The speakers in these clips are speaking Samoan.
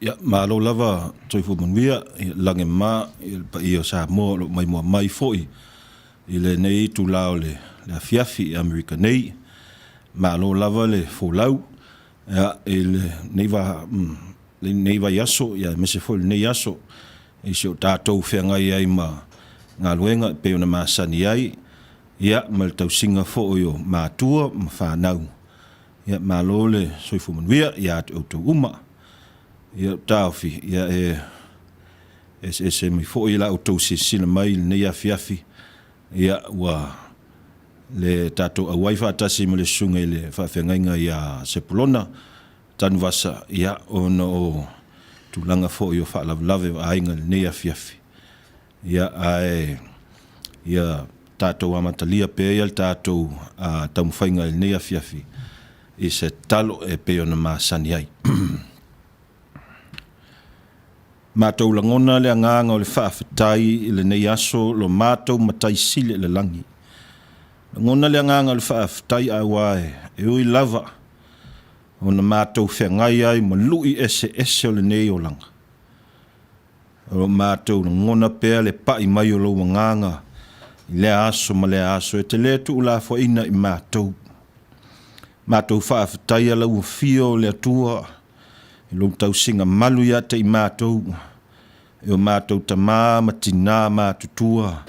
Ia, malo lava soifua manuia, ia lagi e mama i le paia o Samoa o lo o maimoa mai foi i lenei itula o le afiafi i Amerika nei. Malo lava le folau i lenei vaiaso aemaise foi o lenei aso i si o tatou feagai ai ma galuega e pei ona masani ai, ia ma le tausiga foi o matua ma fanau. Ia malo le soifua manuia ia te outou uma. Ia, ou te taofi, e eseese mai foi la outou silasila mai i lenei afiafi, ua le tatou auai faatasi ma le susuga i le faafeagaiga ia Sepulona Tanuvasa ona o tulaga foi o faalavelave o aiga i lenei afiafi. Ae ia tatou amatalia pea le tatou taumafaiga i lenei afiafi i se tatalo e pei ona masani ai. Matou lagona le agaga o le faafetai i lenei aso lo matou Matai Sili i le lagi. Lagona le agaga o le faafetai aua e ui lava ona matou feagai ai ma lui eseese o lenei olaga, o lo o matou lagona pea le pai mai o lou agaga i lea aso ma lea aso, e te le tuulafoaiina i matou. Matou faafetaia lau afio o le Atua i lou tausiga malu ia te i matou, e o matou tama ma tina matutua,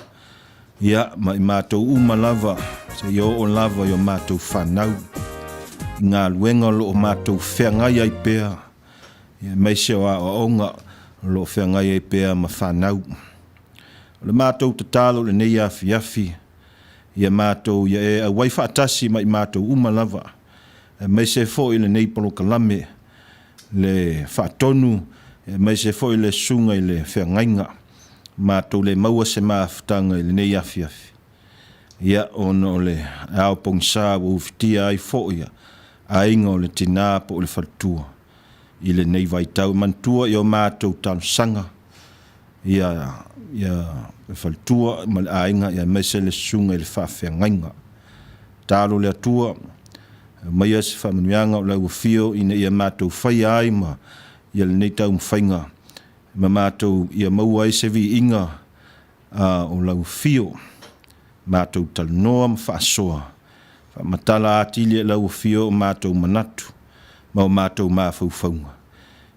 ia, ma i matou uma lava, seia oo lava i o matou fanau, i galuega o lo o matou feagai ai pea, aemaise o aoaoga o lo o feagai ai pea ma fanau. O le matou tatalo i lenei afiafi, ia matou ia e auai faatasi ma i matou uma lava, aemaise foi lenei polokalame, le faatonu, aemaise foi le susuga i le feagaiga, matou le maua se mafutaga i lenei afiafi, ia, ona o le ao pogisa ua ufitia ai foi aiga o le tina po o le faletua i lenei vaitau. Manatua o matou talosaga ia le faletua ma le aiga, aemaise le susuga i le faafeagaiga. Tatalo le Atua, aumaia se faamanuiaga o lau afio ina ia matou faia ai ma lenei taumafaiga ma matou ia maua ai se viiga o lau afio. Matou talanoa ma faasoa, faamatala atili e lau afio o matou manatu ma o matou mafaufauga,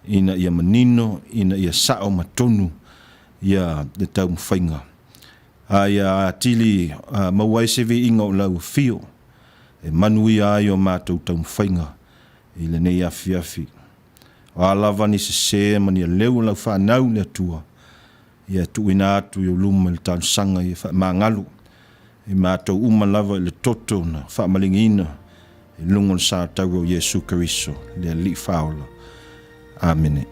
ina ia manino, ina ia sao ma tonu le taumafaiga, a ia atili maua ai se viiga o lau afio e manuia ai o matou taumafaiga i lenei afiafi. O a lava ni sese ma ni aleu o lau fanau le Atua, ia tuuina atu i ou luma le talosaga ia faamagalo i matou uma lava i le toto na faamaligiina i luga o le sa taua o Iesu Keriso, le Alii Faaola. Amene.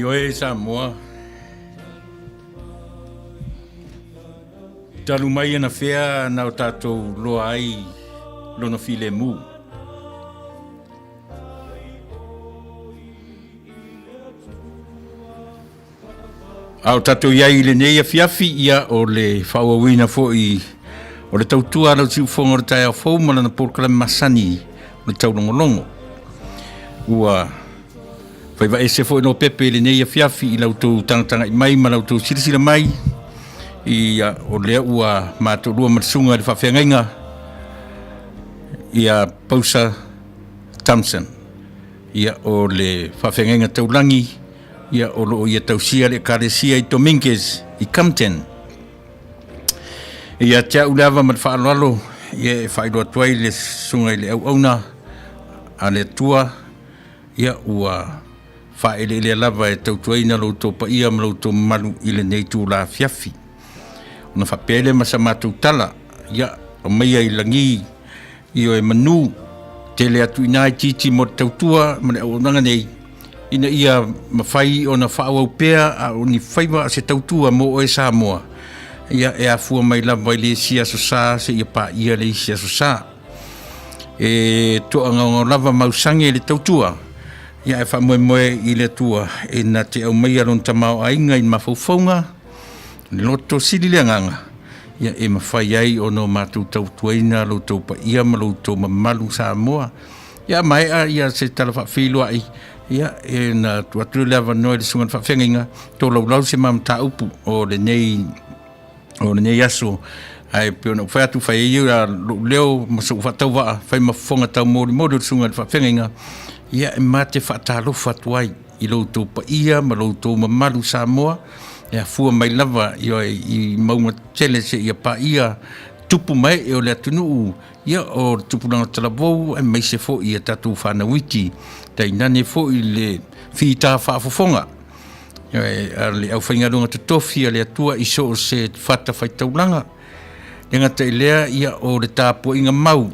Ioe Samoa, talu mai anafea na o tatou loa ai lona filemu. A o tatou i ai i lenei afiafi, ia o le faaauauina foi o le tautua a lau siufofoga o le taeao fou ma lana polokalame masani o le taulogologo. Ua faivaese foi Lopepe i lenei afiafi i la outou tagatagai mai ma la outou silasila mai, ia o lea ua matoalua ma le susuga i le faafeagaiga ia Pausa Thompson. Ia o le faafeagaiga taulagi ia o lo o ia tausia le ekalesia i Dominguez i Compton. Ia te au le ava ma le faaaloalo ia e faailoa atu ai le susuga i le auauna a le Atua ia ua faaeleelea lava e tautuaina lo outou paia ma lo outou mamalu i lenei itula afiafi. Ona faapea ai lea ma sa matou tala, ia aumaia i lagi Ioe manu, tele atu i ina itiiti mo le tautua ma le auaunaga nei, ina ia mafai ona faaauau pea a o ni faiva a se tautua mo oe Samoa, ia e afua mai lava i le isi aso sa seia paia le isi aso sa. E toagaogao lava mausage i le tautua, ia ae faamoemoe i le Atua e na te aumaia lona tamaoaiga i mafaufauga, le loto sili le agaga, ia e mafai ai ona o matou tautuaina lo outou paia ma lo outou mamalu Samoa. Ia maea ia se tala faafeiloai, ia e na tuu atu le avanoa i le susuga i le faafeagaiga, tolaulau se ma mataupu o lenei o lenei aso. Ae pei ona ou fai atu, fai ai ia lou leo ma sou faatauvaa, fai ma fofoga taumolimoli o le susuga i le faafeagaiga, ia e ma te faatalofa atu ai i lo outou paia ma lo outou mamalu Samoa, e afua mai lava i mauga tele seia paia tupu ma ee o le atunuu, ia o le tupulaga talavou aemaise foi ia tatou fanau iti, tainane foi le fita faafofoga a le aufaigaluega totofi a le Atua i so o se fatafaitaulaga. E le gata i lea, ia o le tapuaiga mau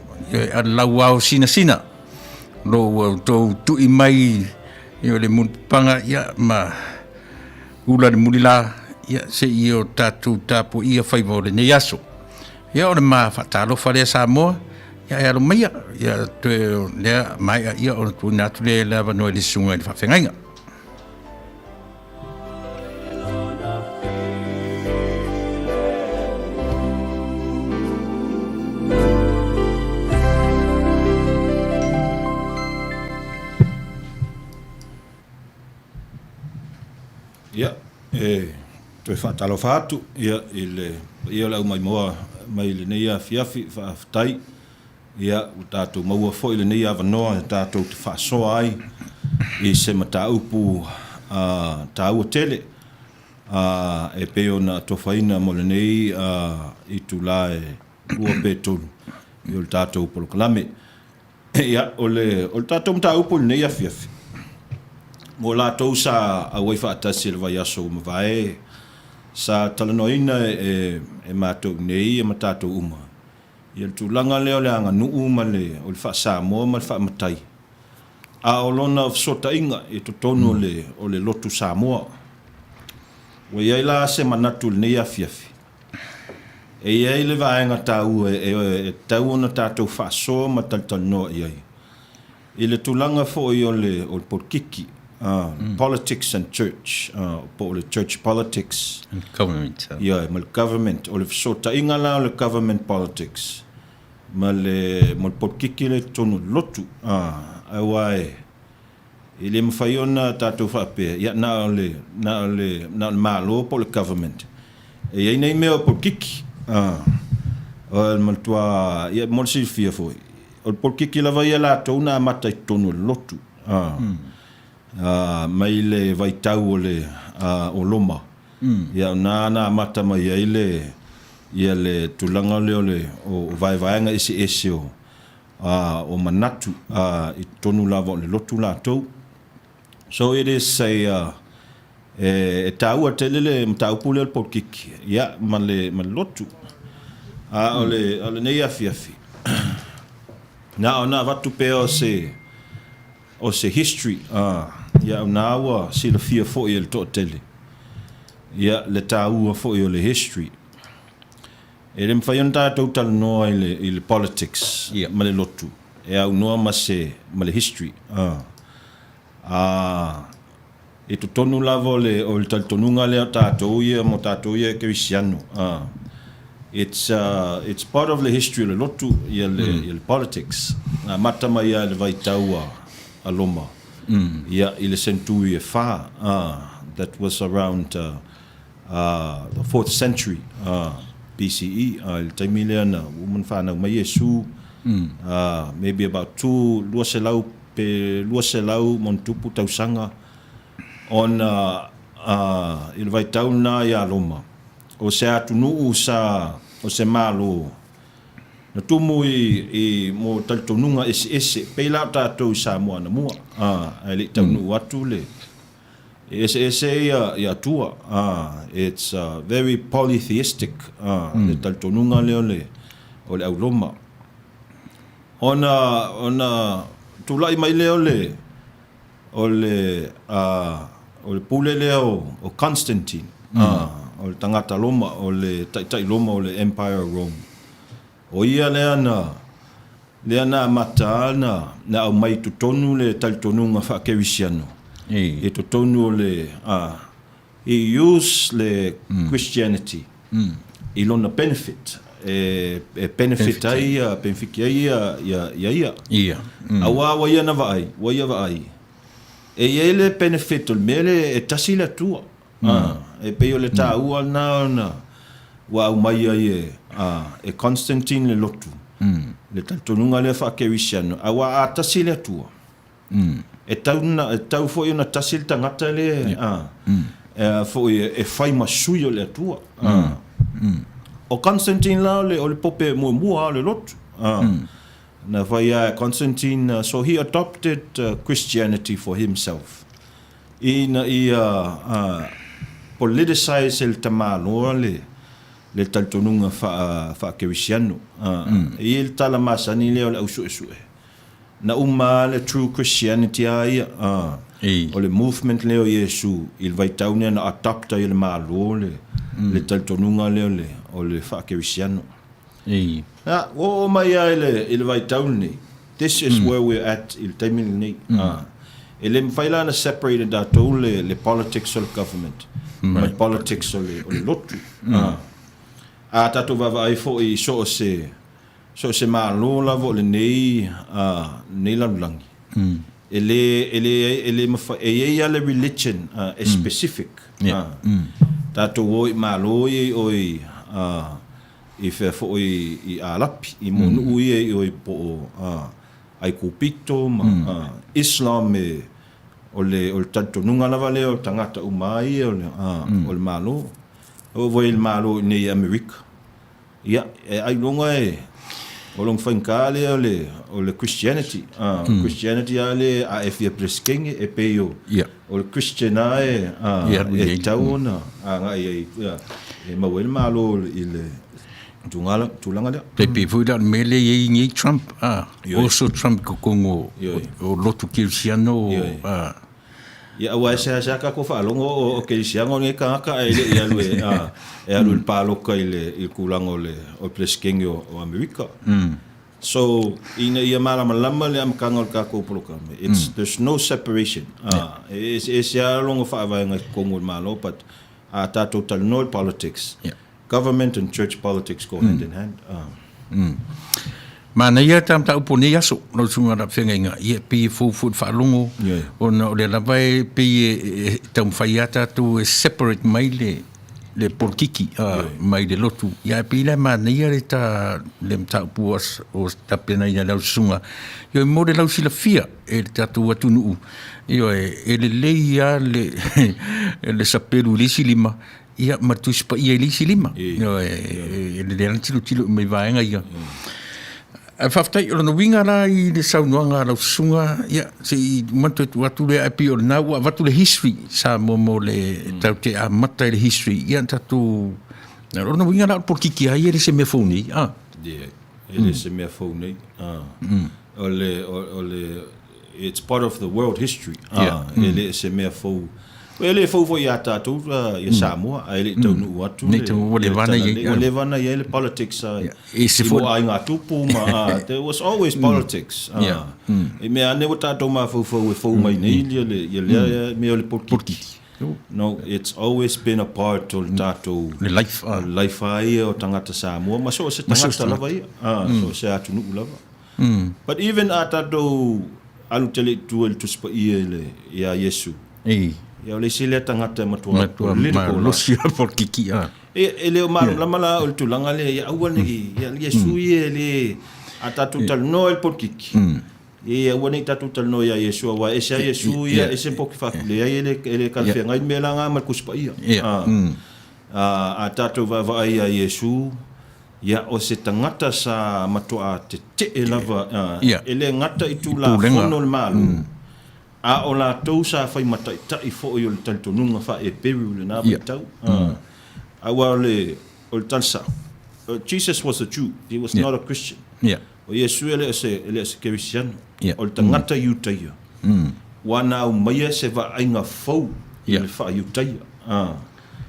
a le lauao sinasina, o lo o ua outou tui mai o le mulipapaga ia ma ula le mulila ia se i o tatou tapuaia faiva o lenei aso. Ia o le ma faatalofa lea Samoa, ia e alo maia, ia toe lea maea ia ona tuuina atu lea le avanoa i le susuga i le faafeagaiga. Ia, e toe faatalofa atu ia, i le paia o le aumaimoa mai lenei afiafi, faafetai. Ia, ua tatou maua foi lenei avanoa e tatou te faasoa ai i se mataupu taua tele e pei ona atofaina mo lenei itula e 2 pe 3 o le tatou polokalame. Ia, o le tatou mataupu i lenei afiafi, mo latou sa auai faatasi i le vaiaso ua mavae, sa talanoaina e matou nei ma tatou uma Ia le tulaga lea o le aganuu ma le o le faa-Samoa ma le faa-matai, a o lona fesootaiga i totonu o le o le lotu Samoa. Ua i ai la se manatu i lenei afiafi, e i ai le vaega taua e tatau ona tatou faasoa ma talatalanoa i ai, i le tulaga foi o le o le polokiki, politics and church, po o le church politics. And government. Ioe, ma le government. O le fesootaiga la o le government politics ma le ma le polokiki lea i totonu o le lotu. Aua e e le mafai ona tatou faapea, ia na o le na o le na o le Malo po o le government e i ai nei mea o polokiki. O le matua, ia mo le silafia foi, O le polokiki lava ia latou na amata i totonu o le lotu, mai le vaitau o le o Roma. Ia o na na amata mai ai le ia le tulaga lea o le o vaevaega eseese o o manatu i totonu lava o le lotu latou. So it is a E taua tele le mataupu lea o le polokiki, ia, ma le, ma le lotu. A o le, o lenei afiafi, na ona avatu pea o se, o se history, a, ia, o na ua silafia foi e le toatele, ia, le taua foi o le history. E le mafai ona tatou talanoa i le, i le politics Ia. ma le lotu, e aunoa ma se, ma le history, a, a. I totonu lava o le, o le talitonuga lea o tatou ia, mo tatou ia e kerisiano, it's, it's part of le history o le lotu, ia le, ia le politics. Na amata mai lava i le vaitau a, a Roma, ia, i le senturi e fa, that was around the fourth century BCE, i le taimi lea na ua uma ona fanau mai Iesu, maybe about two, 200 pe 200 ma ona tupu tausaga ona i le vaitau lena ia Roma, o se atunuu sa, o se Malo na tumu i, i mo talitonuga eseese, pei la o tatou i Samoa anamua, ae le i taunuu atu le, e eseese ia, ia Atua, it's very polytheistic, le talitonuga lea o le, o le au Roma. Ona, ona tulai mai lea o le, o le, a, o le pule lea o, o Constantine, a, o le tagata Roma, o le taitai Roma o le Empire of Rome. O ia lea na, lea na amata na, na aumai i totonu le talitonuga faakerisiano, i totonu o le, a, He use le Christianity i lona benefit, e benefit ai ia, benefiki ai ia, ia, ia ia. Ia. Aua ua ia na vaai, ua ia vaai, e i ai le benefit o le mea lea e tasi le Atua. E pei o le taua lena ona ua aumai ai e, e Constantine le lotu, le talitonuga lea faa-Kerisiano, aua a tasi le Atua, E tau na, e tau foi ona tasi le tagata le, a, e, foi e fai ma sui o le Atua. A. O Constantine la o le, o le pope muamua o le lotu. A. Na fai a Constantine, so he adopted Christianity for himself. Ina ia politicize e le tamaloa le, le talitonuga faa, faa-Kerisiano. A. E i ai le tala masani lea o le au suesue. Na uma lava le true Christianity a ia, o le movement lea o Iesu i le vaitau lea na adopt ai e le Malo le le talitonuga lea o le o le faakerisiano. Ia, ua oo mai lava i le i le vaitau lenei, this is where we're at i le taimi lenei. E le mafai la ona separate e tatou le le politics o le government ma le politics o le o le lotu. A tatou vaavaai foi i so o se So o se Malo lava o lenei, lenei lalolagi, e le, e le, e le mafai, e i ai lava le religion e specific. Tatou o i Malo ia i o i, i fea foi i Alapi, i Monuu ia i o i po o Aikupito ma Islam e, o le, o le talitonuga lava lea o tagata uma lava ia o le, o le Malo. Oo foi i le Malo i inei i Amerika, Ia, e ailoga e, o lona faigata lea o le, o le Christianity. A, o le Christianity lava lea a e fia Peresetene, e pei o, o le Christian lava e, a, e tatau ona agai ai, ia, e maua ai le Malo i le tulaga, tulaga lea. E pei foi la o le mea lea e i ai nei Trump, a, oso Trump i totonu o, o lotu kerisiano, a. Ia, aua e seasea tatou faalogo o kerisiano lenei tagata ae le i alu e, a, e alu i le paloka i le, i le tulaga o le, o le Peresetene o, o Amerika. So, ina ia malamalama le amataga o le tatou polokalame, it's, there's no separation. A, e eseese lava lona faavaega i totonu o le Malo, but a tatou talanoa i le politics, Government and church politics go hand in hand. Manaia ta mataupu o nei aso, lau susuga Rapefegaiga, ia pei e fou foi le faalogo, ona o lea lava e pei e taumafai lava tatou e separate mai le le polokiki mai le lotu. Ia ae pei la e manaia le ta le mataupu o tapenaina e lau susuga, ioe, mo le lausilafia e le tatou atunuu, ioe, e lelei lava le le sapelu i le isi lima, Ia, ma le Tusi Paia i le isi lima. Ioe, e lelei lava ona tilotilo uma i vaega ia. Ae faafetai, o lona uiga la i le saunoaga a lau susuga, ia, se i uma ona toe tuu atu lea, ae pei o lena ua avatu le history Samoa mo le tatou te amata i le history, ia tatou, o lona uiga la o le polokiki lava ia e le se mea fou nei, a? Ia, e le se mea fou nei. O le, o le, it's part of the world history, e le se mea fou. E le fou foi ia tatou ia Samoa, ae le i taunuu atu le Ua leva na i ai. Ua leva na i ai le politics i mo aiga tupu ma there was always politics. I mea ane ua tatou mafaufau e fou mai nei ia lea mea o le polokiki. No, it's always been a part o le tatou Le life. Life lava ia o tagata Samoa ma so o se tagata lava ia, so o se atunuu lava. But even a tatou alu tele i tua i le Tusi Paia i le, iā Iesu, ia o le isi lea tagata e matua political lava. Malosi lava polokiki, a. E, e le o malamalama la au i le tulaga lea, ia aua ne i, ia Iesu ia e le, a tatou talanoa i le polokiki, ia aua ne i tatou talanoa iā Iesu, aua e ese lava Iesu ia, ese polokiki, leai e le, e le talafeagai le mea la na ma le Tusi Paia. A tatou vaavaai iā Iesu, Ia, o se tagata sa matuā tetee lava, e le gata i Tulafono o le Malo, a o latou sa fai mataitai foi o le talitonuga faa-Eperu i lena vaitau. Aua o le, o le tala sao, Jesus was a Jew, he was not a Christian. O Iesu e le o se, e le o se Kerisiano, o le tagata Iutaia. Ua na aumaia se vaaiga fou i le faa-Iutaia.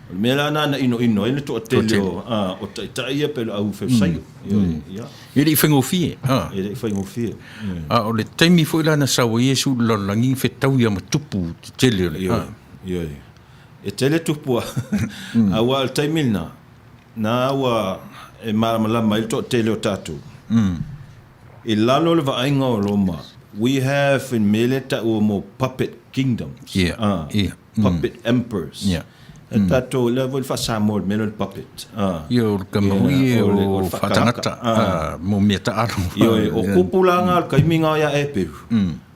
O le mea la lena na inoino ai le toatele o, o taitai ia pei o le au Farisaio. Ioe, ia. E le i faigofie. E le i faigofie. A o le taimi foi la na sau ai Iesu i le lalolagi, fetau ia ma tupu tetele o le. Ioe, ioe. E tele tupu aua o le taimi lena, na ua e malamalama ai le toatele o tatou. I lalo o le vaaiga o Roma, we have in mea lea e taua mo puppet kingdoms. Yeah, yeah. Puppet emperors. Yeah. E tatou, lea foi le faa-Samoa le mea lea o le puppet. Ia, o le kamaui e o faatagata mo mea taalo. Ioe, o kupu la nga o le taimi nga ia Eperu.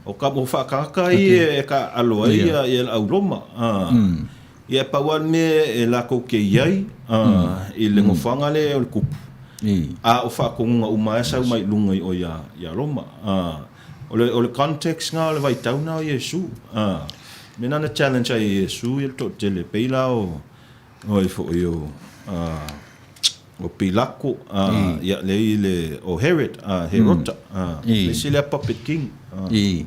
O ka mo faatagata ia e taaalo ai ia le au Roma. Ia e pau lava le mea e latou te i ai i le nofoaga lea o le kupu, a o faatonuga uma lava e sau mai luga i o ia Roma. O le context lena o le vaitau lena o Iesu. Mea lena na challenge ai e Iesu ia le toatele, pei la o ai foi o o Pilako, ia lea i le o Herod, Herota, le isi lea puppet king. I.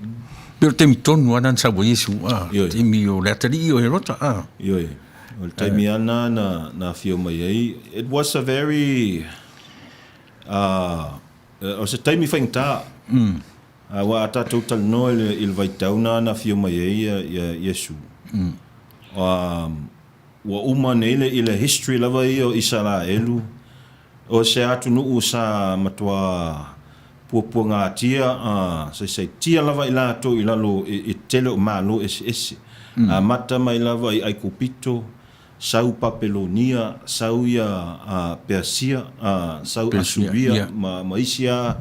Pei o le taimi tonu lava lena na sau ai Iesu, a, taimi o le atalii o Herota, a. Ioe, o le taimi lava lena na, na afio mai ai. It was a very, o se taimi faigata, aua a tatou talanoa i le, i le vaitau lena na afio mai ai ia Iesu, Ua uma nei le i le history lava ia o Isaraelu, o se atunuu sa matua puapuagatia a saisaitia lava i latou i lalo i tele o Malo eseese. Amata mai lava i Aikupito, sau Papelonia, sau ia Peasia, sau Asuria ma isi a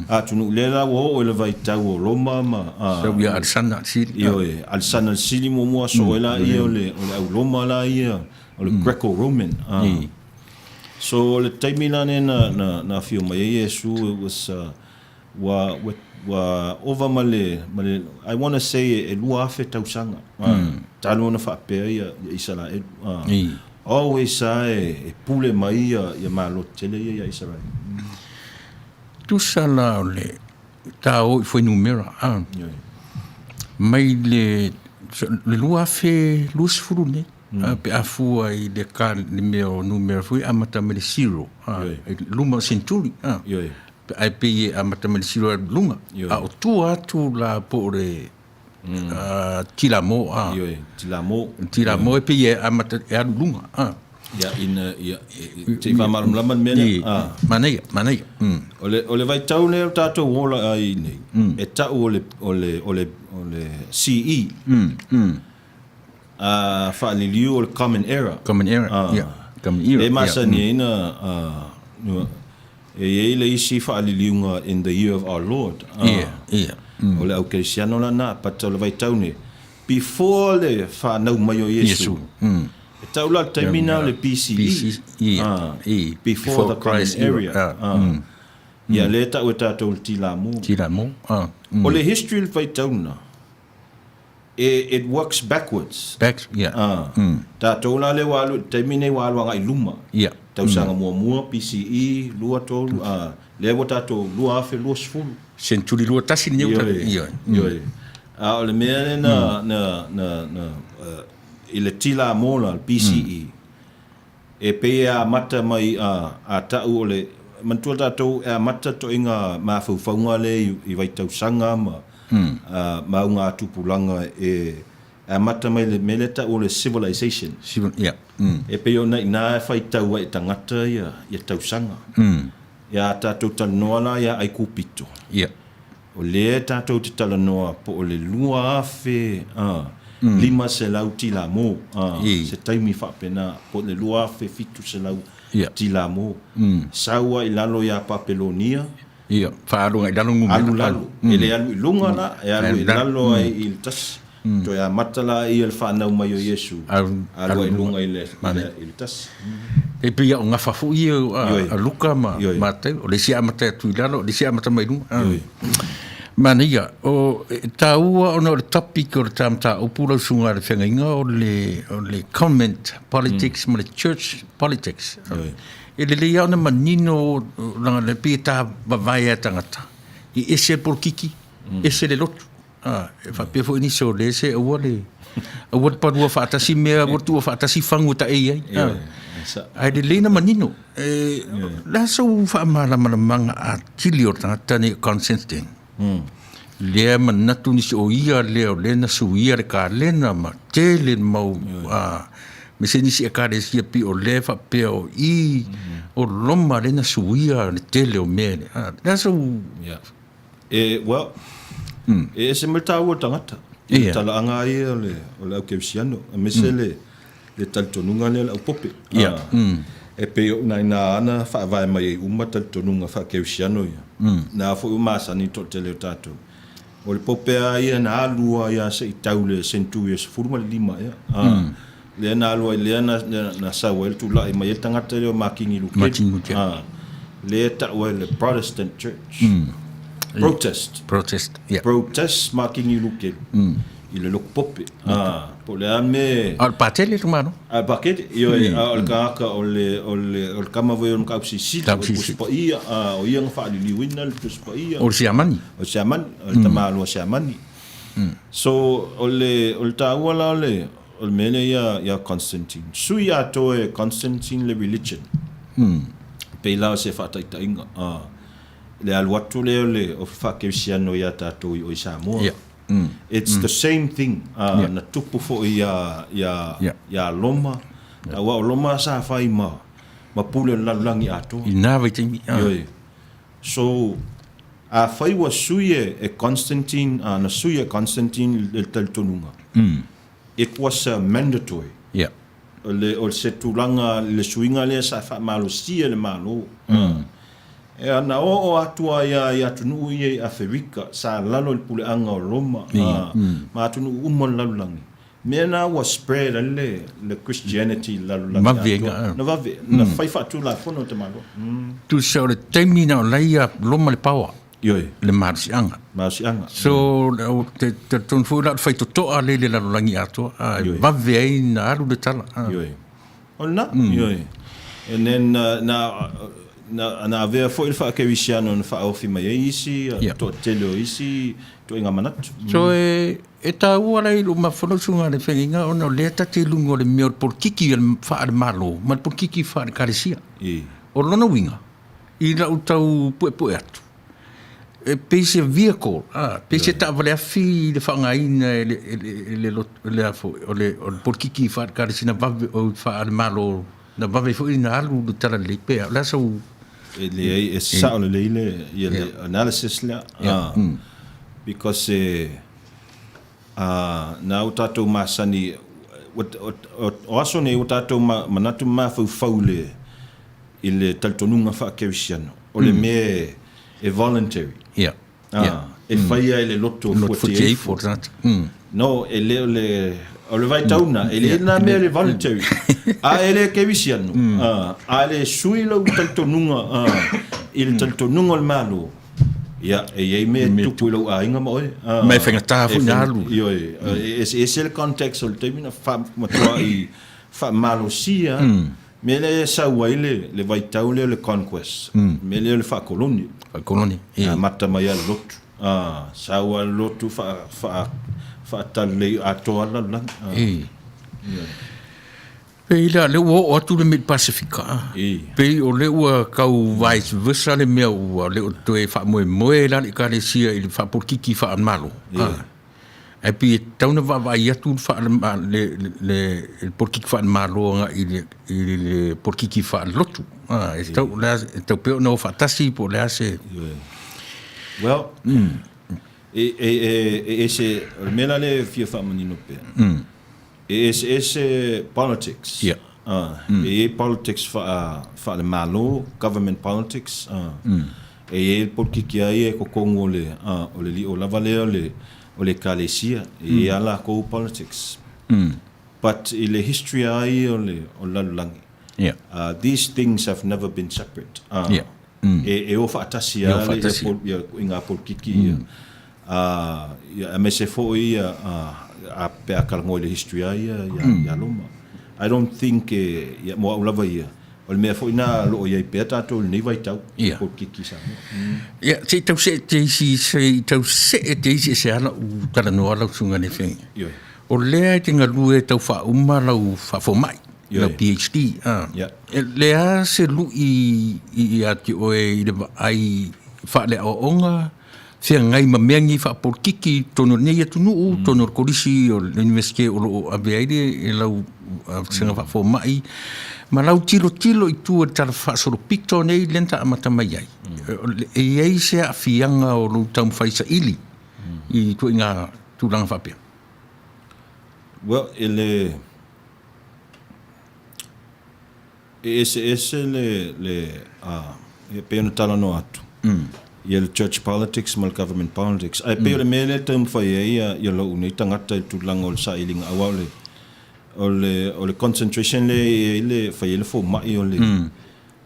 atunuu lea la ua oo i le vaitau o Roma ma Sau ia Alesana le Sili. Ioe, Alesana le Sili muamua soo ai laia o le au Roma laia, o le Greco-Roman. So o le taimi la lea na afio mai ai Iesu, it was ua ua ova ma le ma le I wanna say e 2000 tausaga talu ona faapea ia Isaraelu. Always lava e pule mai ia Malo tetele ia ia Isaraelu. Tusa la o le ta o i fuainumera a mai le le 2020 nei pe a fua i le ka le mea o numera foi amata mai le zero a luma o century a ae pei e amata mai le zero i luga a o tua atu la po o le tilamo a tilamo tilamo e pei e amata e alu luga a Ia, ina, ia, se i faamalamalama le mea lea. Ah. Manaia, manaia. O le, o le vaitau lea o tatou ola ai nei, e tau o le, o le, o le, o le CE. A faaliliu o le Common Era. Common Era, yeah. Common Era. E masani ai na, e i ai le isi faaliliuga in the year of our Lord. Yeah, yeah. O le au kerisiano lana, but o le vaitau nei, before le whanau mai o Iesu. E tau la le taimi na o le BCE. BCE, Before the Christ era. Ia lea e tau e tatou le Tilamo. Tilamo, O le history le vaitau na, it works backwards. Back, yeah. Tatou la lea ua alu i le taimi nei ua alu agai i luma. Yeah. Tausaga muamua, BCE, 2, 3, lea ua tatou 2020. Century 21 lenei ua tatou. Ioe. A o le mea lea na, na, na, na, i le Tilamo la, le BCE, e pei e amata mai a, a ta'u o le, manatua tatou e amata toaiga mafaufauga lea i, i vaitausaga ma, a, ma augatupulaga e amata mai le mea lea e ta'u o le civilization. Civil, yeah. E pei ona i ina e faitau ai e tagata ia, ia tausaga. Ia a tatou talanoa la ia Aikupito. Yeah. O lea tatou te talanoa po o le 2500 tilamo, se taimi faapena, po o le 2700 tilamo. Sau ai i lalo ia Papelonia. Ia, faaalu agai i lalo numera. Alu lalo. E le alu i luga la, e alu i lalo ai i le tasi. Toe amata la ia le fanau mai o Iesu, alu ai i luga i le tasi. E pei o gafa foi ia a Luka ma Mateo, o le isi e amata atu i lalo, o le isi e amata mai i luga. Manaia, o e taua ona o le topic o le ta mataupu lau susuga i le feagaiga o le, o le comment politics ma le church politics. E lelei lava ona manino leaga le pei e ta vavae a tagata, e ese le polokiki, ese le lotu. A, e faapea foi nisi o le ese aua le aua le palua faatasi mea aua le tuua faatasi fagu e taei ai. A, ae lelei na manino. E, le a sou faamalamalamaga atili o le tagata nei o Constantine? Lea e manatu nisi o ia lea o lea na suia le kalena ma tele le mau a me se nisi ekalesia pei o lea e faapea o i o Roma lea na suia le tele o mea lea. A, le a sou E, well, e ese mai le taua o le tagata. I le talaaga ia o le, o le au kerisiano, aemaise le, le talitonuga lea o le au pope. E pei o nai nā ana faavae mai ai uma talitonuga faa-kerisiano ia. Na foi ua masani le toatele o tatou. O le pope lava ia na alu ai lava se i tau i le senturi e 15 ea. Lea na alu ai, lea na, na sau ai le tulai mai ai le tagata lea o Makini Lukeni. Martin Luther. Ah, lea e tau ai le Protestant Church. Protest. Protest, yeah. Protest Makini Lukeni. I le loku pope. Ah, po o le a le mea... A o le patele le malo. A le pakele, ioe, a o le tagata o le, o le, o le tama foi o le Mataupu Silisili, o le Tusi Paia, ah, o ia na faaliliuina le Tusi Paia. O le Siamani. O le Siamani, o le tamaloa Siamani. So, o le, o le taua la o le, o le mea lea ia, ia Constantine. Sui atoa e Constantine le religion. Pei la o se faataitaiga, a, le alu atu lea o le o faakerisiano ia tatou i o i Samoa. Yeah. It's the same thing, a, na tupu foi ia, ia, ia Roma. Aua o Roma sa fai ma, ma pule o le lalolagi atoa. I na vaitaimi. Ioe. So, afai ua sui e Constantine, a, na sui e Constantine le talitonuga, it was a mandatory. Yeah. O le, o se tulaga, le suiga lea sa faamalosia e le Malo. E, na oo atu ai lava i atunuu ia i Aferika, sa lalo i le puleaga o Roma, a, ma atunuu uma o le lalolagi. Mea na ua spread ai le, le Christianity i le lalolagi Vave atoa. ai, Na vave, na fai faatulafono e te Malo. Tusa o le taimi na o laia Roma le power. Ioe. Le malosiaga. Malosiaga. So, te talitonu foi la o le faitotoa lea i le lalolagi atoa, a e vave ai na alu le tala. Ioe. O lena, ioe. And then, na, na, na avea foi le faakerisiano na faaofi mai ai isi, toatele o isi ituaiga manatu. So, e, e taua la i lou mafaufauga le feagaiga ona o lea ta te i luga o le mea o le polokiki faale-Malo ma le polokiki faale-Ekalesia. O lona uiga, i lau tau puepue atu, e pei se vehicle, a, pei se taavale afi i le faaaogaina e le, e le, e le, lotu, le a foi, o le, o le polokiki faale-Ekalesia na vave, o faale-Malo, na vave foi na alu le talalelei pe a, o le a sau... E leai, e sao lelei le, ia le analysis lea, a, because e, a, na ua tatou masani, o aso nei ua tatou manatu ma mafaufau i le, i le talitonuga faakerisiano, o le mea e voluntary. Yeah. Ah, e faia e le loto fuatia ifo. No, e le o le o le vaitauna, e le na mea le voluntary. A e le kerisiano, a le sui lou talitonuga i le talitonuga o le Malo, ia, e i ai mea e tupu i lou aiga ma oe. Ma e faigata foi na alu. Ioe, e eseese le context o le taimi na matua i faamalosia mea lea e sau ai le, le vaitau lea o le conquest, mea lea o le faakoloni. Faakoloni, e. Amata mai lava le lotu. Sau lava le lotu faa, faa, faatalelei atoa le lalolagi. E. Pei la lea ua oo atu le mea i le Pasefika, pei o lea ua tau vice versa le mea ua le o toe faamoemoe la le Ekalesia i le faapolokiki faale-Malo, ae pei e tatau ona vaavaai atu le polokiki faale-Malo agai i le polokiki faale-lotu. E tatau pea ona o faatasi po o le a se... Well, e ese, o le mea la lea e fia faamanino pea, E eseese politics. Yeah. E i ai politics faale-Malo, government politics. E i ai le polokiki lava ia i totonu o le, o le lio lava lea o le, o le Ekalesia. E i ai lava latou politics. But i le history lava ia o le lalolagi, Yeah. these things have never been separate. Yeah. E o faatasi lava i ngā polokiki ia. Ia, aemaise foi ia, a, pe a talanoa i le history lava ia ia Roma. I don't think e, ia, mo au lava ia, o le mea foi na o lo o i ai pea tatou i lenei vaitau, polokiki Samoa. Ia, se i tau see te isi, se i tau see te isi e se ala u talanoa lau susuga i le Afioga. Ioe. O lea e te galue tau faauma lau faafomai, lau PhD. Ioe. E le a se lui ia te oe i le vaai faaleaoaoga, feagai ma mea nei faapolokiki i totonu o lenei atunuu, totonu o le Kolisi o le Iunivesite o lo o ave ai le lau vasega faafomai, ma lau tilotilo i tua i le tala faasolopito nei lea na amata mai ai. E i ai se aafiaga o lou taumafai saili i ituaiga tulaga faapea? Well, e le... E eseese le, le, a, e pei ona talanoa atu, ia le church politics ma le government politics. Ae pei o le mea lea e taumafai ai ia, ia lou nei tagata i le tulaga o le sailiga, aua o le, o le, o le concentration lea e i ai le, fai ai le fomai o le,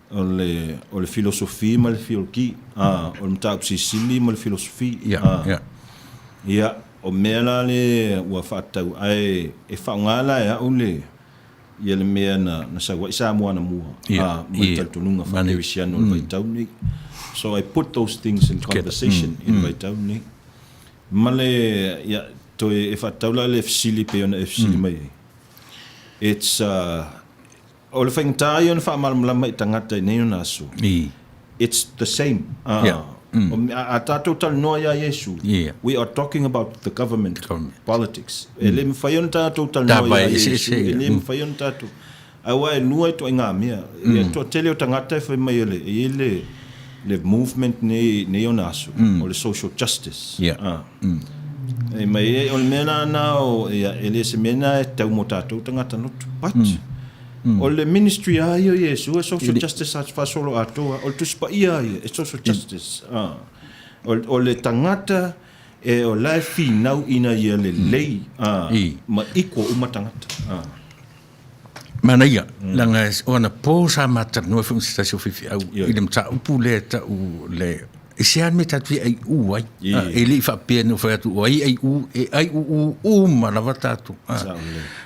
o le, o le philosophy ma le theology, a, o le mataupu silisili ma le philosophy. A, ia, o mea la lea ua faatatau, ae e faaaoga la e au le, ia le mea na, na sau ai Samoa anamua, a, ma le talitonuga faa-kerisiano o le vaitau lenei. So I put those things in conversation i le vaitau lenei. Ma le, ia, toe e faatatau la le fesili pei ona e fesili mai ai. It's, o le faigata ia ona faamalamalama i tagata i nei ona aso. It's the same. A tatou talanoa ia Iesu, we are talking about the government, politics. E le mafai ona tatou talanoa ia Iesu, e le mafai ona tatou... Aua e lua ituaiga mea. Ia toatele o tagata e fai mai e i ai le, le movement nei, nei ona aso, o le social justice. E mai, o le mea lena o, ia, e le se mea lena e tau mo tatou tagata lotu. But, O le ministry a ia o Iesu e social justice a faasolo atoa, o le Tusi Paia a ia e social justice. O le tagata e o la e finau ina ia lelei ma equal uma tagata. Manaia, leaga o anapo sa ma talanoa foi ma se tasi o faifeau i le mataupu lea e tau le E se a le mea tatou te aiu ai? E le i faapea na ou fai atu o ai aiu, e aiu uma lava tatou.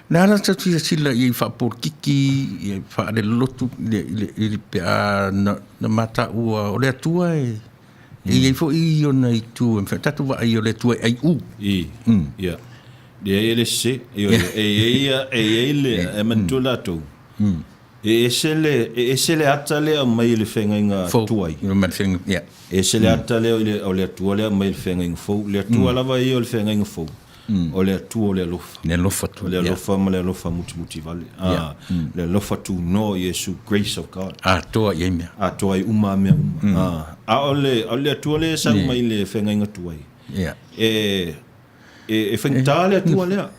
Le a la tatou silasila i ai faapolokiki, i ai faalelolotu, i le pe a na mataua o le Atua e i ai foi ona itu e mafai ona tatou vaai o le Atua e aiu. Ia. Leai e le sese. E i ai le, e manatua latou, E ese le, e ese le ata lea e aumai i le feagaiga tuai. E ese le ata lea o le Atua lea e aumai i le feagaiga fou. Le Atua lava ia o le feagaiga fou, o le Atua o le alofa. Le alofa O le alofa ma le alofa mutimutivale. Le alofa tunoa o Iesu, grace of God. Atoa i ai mea. Atoa ai uma mea uma. A o le, o le Atua lea e sau mai i le feagaiga tuai, e E faigata le Atua lea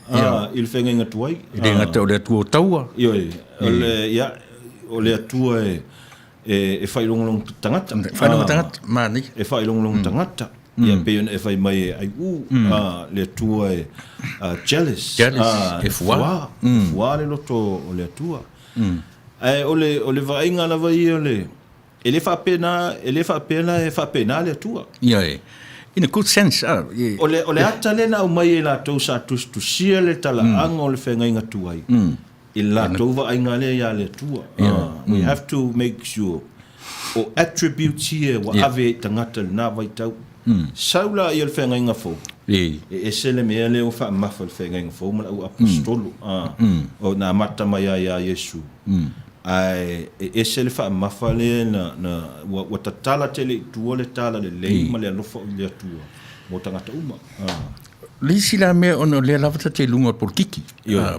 i le feagaiga tuai. E le gata o le Atua o taua. Ioe, o le, ia, o le Atua e, e failogologo tagata. Failogologo tagata, manaia. E failogologo tagata. Ia pei ona e fai mai e aiu, le Atua e jealous. Jealous, e fuā. E fuā le loto o le Atua. Ae o le, o le vaaiga lava ia o le, E le faapena, e le faapea la e faapena le Atua. Ioe. In a good sense. O le, o le ata lea na aumai e latou sa tusitusia le talaaga o le feagaiga tuai i le latou vaaiga lea ia le Atua. We have to make sure o attributes ia ua ave i tagata i lena vaitau. Sau laia i le feagaiga fou. E ese le mea lea ua faamamafa i le Feagaiga Fou ma le Au Aposetolo, o na amata mai ai ia Iesu, ae e ese le faamamafa lea na, na, ua, ua tatala tele i tua le talalelei ma le alofa o le Atua mo tagata uma. Le isi la mea ona o lea lava ta te i luga o le polokiki,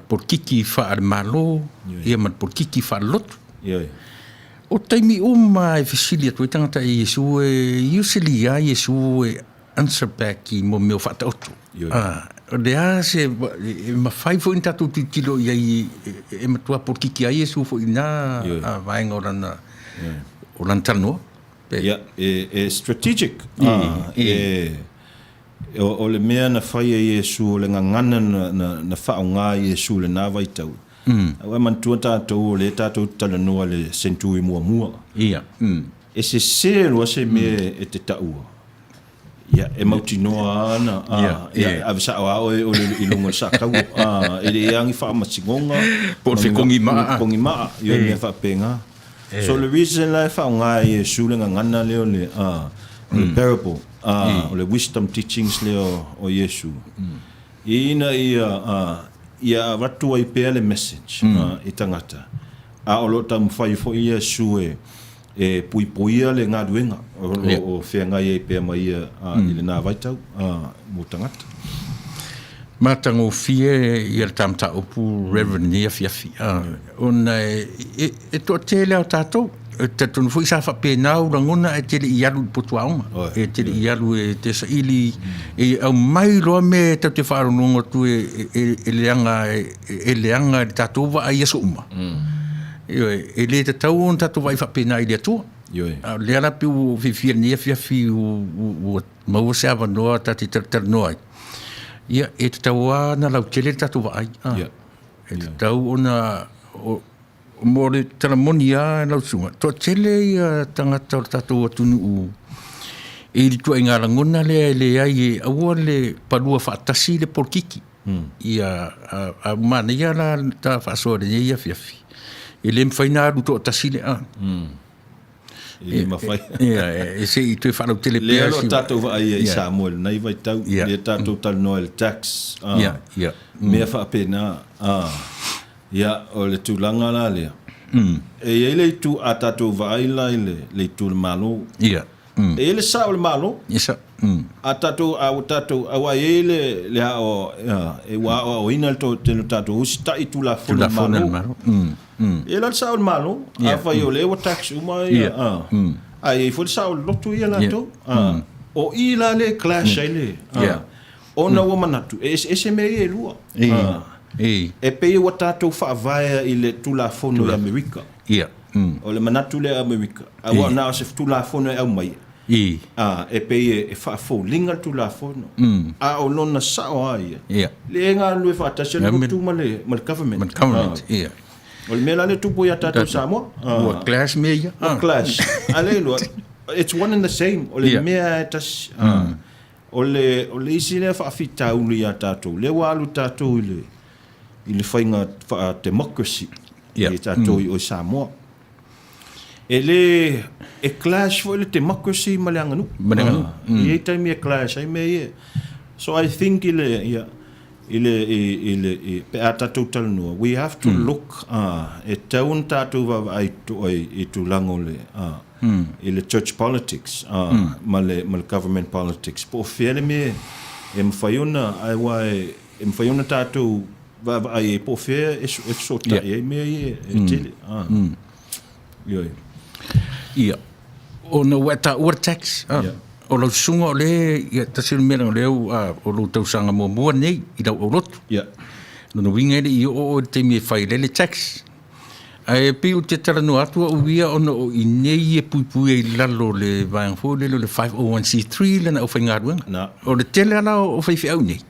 polokiki faale-Malo ia ma le polokiki faale-lotu. O taimi uma e fesili atu ai tagata i Iesu e usually lava Iesu e answer back i mo mea o faataoto. O le a se e mafai foi ona tatou tilotilo i ai e matua polokiki ai Iesu foi i na vaega o lana o lana talanoa. Ia, e strategic. E o le mea na fai e Iesu, o le gagana na faaaoga e Iesu i lena vaitau. Aua e manatua tatou o lea tatou te talanoa i le senturi muamua. E sese loa se mea e te taua, ia, e mautinoa lava na, ia, e ave sao lava oe i luga o le saakaua. E leai lava ni faamasinoga. Po o le fekogimaa. Kogimaa, ia, mea faapena. So le reason la e faaaoga e Iesu le gagana lea o le, o le parable, o le wisdom teachings lea o Iesu, ina ia, ia avatu ai pea le message i tagata, a o lo o taumafai foi Iesu e, e puipuia le galuega o lo o feagai ai pea ma ia i lena vaitau mo tagata. Matagofie ia le ta mataupu Reverend i lenei afiafi ona e toatele lava o tatou e talitonu foi sa faapena ou lagona ae te le i alu i le potu aoga e te le i alu e te saili e aumai loa mea tatou te faalogologo atu e leaga e leaga i le tatou vaai i aso uma. Ioe, e le tatau ona tatou vaai faapena i le Atua. Ioe. A o lea la pei ua ou fiafia i lenei afiafi ua maua se avanoa ta te talatalanoa ai. Ia, e tatau lava ona lautele le tatou vaai. Ia. E tatau ona mo le tala moni lava lau susuga, toatele ia tagata o le tatou atunuu e i le ituaiga lagona lea e leai e aua le palua faatasi le polokiki. Ia, a manaia la ta faasoa i lenei afiafi, e le mafai ona alu toatasi le a. E le mafai. Ia, e se i toe faalautele pea. Lea o lo o tatou vaaia i Samoa i lenei vaitau, lea tatou talanoa i le tax, mea faapena. Ia, o le tulaga la lea, e i ai le itu, a tatou vaai la i le itu o le Malo, E i ai le sao o le Malo. Yes sir. A tatou, a ua tatou, aua e i ai le, le ao, e ua aoaoina le tele o tatou usitai i Tulafono a le Malo. Tulafono a le Malo. E i ai la le sao o le Malo, afai o lea ua tax uma ia, ae i ai foi le sao o le lotu ia latou. O i la lea e clash ai le, ona ua manatu e eseese mea ia e lua. E pei ua tatou faavaea i le Tulafono i Amerika. O le manatu lea Amerika, aua na o se Tulafono e aumai, e pei e faafoliga le Tulafono, a o lona sao lava ia, lea e galulue faatasi ai le lotu ma le government. O le mea la lea e tupu ia tatou i Samoa. Ua clash mea ia. Ua clash. A lea iloa, it's one and the same, o le mea lava e tasi. O le isi lea faafitauli ia tatou, lea ua alu tatou i le i le faiga faa-democracy i tatou i o i Samoa. E le, e clash foi le democracy ma le aganuu. Ma le aganuu. E i ai taimi e clash ai mea ia. So I think i le, ia, i le, i le, i, pe a tatou talanoa, we have to look, e tatau ona tatou vaavaai totoa i tulaga o le, i le church politics, ma le, ma le government politics, po o fea le mea e mafai ona, aua e, E mafai ona tatou vaavaai ai po o fea e fesootai ai mea ia e tele. Ioe. Ia, ona ua e taua le tax, o lau susuga o le, ia, tasi o le mea leaga o lea ua, o lou tausaga muamua lenei i lau aulotu. Ia. Lona uiga e le i oo oe i le taimi e fai ai le tax. Ae pei ou te talanoa atu au ia ona o i inei e puipui ai i lalo o le vaega foi lele o le 501c3 lana aufaigaluega. Na. O le tele lava la o faifeau nei,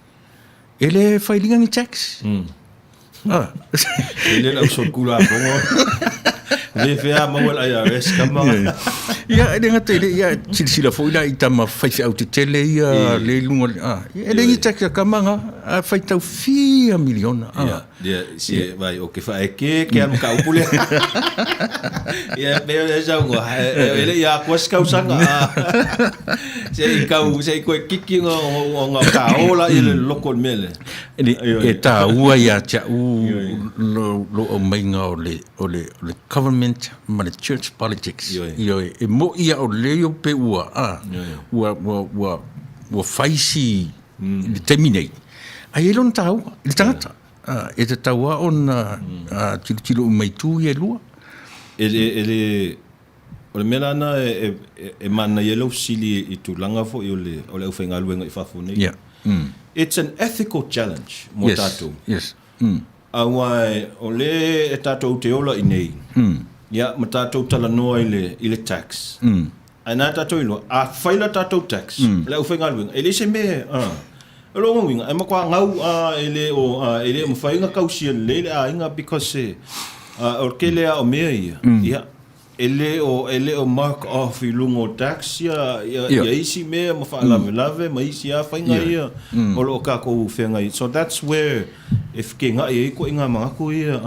E le failinga ni tax. Ah. E le lau solitulafono. Le fea maua le IRS kama. Ia, e le gata i lea, ia, silasila foi la i tama faifeau tetele ia le i luga, a, e leai ni tax a tama na, a faitau fia miliona. A. Ia, ia, si, vai, o ke whaeke, ke anu ka upu lea. Ia, me o le saunoa, e le i atoa se tausaga, a, se i kau, se i koe kiki nga, o nga ka ola i le loko o le mea lea. E taua ia te au lou aumaiga o le, o le, o le government ma le church politics. Ioe, e mo'i a o lea pe ua, a, ua, ua, ua, ua fai si i le taimi nei. Ae i ai lona taua i le tagata. A, e tatau lava ona tilotilo uma i itu ia e lua. E le, e le, o le mea la lena e, e, e manaia ai lau fesili i tulaga foi o le, o le aufaigaluega i fafo nei. Yeah. It's an ethical challenge mo yes. tatou. Yes. Aua o le e tatou te ola i nei, ia, ma tatou talanoa i le, i le tax. Ae na tatou iloa, a fai la tatou tax, le aufaigaluega, e leai se mea, a. O lona uiga, e matua gau, a, e le o, a, e le o mafai ona tausia lelei le aiga because e, a, o le tele lava o mea ia, ia, E le o, e le o mark off i luga o tax ia, ia, ia isi mea ma faalavelave ma isi lava faiga ia o lo o tatou feagai. So that's where e fekega'i ai ituaiga manatu ia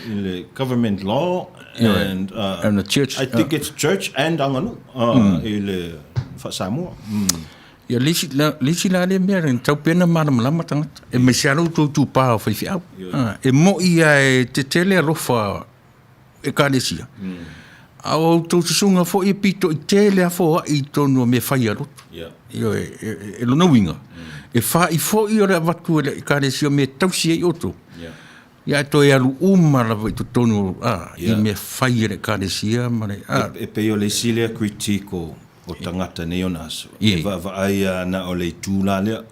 i le government law and, and the church, I think it's church and aganuu i le faa-Samoa. Ia, le isi, le isi la lea mea, e tatau pea ona malamalama tagata, e aemaise lava lo outou itupa o faifeau. E mo'i lava e tetele alofa Ekalesia. A o outou susuga foi e pito'i tele a foa'i i totonu o mea fai a lotu. Ioe, e lona uiga, e fa'i foi o le avatu e le Ekalesia o mea e tausi ai outou. Ia ae toe alu uma lava i totonu a, i mea fai a le Ekalesia ma le a. E pei o le isi lea critique o o tagata nei ona aso, e vaavaai lava na o le itu la lea.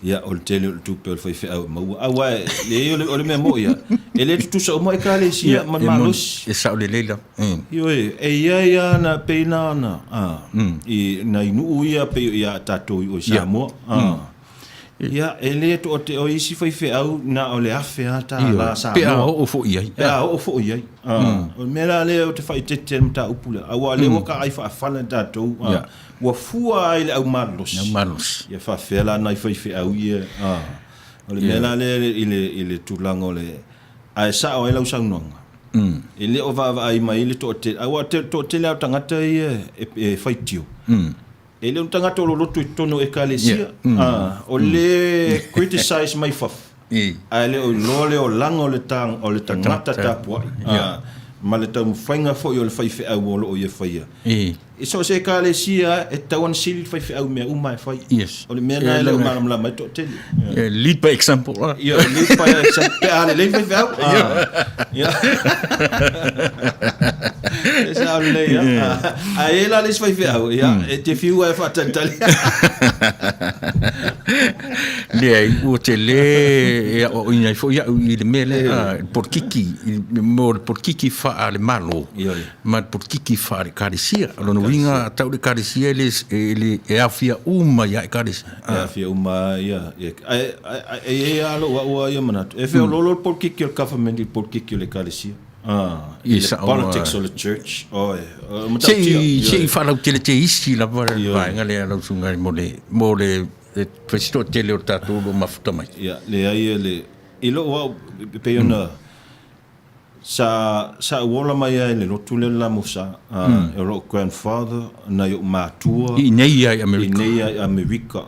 Ia, o le tele o le tupe o le faifeau e maua. Aua e, leai o le mea moni ia, e le tutusa uma ekalesia ma le malosi. E sao lelei lava. Ioe, e i ai lava na pei na ona, i nai nuu ia pei ia tatou i o i Samoa. Ia, e le toate, o isi faifeau na o le $1,000 Samoa. Pe a oo foi i ai. Pe a oo foi i ai. O le mea la lea ou te faaeteete ai i le mataupu lea, aua o lea ua taai faafala tatou, ua fua lava i le au malolosi. Au malolosi. Ia faapefea la nai faifeau ia. O le mea la lea i le tulaga o le... Ae sao ai lau saunoaga, e le o vaavaai mai le toatele, aua o le toatele lava o tagata ia e faitio, E le o ni tagata o loloto i totonu o ekalesia, o le criticize mai fafo, ae le o iloa le olaga o le o le tagata tapuai, ma le taumafaiga foi o le faifeau o lo o ia faia. I so o se ekalesia, e tatau ona sili le faifeau i mea uma e fai. O le mea lena e le o malamalama ai le toatele. Lead by example. Ia, lead by example. Pe a lelei le faifeau. Ia. E sao lelei, ia. Ae i ai la le isi faifeau, ia, e te fiu lava e faatalitali. Leai, ua tele e aoaoina ai foi au i le mea lea, le polokiki, mo le polokiki faa le Malo ma le polokiki faa le Ekalesia. O lona uiga, a tau le Ekalesia e le, e le, e aofia uma ai lava Ekalesia. E aofia uma lava, ia. Ae, e i ai lava lou au lava ia manatu, e feoloolo le polokiki o le government i le polokiki o le Ekalesia. I le politics o le church, oi, o le matautia. Se i faalautele te isi lava le vaega lea lau susuga mo le, mo le fai toatele o tatou o lo o mafuta mai. Ia, leai e le, i lou au, e pei ona, sa, sa ou ola mai lava i le lotu lea le Lamosa, o lou grandfather, nai ou matua. I inei lava i Amerika. I inei lava i Amerika,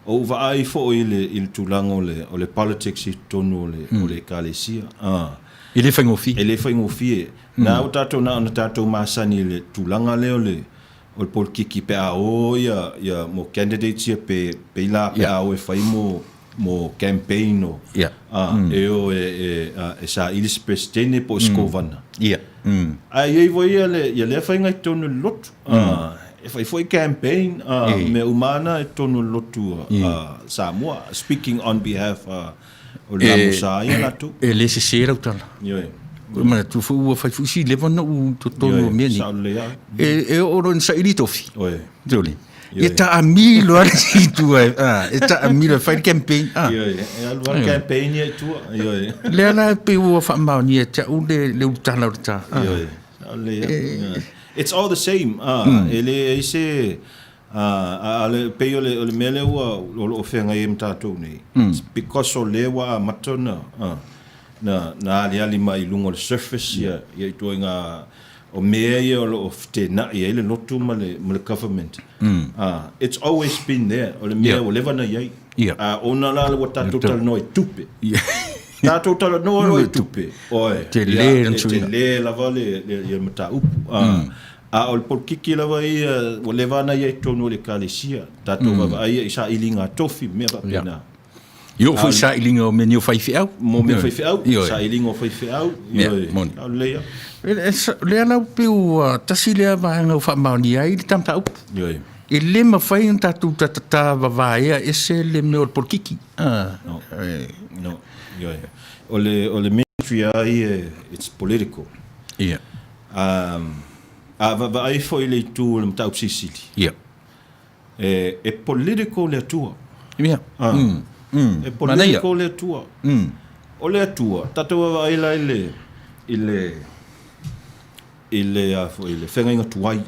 O ou vaai foi i le, i le tulaga o le, o le politics i totonu o le, o le Ekalesia. Ah. E le faigofie. E le faigofie. Na ua tatou na ona tatou masani i le tulaga lea o le, o le polokiki pe a o ia, ia mo candidates ia pe, pe i la pe a o e fai mo, mo campaign o, yeah. ah, e o e, e, e saili se Peresetene po o se Kovana. Yeah. Ae i ai foi ia le, ia lea faiga i totonu o le lotu. E fai foi campaign, mea uma ana i totonu o le lotu Samoa, speaking on behalf o le Lamosa ia latou. E le sese lau tala. Ioe. E manatua foi ua fai foi si leva ona ou i totonu o mea nei. Sao lelei lava. E oo loa ina saili tofi. Ioe. Tole. E taamilo lava le isi i tua, e taamilo e fai le campaign. Ioe, e alu lava le campaign ia i tua. Ioe. Lea la e pei ua faamaonia e te au le ulutala o le ta. Ioe, sao lelei lava. It's all the same, e leai se, a o le, pei o le, o le mea lea ua, o lo o feagai ai ma tatou nei, it's because o lea ua amata ona, na, na aliali mai i luga o le surface ia, ia ituaiga o mea ia o lo o fetenai ai le lotu ma le, ma le government. It's always been there, o le mea ua leva ona i ai. A ona la ua tatou talanoa i tupe. Tatou talanoa loa i tupe, oe, Tele ia, e tele lava le, le, le mataupu. A o le polokiki lava ia, ua leva ona i ai i totonu o le Ekalesia. Tatou vaavaai i sailiga tofi ma mea faapena. I oo foi i sailiga o mea nei o faifeau. Mo mea faifeau, sailiga o faifeau, ioe, o lelei lava. O lea la pei ua tasi lea vaega ua faamaonia ai le ta mataupu. Ioe. E le mafai ona tatou tatata vavaea ese le mea o le polokiki. No, no, ioe. O le, o le ministry lava ia, it's political. Ia. A vaavaai foi i le itu o le mataupu silisili. Ia. E, e political le Atua. Ia. Ah. E political le Atua. O le Atua, tatou vaavaai la i le, i le, i le, a foi, i le feagaiga tuai.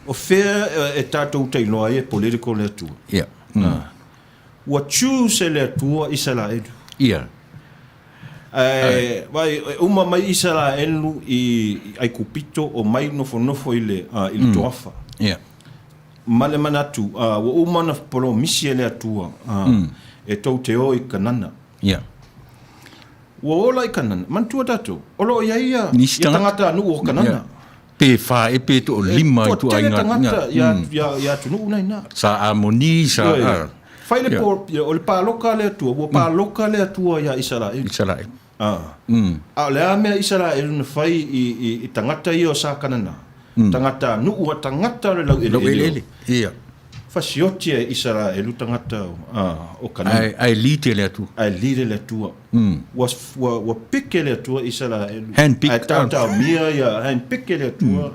O fea e tatou te iloa ai e political le Atua? Ia. Ah. Ua choose e le Atua Isaraelu. Ia. Ae, vai, e uma mai Isaraelu i Aikupito o mai nofonofo i le, i le toafa. Ia. Ma le manatu, ua uma ona polomisi e le Atua, e tou te o i Kanana. Ia. Ua ola i Kanana. Manatua tatou, o lo o i ai ia, ia tagata nuu o Kanana. Pe fa e pe toalima i tuaiga. Toatele tagata ia, ia, ia atunuu na ina. Sa Amoni, sa... Ioe. Fai le po, o le paloka a le Atua, ua paloka le Atua ia Isaraelu. Isaraelu. Ah. A o le a mea Isaraelu na fai i, i, i tagata ia o sa Kanana? Tagata nuu a tagata o le laueleele. Laueleele, ia. Fasioti e Isaraelu tagata o Kanana. Ae, ae lead e le Atua. Ae lead e le Atua. Ua, ua, ua pick e le Atua Isaraelu. Hand pick. Ae taotaomia ia, hand pick e le Atua.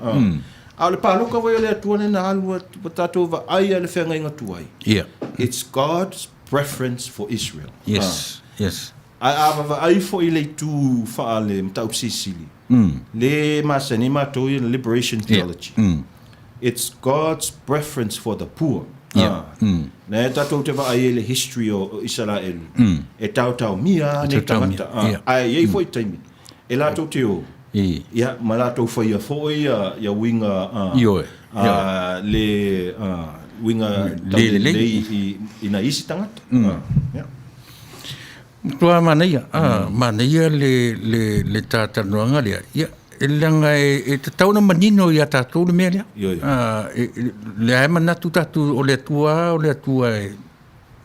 A o le paloka foi a le Atua lea na alu ua tatou vaai i le feagaiga tuai. Ia. It's God's preference for Israel. Yes, yes. Ae a vaavaai foi i le itu faale mataupu silisili, le masani matou ia le liberation theology. It's God's preference for the poor. Yeah. Na e tatou te vaai ai le history o Isaraelu, e taotaomia lava nei tagata. Ae i ai foi taimi e latou te o, ia, ma latou faia foi ia uiga le uiga taulelei i nai isi tagata. Ia. Matua manaia, manaia le, le, le ta talanoaga lea. Ia, e leaga e, e tatau ona manino ia tatou le mea lea. Ioe. Lea e manatu tatou o le Atua, o le Atua e,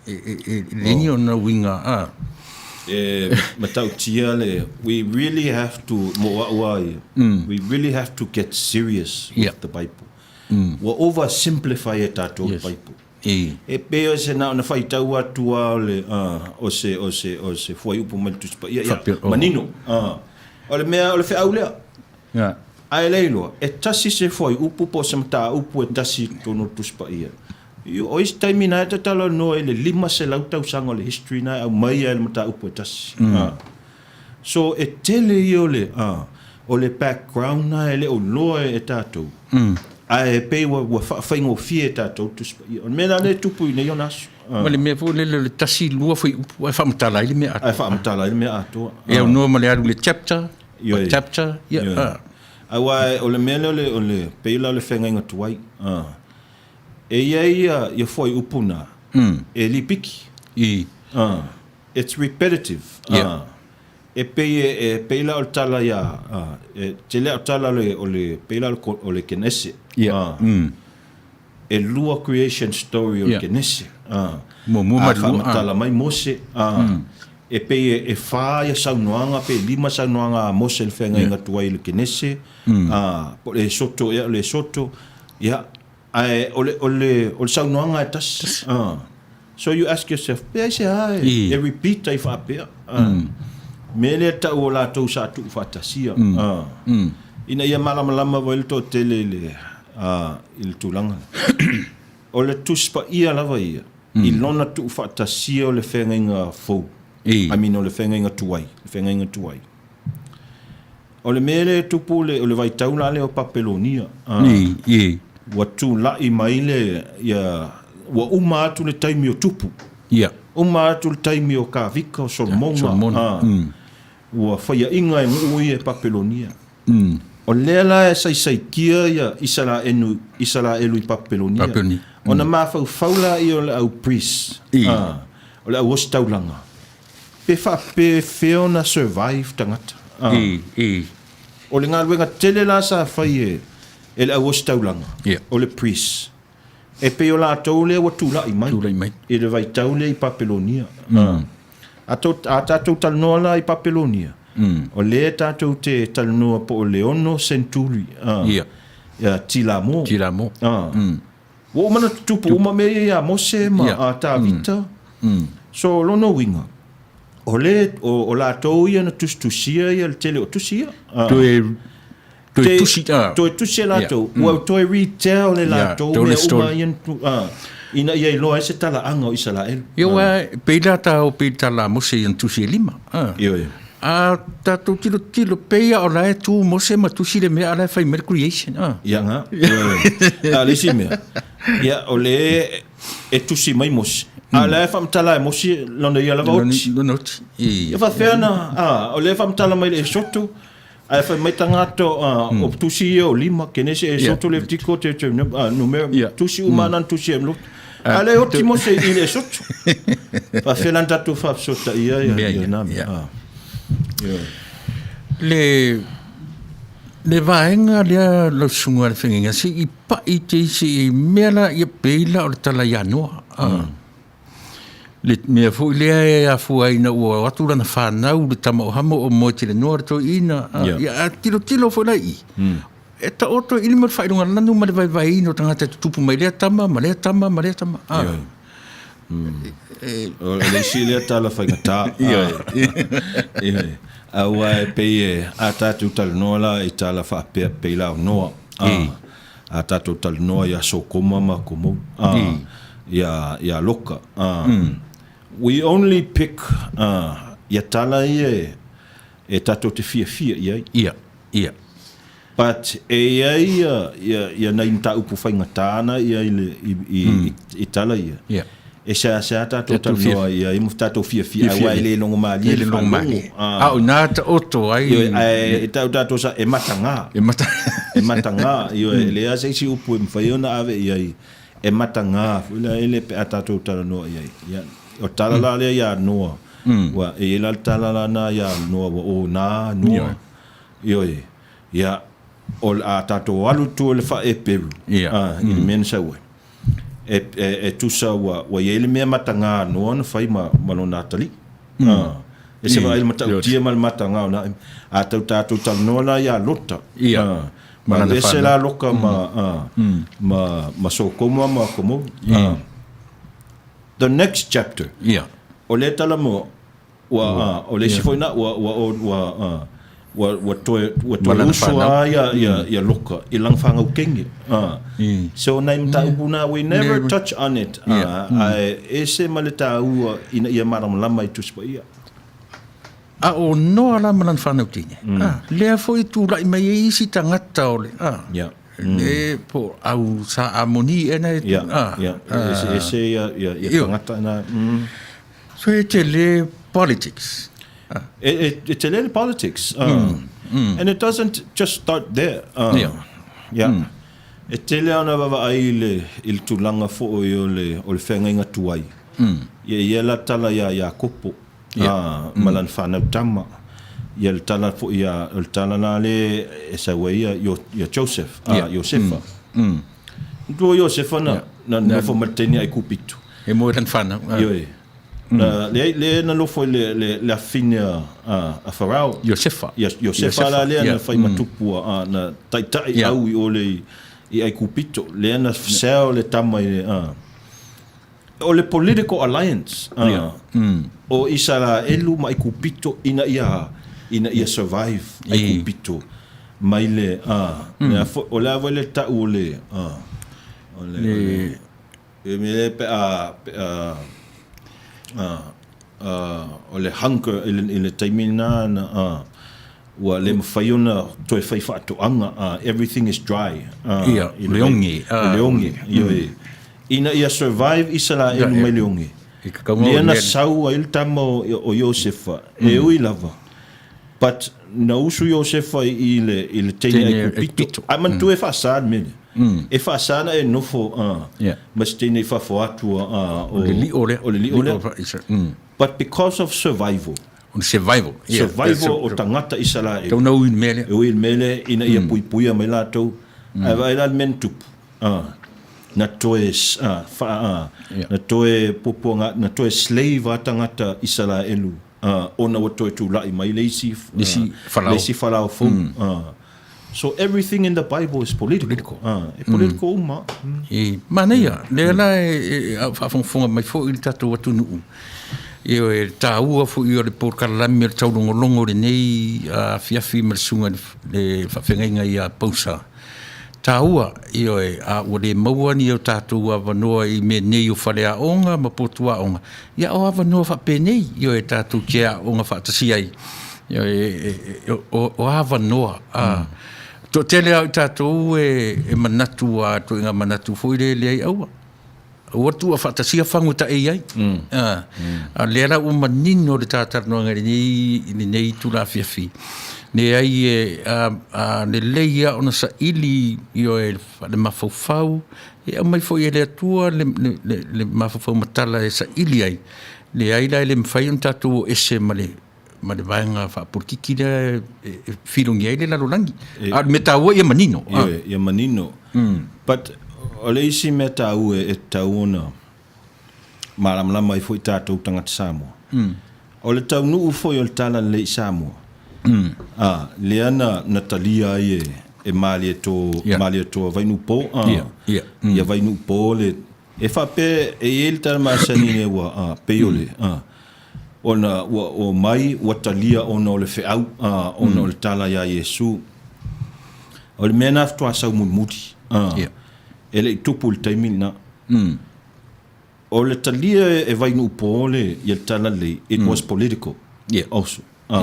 e, e, e leai ni ona uiga. E matautia le, we really have to, mo au a ia, we really have to get serious with the Bible. Ua oversimplify e tatou le Bible. E pei o se na ona faitau atu lava o le, o se, o se, o se fuaiupu mai le Tusi Paia, ia, manino. O le mea, o le feau lea. Ae le iloa, e tasi se fuaiupu po o se mataupu e tasi i totonu o le Tusi Paia. O isi taimi na e talanoa i le 500 tausaga o le history na e aumai ai le mataupu e tasi. So e tele ia o le, o le background na e le o iloa e tatou, ae pei ua, ua faafaigofie e tatou le Tusi Paia. O le mea la lea e tupu i nei ona aso. Ma le mea foi lele o le tasi, lua fuaiupu ae faamatala ai le mea atoa. Ae faamatala ai le mea atoa. E aunoa ma le alu i le chapter, ma chapter, ia. Aua o le mea lea o le, o le, pei la o le feagaiga tuai. E i ai ia fuaiupu na, e lipiki. It's repetitive. E pei e pei la o le tala ia, e tele au tala o le, pei la o le Kenese. E lua creation story o le Kenese. Muamua ma le lua. A faamatala mai Mose. E pei e fa ia saunoaga pe lima saunoaga a Mose i le feagaiga tuai i le Kenese. Po o le Esoto ea o le Esoto. Ia, ae o le, o le, o le saunoaga e tasi. So you ask yourself, pe aisea e repeat ai faapea? Mea lea tau o latou sa tuufaatasia. Ina ia malamalama foi le toatele i le, i le tulaga lea. O le Tusi Paia lava ia, i lona tuufaatasia o le feagaiga fou, I mean o le feagaiga tuai, le feagaiga tuai. O le mea lea e tupu le, o le vaitau la lea o Papelonia. I, i. Ua tulai mai le, ia, ua uma atu le taimi o tupu. Ia. Uma atu le taimi o Kavika, o Solomona. Solomona. Ua faiaina e nuu ia e Papelonia. O lea la e saisaitia ia Isaraelu, Isaraelu i Papelonia. Papelonia. Ona mafaufau laia o le au priests, o le au ositaulaga, pe faapefea ona survive tagata. I, i. O le galuega tele la sa fai e, e le au ositaulaga, o le priests. E pei o latou lea ua tulai mai, tulai mai. I le vaitau lea i Papelonia. A, to, a tatou talanoa la i Papelonia, o lea tatou te talanoa po o le ono senturi ia, Tilamo. Tilamo. Ua uma ona tutupu uma mea ia ia Mose ma a Tavita. So, lona uiga, o le, o, o latou ia na tusitusia ia le tele o tusi ia. Toe Toe tusi, ah. Toe tusi e latou. Ua toe retell e latou mea uma ia ina ia iloa ai se talaaga o Isaraelu. Ia, aua e pei la ta o pei tala a Mose i ana tusi e lima. Ioe. A tatou tilotilo pei a o la e tu Mose ma tusi le mea a la e fai mai le creation. Ia nga. Ioe. A o le isi mea, ia o le e tusi mai Mose, a o la e faamatala e Mose lona ia lava oti. Lona oti. E faafefea ona, o lea e faamatala mai le Esoto, Ae fai mai tagata o tusi ia o lima, Kenese, Esoto, Levitiko, Deuteronomio, Numera, tusi uma na tusi e loto. A le oti Mose i le Esoto. Faafefea la ona tatou faafesootaia ia na mea. Le le vaega lea lau susuga i le feagaiga, se i pai te isi mea la ia pei la o le tala ia Noa. Le mea foi lea e afua ai ina ua o atu lana fanau le tama o Hamo o moe tele noa le toeaina. Ia, a tilotilo foi la i i, e taoto i lima le faailoga lanu ma le vaevaeina o tagata e tutupu mai lea tama ma lea tama ma lea tama. O le isi lea tala faigata. Aua e pei e a tatou talanoa la i tala faapea pei la o Noa. A tatou talanoa ia Sokoma ma Komo, ia, ia Loka. We only pick ia tala ia e, e tatou te fiafia i ai. Ia, ia. But e i ai ia, ia, ia nai mataupu faigata na ia i, le, i, i, i, i tala ia. Ia. E seasea tatou talanoa i ai ma tatou fiafia aua e le logomalie le faalogo. A o ina taoto ai. Ioe, ae e tau tatou sa e mataga. E mata. E mataga, ioe, e leai se isi upu e mafai ona ave i ai e mataga foi la ele pe a tatou talanoa i ai. Ia, o tala la lea ia Noa. Ua e i ai la le tala la na ia Noa ua ona Noa. Ioe. Ia, o le a tatou alu i tua i le faaeperu, i le mea na sau ai. E, e, e tusa ua, ua i ai le mea matagā noa na fai ma, ma lona atalii. Mm. E se vaai le matautia ma le matagā o na, a tau tātou talanoa la iā Lota. Ia. Ma ese la Loka ma, ma, ma Sokoma ma Komou. The next chapter. Ia. O lea tala mo, Ua, ā, o le isi foi na, ua, ua, ua, ā, ua, ua toe, ua toe uso lava ia, ia, ia Loka i lana fanau kenge. Ā, so nai mataupu na, we never touch on it, ā, ae ese ma le tāua ina ia malamalama i Tusi Paia. A o Noa la ma lana fanau teine, ā, lea foi e tulai mai ai isi tagata o le, ā, le po au sa Amoni ena e, ā, Ia, ia, ese, ese ia, ia, ia tagata na, So e tele politics. E, e, e tele le politics. And it doesn't just start there. Yeah. E tele ana vaavaai i le, i le tulaga foi o le, o le feagaiga tuai. Ia ia la tala iā Iakopo ma lana fanau tama. Ia le tala foi ia, o le tala la le e sau ai ia, ia Joseph, Iosefa. Matua o Iosefa na, na nofo ma le teine Aikupito. E moe lana fanau. Ioe. Na, leai, lea na nofo i le, le, le afafine a, a, a Farao. Iosefa. Ia, Iosefa la lea na fai ma tupu a, na taitai au i o le i, i Aikupito. Lea na sell le tama i le, a. O le political alliance a, o Isaraelu ma Aikupito ina ia, ina ia survive Aikupito mai le, a, mea foi, o le a foi le tau o le, a, o le, o le, e mea pe a, pe a, a, a, o le hunger i le, i le taimi lena na, a, Ua le mafai ona toe fai faatoaga, everything is dry. Ia, o le oge. O le oge, ioe. Ina ia survive Isaraelu mai le oge, lea na sau ai le tama o Iosefa, e ui lava, but na usu Iosefa i le teine Aikupito. Ae manatua e faasa le mea lea. E faasa ona e nofo ma se teine i fafo atu o le lio lea. O le lio lea. But because of survival. O le survival. Yeah. Survival o tagata Isaraelu. Tau na ui le mea lea. E ui le mea lea ina ia puipuia mai latou. Ae vaai la le mea na tupu. Na toe fa na toe puapuaga na toe slave a tagata Isaraelu ona ua toe tulai mai le isi le isi Farao fou. So everything in the Bible is political. Political. Ah, e political mm. uma. Mm. E manaia, lea la e, e, faafogafoga mai foi le tatou atunuu. E, e tāua foi o le polokalame o le taulogologo lenei afiafi ma le susuga le faafeagaiga ia Pausa. Tāua, ioe, a ua le maua ni o tatou avanoa i mea nei o faleaoga ma potuaoga, ia o avanoa faapenei, ioe, tatou te aoga faatasi ai. O avanoa. Mm. Toatele lava o i tatou e manatu a ituaiga manatu foi lea e leai aua. Aua le tuua faatasia fagu e taei ai. Mm. A, mm. A lea la ua manino le ta talanoaga i lenei, i lenei itula afiafi. Leai e a, a lelei lava ona saili ioe le mafaufau, e aumai foi e le Atua le, le, le, le mafaufau matala e saili ai. Leai la e le mafai ona tatou o ese ma le ma le vaega faapolokiki lea e filogia ai le lalolagi. A o le mea taua ia manino. Ioe, ia manino. But o le isi mea taua e tatau ona malamalama ai foi tatou tagata Samoa, o le taunuu foi o le Talalelei i Samoa, a, lea na, na talia ai e, e Malietoa, Malietoa Vainuupo, a, ia Vainuupo le, e faapea e i ai le tala masani lea ua, a, pei o le, a, Ona ua omai, ua talia ona o le feau, ā, ona o le tala iā Iesu. O le mea lena faatoa sau mulimuli, ā, e le i tupu i le taimi lena. O le talia e Vainuupo le, ia le tala lelei, it was political also. Ā,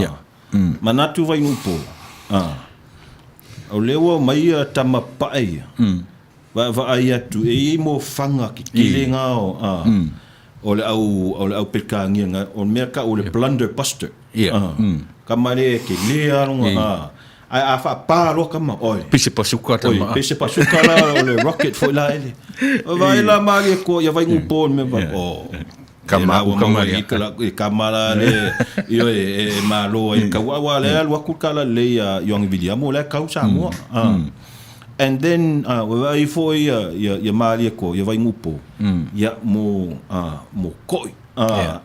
manatu Vainuupo, ā, o lea ua omai ia tama papae ia, Vaavaai atu, e i ai mofaga kekele nga o, a, o le au, o le au Peretania nga, o le mea kau o le blunder buster. Ia. A, kama le ke le aloga, a, ae a faapa loa kama, oi. Pei se pasuka Oi, tama. pei se pasuka la o le rocket foi la ele. Vaai la malie koa ia vaingu po le mea va, oh. Kama u kama ia. I kama la le, ioe, e malo ai kau. Aua le alu aku kala le ia Ioangi Viliamu, o lea kau Samoa. And then, ua vaai foi ia, ia, ia malie koa, ia Vaingupo, ia mo, mo koi,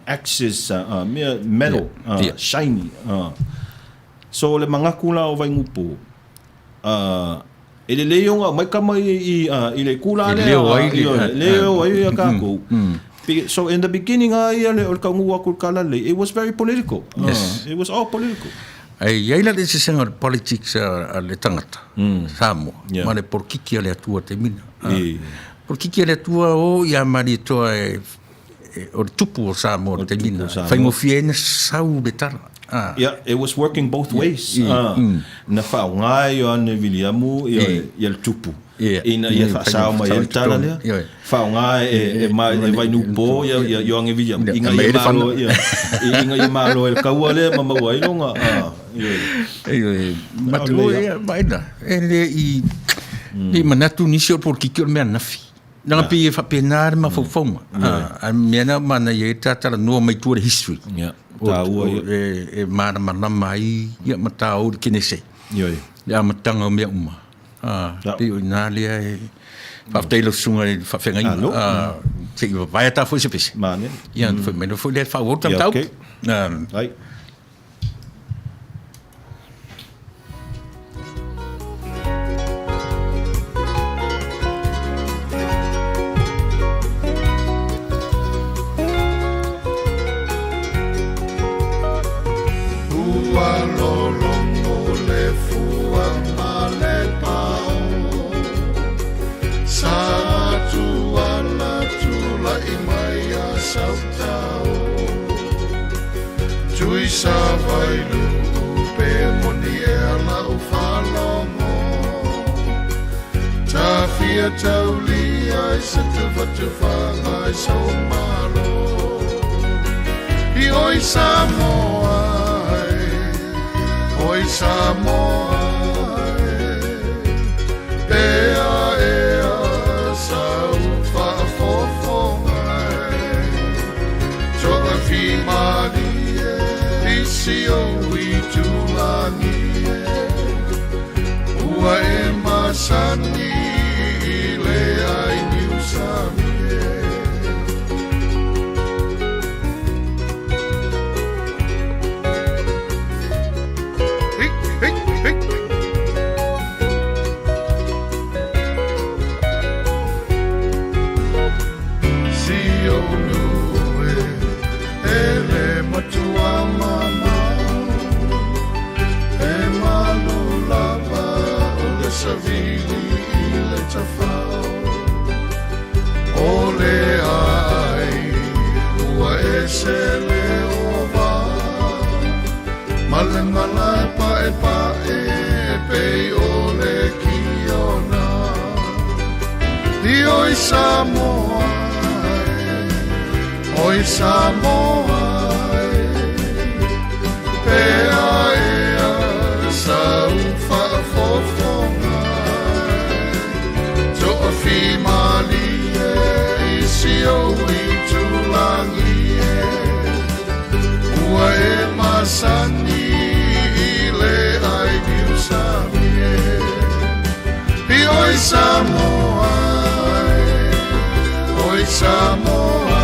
axes, mea metal, shiny. So, le mangaku la o Vaingupo, E lelei ona aumai kama i, i le kula lea. E leo ai le. Leo ai ia kākou. So in the beginning a ia le o le kaunuu aku i le Talalelei, it was very political. Yes. It was all political. E i ai la le eseesega o le politics a le tagata Samoa ma le polokiki a le Atua taimi na. Polokiki a le Atua o ia Malietoa e o le tupu o Samoa i le taimi lena, e faigofie ai ona sau le tala. Yeah, it was working both ways. Na faaaoga e Ioane Viliamu ia le tupu ina ia faasao mai ai le tala lea. Faaaoga e Vainuupo ia Ioane Viliamu ina ia malo ina ia malo ai le kaua lea ma maua ai lona. Matua, e le i manatu nisi o le polokiki o le mea anafi. Leaga pei e faapena le mafaufauga. A mea na manaia ai le ta talanoa mai tua le history. Ia, taua ia. E malamalama ai ia ma taou le Kenese. Ioe. Le amataga o mea uma. Pei o i ina lea e faafetai i lau susuga i le faafeagaiga. Se i vavae ata foi se pese. Manaia. Ia, ona foi mai loa foi lea e faaauau le ta mataupu. Ia, okay. Ai. Ua lologo le fua ma le pao Sa tuala tulai mai a Sautao Tui sa vailuu pe moni Ia taulia i se tufatufaga i sou Malo. I oi Samoa e, oi Samoa e, Ea ea sau faafofoga e, Toafimalie i si ou itulagi e, Ua e masani i le ai niusami e. Hey, hey, hey. Si ou nuu e, e le matua mamao, E malu lava o le savili i le tafao, O le aai ua ese le ova, Ma le malae paepae pei o le kiona. I oi Samoa e, oi Samoa e, Pea ea sau faafofoga e, Toafimalie i si ou itulagi e, Ua e masani i le ai niusami e. I oi Samoa e, oi Samoa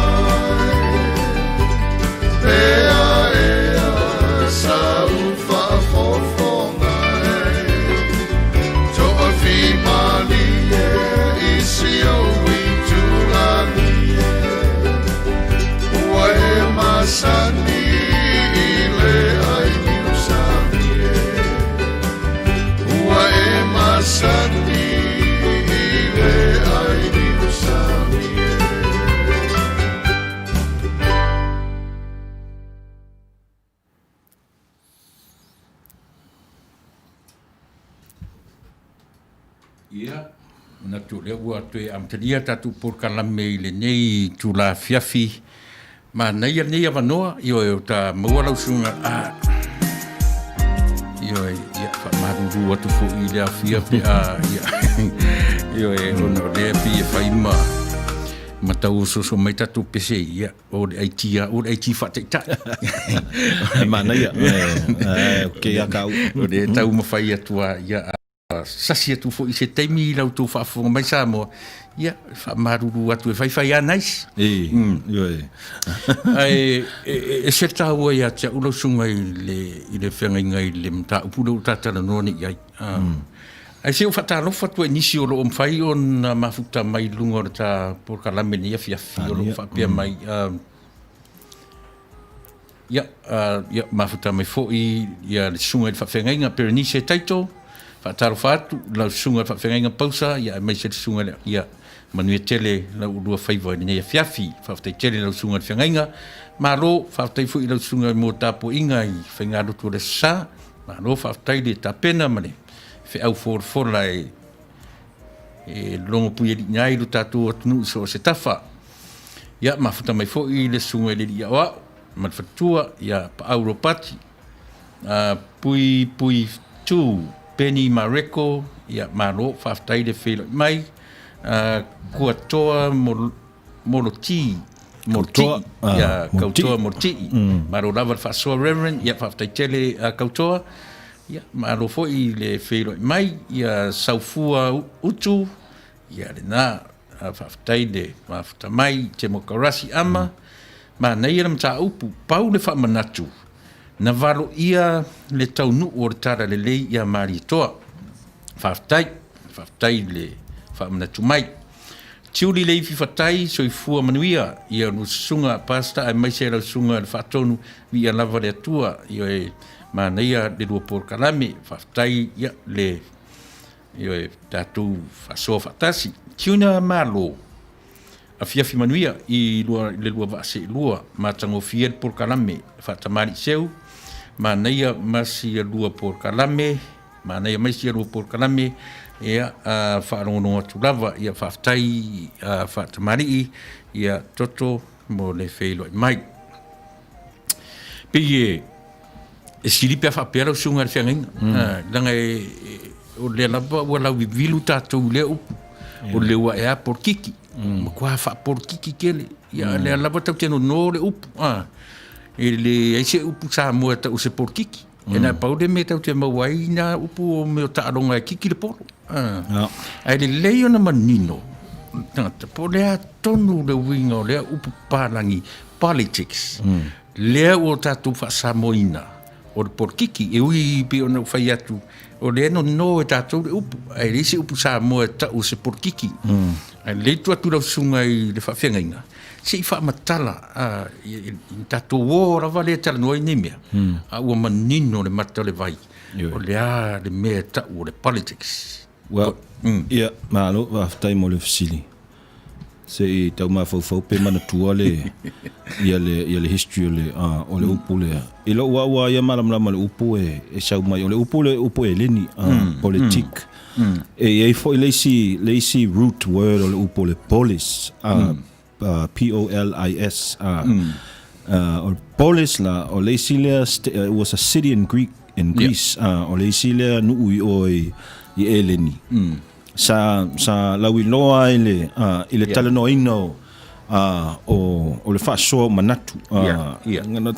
e, Ea ea sau faafofoga e, Toafimalie i si ou itulagi e, Ua e masani i le ai niusami e, Ua e masani i le ai niusami e. Ia, manatu o lea ua toe amatalia tatou polokalame i lenei itula afiafi. Manaia lenei avanoa, ioe, o ta maua lau susuga, ah, ioe, ia, faamalulu atu foi i le aofia pe a, ia, ioe, ona o lea pei e fai ma, ma tauosooso mai tatou pese, ia, o le IT lava, o le IT faataitai. E manaia, e, ok a kau. O lea e taumafai atu lava, ia, sasi atu foi i se taimi i la outou faafofoga mai Samoa, ia, faamalulu atu e faifai lava nice. E, ioe. Ae e ese le taua ia te au lau susuga i le, i le feagaiga i le mataupu lea ua ta talanoa nei i ai. Ae se i ou faatalofa atu ai i nisi o lo o mafai ona mafuta mai i luga o le ta polokalame i lenei afiafi o lo o faapea mai, Ia, ia, mafuta mai foi ia le susuga i le faafeagaiga Berenice Taito, faatalofa atu i lau susuga i le faafeagaiga Pausa, ia aemaise le susuga i le, ia, manuia tele lau ulua faiva i lenei afiafi. Faafetai tele i lau susuga i le feagaiga. Malo, faafetai foi i lau susuga mo tapuaiga i faigalotu o le Aso Sa. Malo, faafetai le tapena ma le feau folafola e e logopuialiiga ai lo tatou atunuu i so o se tafa. Ia, mafuta mai foi le susuga i le alii aoao ma le faletua ia Paau Ropati, Pui Pui Tu, Penny Mareko, ia malo, faafetai le feiloai mai, Kuatoa Moloti, Moloti, ia Kautoa Moloti, malo lava le faasoa Reverend, ia faafetai tele Kautoa, ia malo foi le feiloai mai, ia Saufua Utu, ia lena. Faafetai le mafuta mai Temokarasi Ama, manaia le mataupu, pau le faamanatu, na valoia le taunuu o le Talalelei ia Malietoa. Faafetai, faafetai le faamanatu mai. Tiuli le ifi fatai, soifua manuia ia lua susuga Pastor aemaise lau susuga le Faatonu, viia lava le Atua, ioe, manaia le lua polokalame, faafetai ia le Ioe, tatou faasoa faatasi. Tiuna Malo, afiafi manuia i lua, le lua vaa seelua, matagofie le polokalame, faatamalii seu, manaia ma sia lua polokalame, manaia mai sia lua polokalame, Ia, faalogologo atu lava. Ia, faafetai faatamalii, ia, Toto mo le feiloai mai. Pei e e sili pe a faapea lau susuga i le feagaiga, leaga o lea lava ua lauivilu tatou i lea upu, o le ua ea polokiki, matua faapolokiki tele. Ia, lea lava tatou te nono le upu, e leai se upu Samoa e tau o se polokiki. E na pau le mea tatou te maua ai na upu o mea o taaloga e kiki le polo. Ae lelei ona manino tagata po o le a tonu le uiga o lea upu papalagi politics. Lea ua tatou faasamoaina o le polokiki. E ui pei ona ou fai atu, o lea e nono e tatou le upu, ae leai se upu Samoa e tau o se polokiki. Ae lelei tuu atu i lau susuga i le faafeagaiga, se i faamatala i tatou o lava lea e talanoa i nei mea, a ua manino le mata o le vai, o le a le mea e tau o le politics. Well, ia, malo, faafetai mo le fesili. Se i tau mafaufau pe manatua le, ia le, ia le history o le, o le upu lea. I lou au lava ia malamalama i le upu e, e sau mai. O le upu le upu Eleni, politique. E i ai foi le isi, le isi root word o le upu o le polis, P-O-L-I-S. O le polis la, o le isi lea, it was a city in Greek, in Greece. O le isi lea nuu i o i, i Eleni. Sa, sa lauiloa ai le, i le talanoaina o, o, o le faasoa o manatu.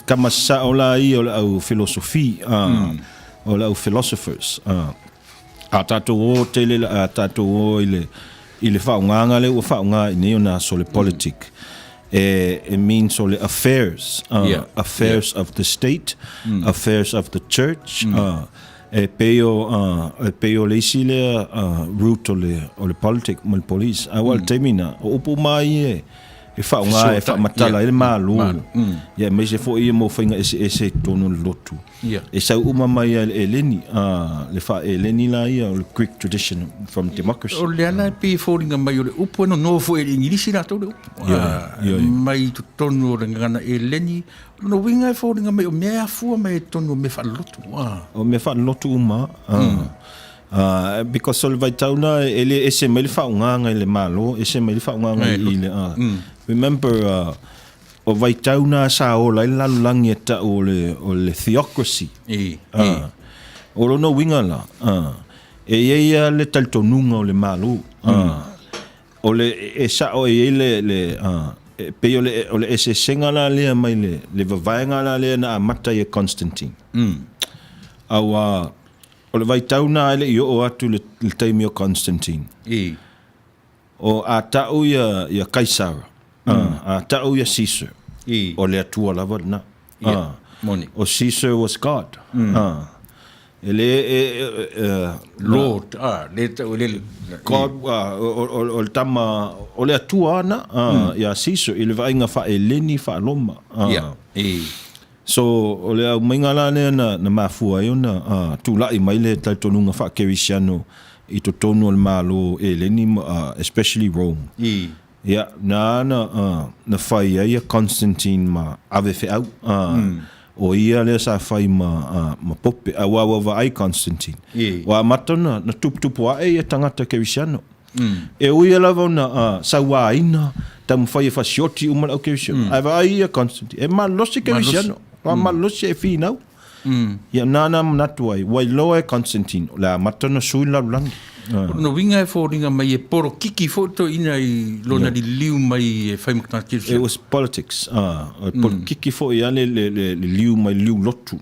Kama sao la ia o le au filosofi, o le au philosophers. A tatou o tele, a tatou o i le, i le faaaogaga lea ua faaaoga i nei ona aso le politic, e, e means o le affairs, affairs of the state, affairs of the church, e pei o, e pei o le isi lea root o le, o le politic ma le police. Aua o le taimi na, o upu uma ia e, e faaaoga e faamatala ai le Malo, ia aemaise foi ia mo faiga eseese i totonu o le lotu. E sau uma mai lava i le Eleni, le faa-Eleni la ia o le Greek tradition from democracy. O le ala e pei e foliga mai o le upu e nono foi e le Igilisi latou le upu. Mai totonu o le gagana Eleni, o lona uiga e foliga mai o mea e afua mai i totonu o mea faalelotu. O mea faalelotu uma. Because o le vaitau na e le ese mai le faaaogaga i le Malo, ese mai le faaaogaga i le... Remember, O vaitau na sa ola ai le lalolagi e tau o le, o le theocracy. I, i. O lona uiga la, e i ai lava le talitonuga o le Malo. O le, e sao e i ai le, le e pei o le, o le eseesega la lea mai le, le vavaega la lea na amata ia Constantine. Aua o le vaitau na e le i oo atu le, le taimi o Constantine. I. O a ta'u ia ia Kaisara, a ta'u ia Caesar, o le Atua lava lena. Moni. O Caesar was God. E le e, e, Lord, a, le ta'u e le God, o le tama, o le Atua ana, ia Caesar, i le vaaiga faa-Eleni, faa-Roma. So, o le aumaiga la lea na, na mafua ai ona tula'i mai le talitonuga faa-Kerisiano i totonu o le Malo Eleni, especially Rome. Ia, na ana na fai ai a Constantine ma ave feau, o ia lea sa fai ma, ma Pope, aua ua vaai Constantine. Ua amata ona na tuputupu ae ia tagata Kerisiano. E ui lava ona sauaina, taumafai e fasioti uma le au kerisiano, ae vaai ia Constantine, e malosi kerisiano, e malosi e finau. Ia nana manatu ai, ua iloa e Constantine, o le amata ona sui le lalolagi. O lona uiga e foliga mai e polokiki foi toeaina i lona liliu mai e fai ma tagata kerisiano. It was politics. O le polokiki foi lava le liliu mai, liliu lotu,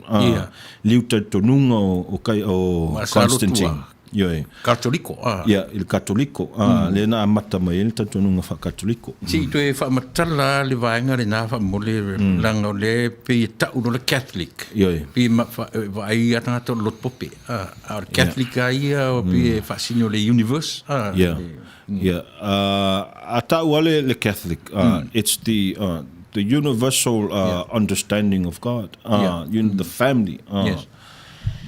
liliu talitonuga o Constantine. Ioe. Katoliko, ā. Ia, i le Katoliko, ā, lea na amata mai ai le talitonuga faa-Katoliko. Se i toe faamatala lava le vaega lena faamolemole, leaga o lea e pei e tau loa le Catholic. Ioe. Pei e vaai lava tagata o le lotu pope, ā, a o le Catholic lava ia pei e faasino i le universe, ā. Ia, ia. A tau lava le Catholic, it's the, the universal understanding of God, the family. Yes.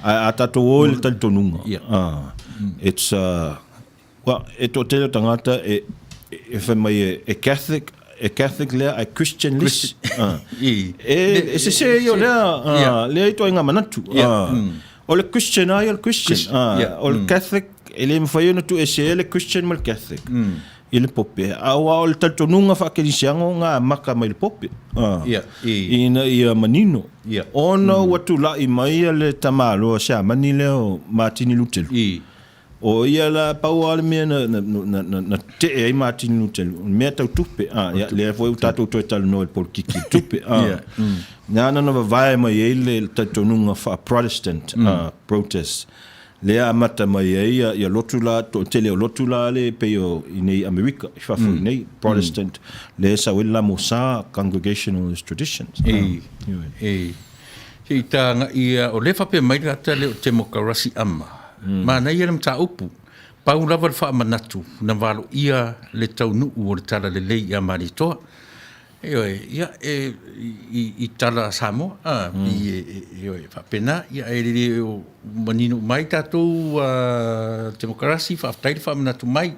A, a tatou o i le talitonuga. Yeah. It's, well, e toatele o tagata e, e fai mai e, e Catholic, e Catholic lea, ae Christian less. I. E, e sese ia o lea, lea ituaiga manatu. Yeah. O le Christian lava ia o le Christian. Yeah. O le Catholic, E le mafai ona tuuesea le Christian ma le Catholic i le Pope, aua o le talitonuga faakerisiano na amata mai le Pope, ina ia manino, ona ua tulai mai le tamaloa Siamani lea o Matini Lutelu. O ia la, pau lava le mea na tetee ai Matini Lutelu, o le mea tau tupe, ia, lea foi ua tatou toe talanoa i le polokiki tupe, lena na vavae mai ai le talitonuga faa-Protestant, protest, lea amata mai ai ia lotu la, toatele o lotu la le pei o i nei Amerika, i fafo i nei, Protestant, lea e sau ai le lamosa, Congregationalist traditions. E, se i taga'i ia, o lea e faapea mai le tagata lea o Temokarasi Ama, manaia le mataupu, pau lava le faamanatu na valoia le taunuu o le Talalelei ia Malietoa. Ioe, ia, e, i, i tala a Samoa, a, i, e, ioe, faapena, ia, e le o manino mai tatou temokarasi, faafetai le faamanatu mai.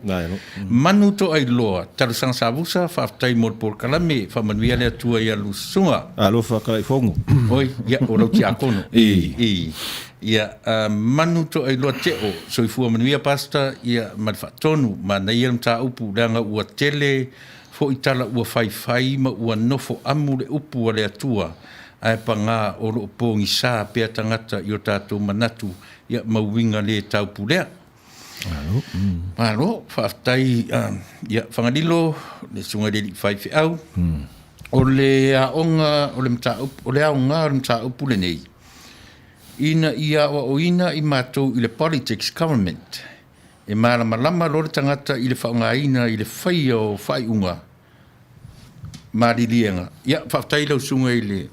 Manu Toailoa, Talosaga Savusa, faafetai mo le polokalame, faamanuia le Atua ia Lusuga. Alofa Kalaifogo. Oi, ia, o lau tiakono. I. I. Ia, Manu Toailoa Teo, soifua manuia Pastor, ia, ma le faatonu, manaia le mataupu, leaga ua tele Foi tala ua faifai ma ua nofo amu le upu a le Atua, ae pagā o lo o pogisa pea tagata i o tatou manatu ia ma uiga le taupulea. Malo. Malo, faafetai ia Fagalilo, le susuga i le alii faifeau. O le aoga o le mataupu, o le aoga o le mataupu lenei, ina ia aoaoina i matou i le politics government, E malamalama loa le tagata i le faaaogaina i le faia o faaiuga maliliega. Ia, faafetai i lau susuga i le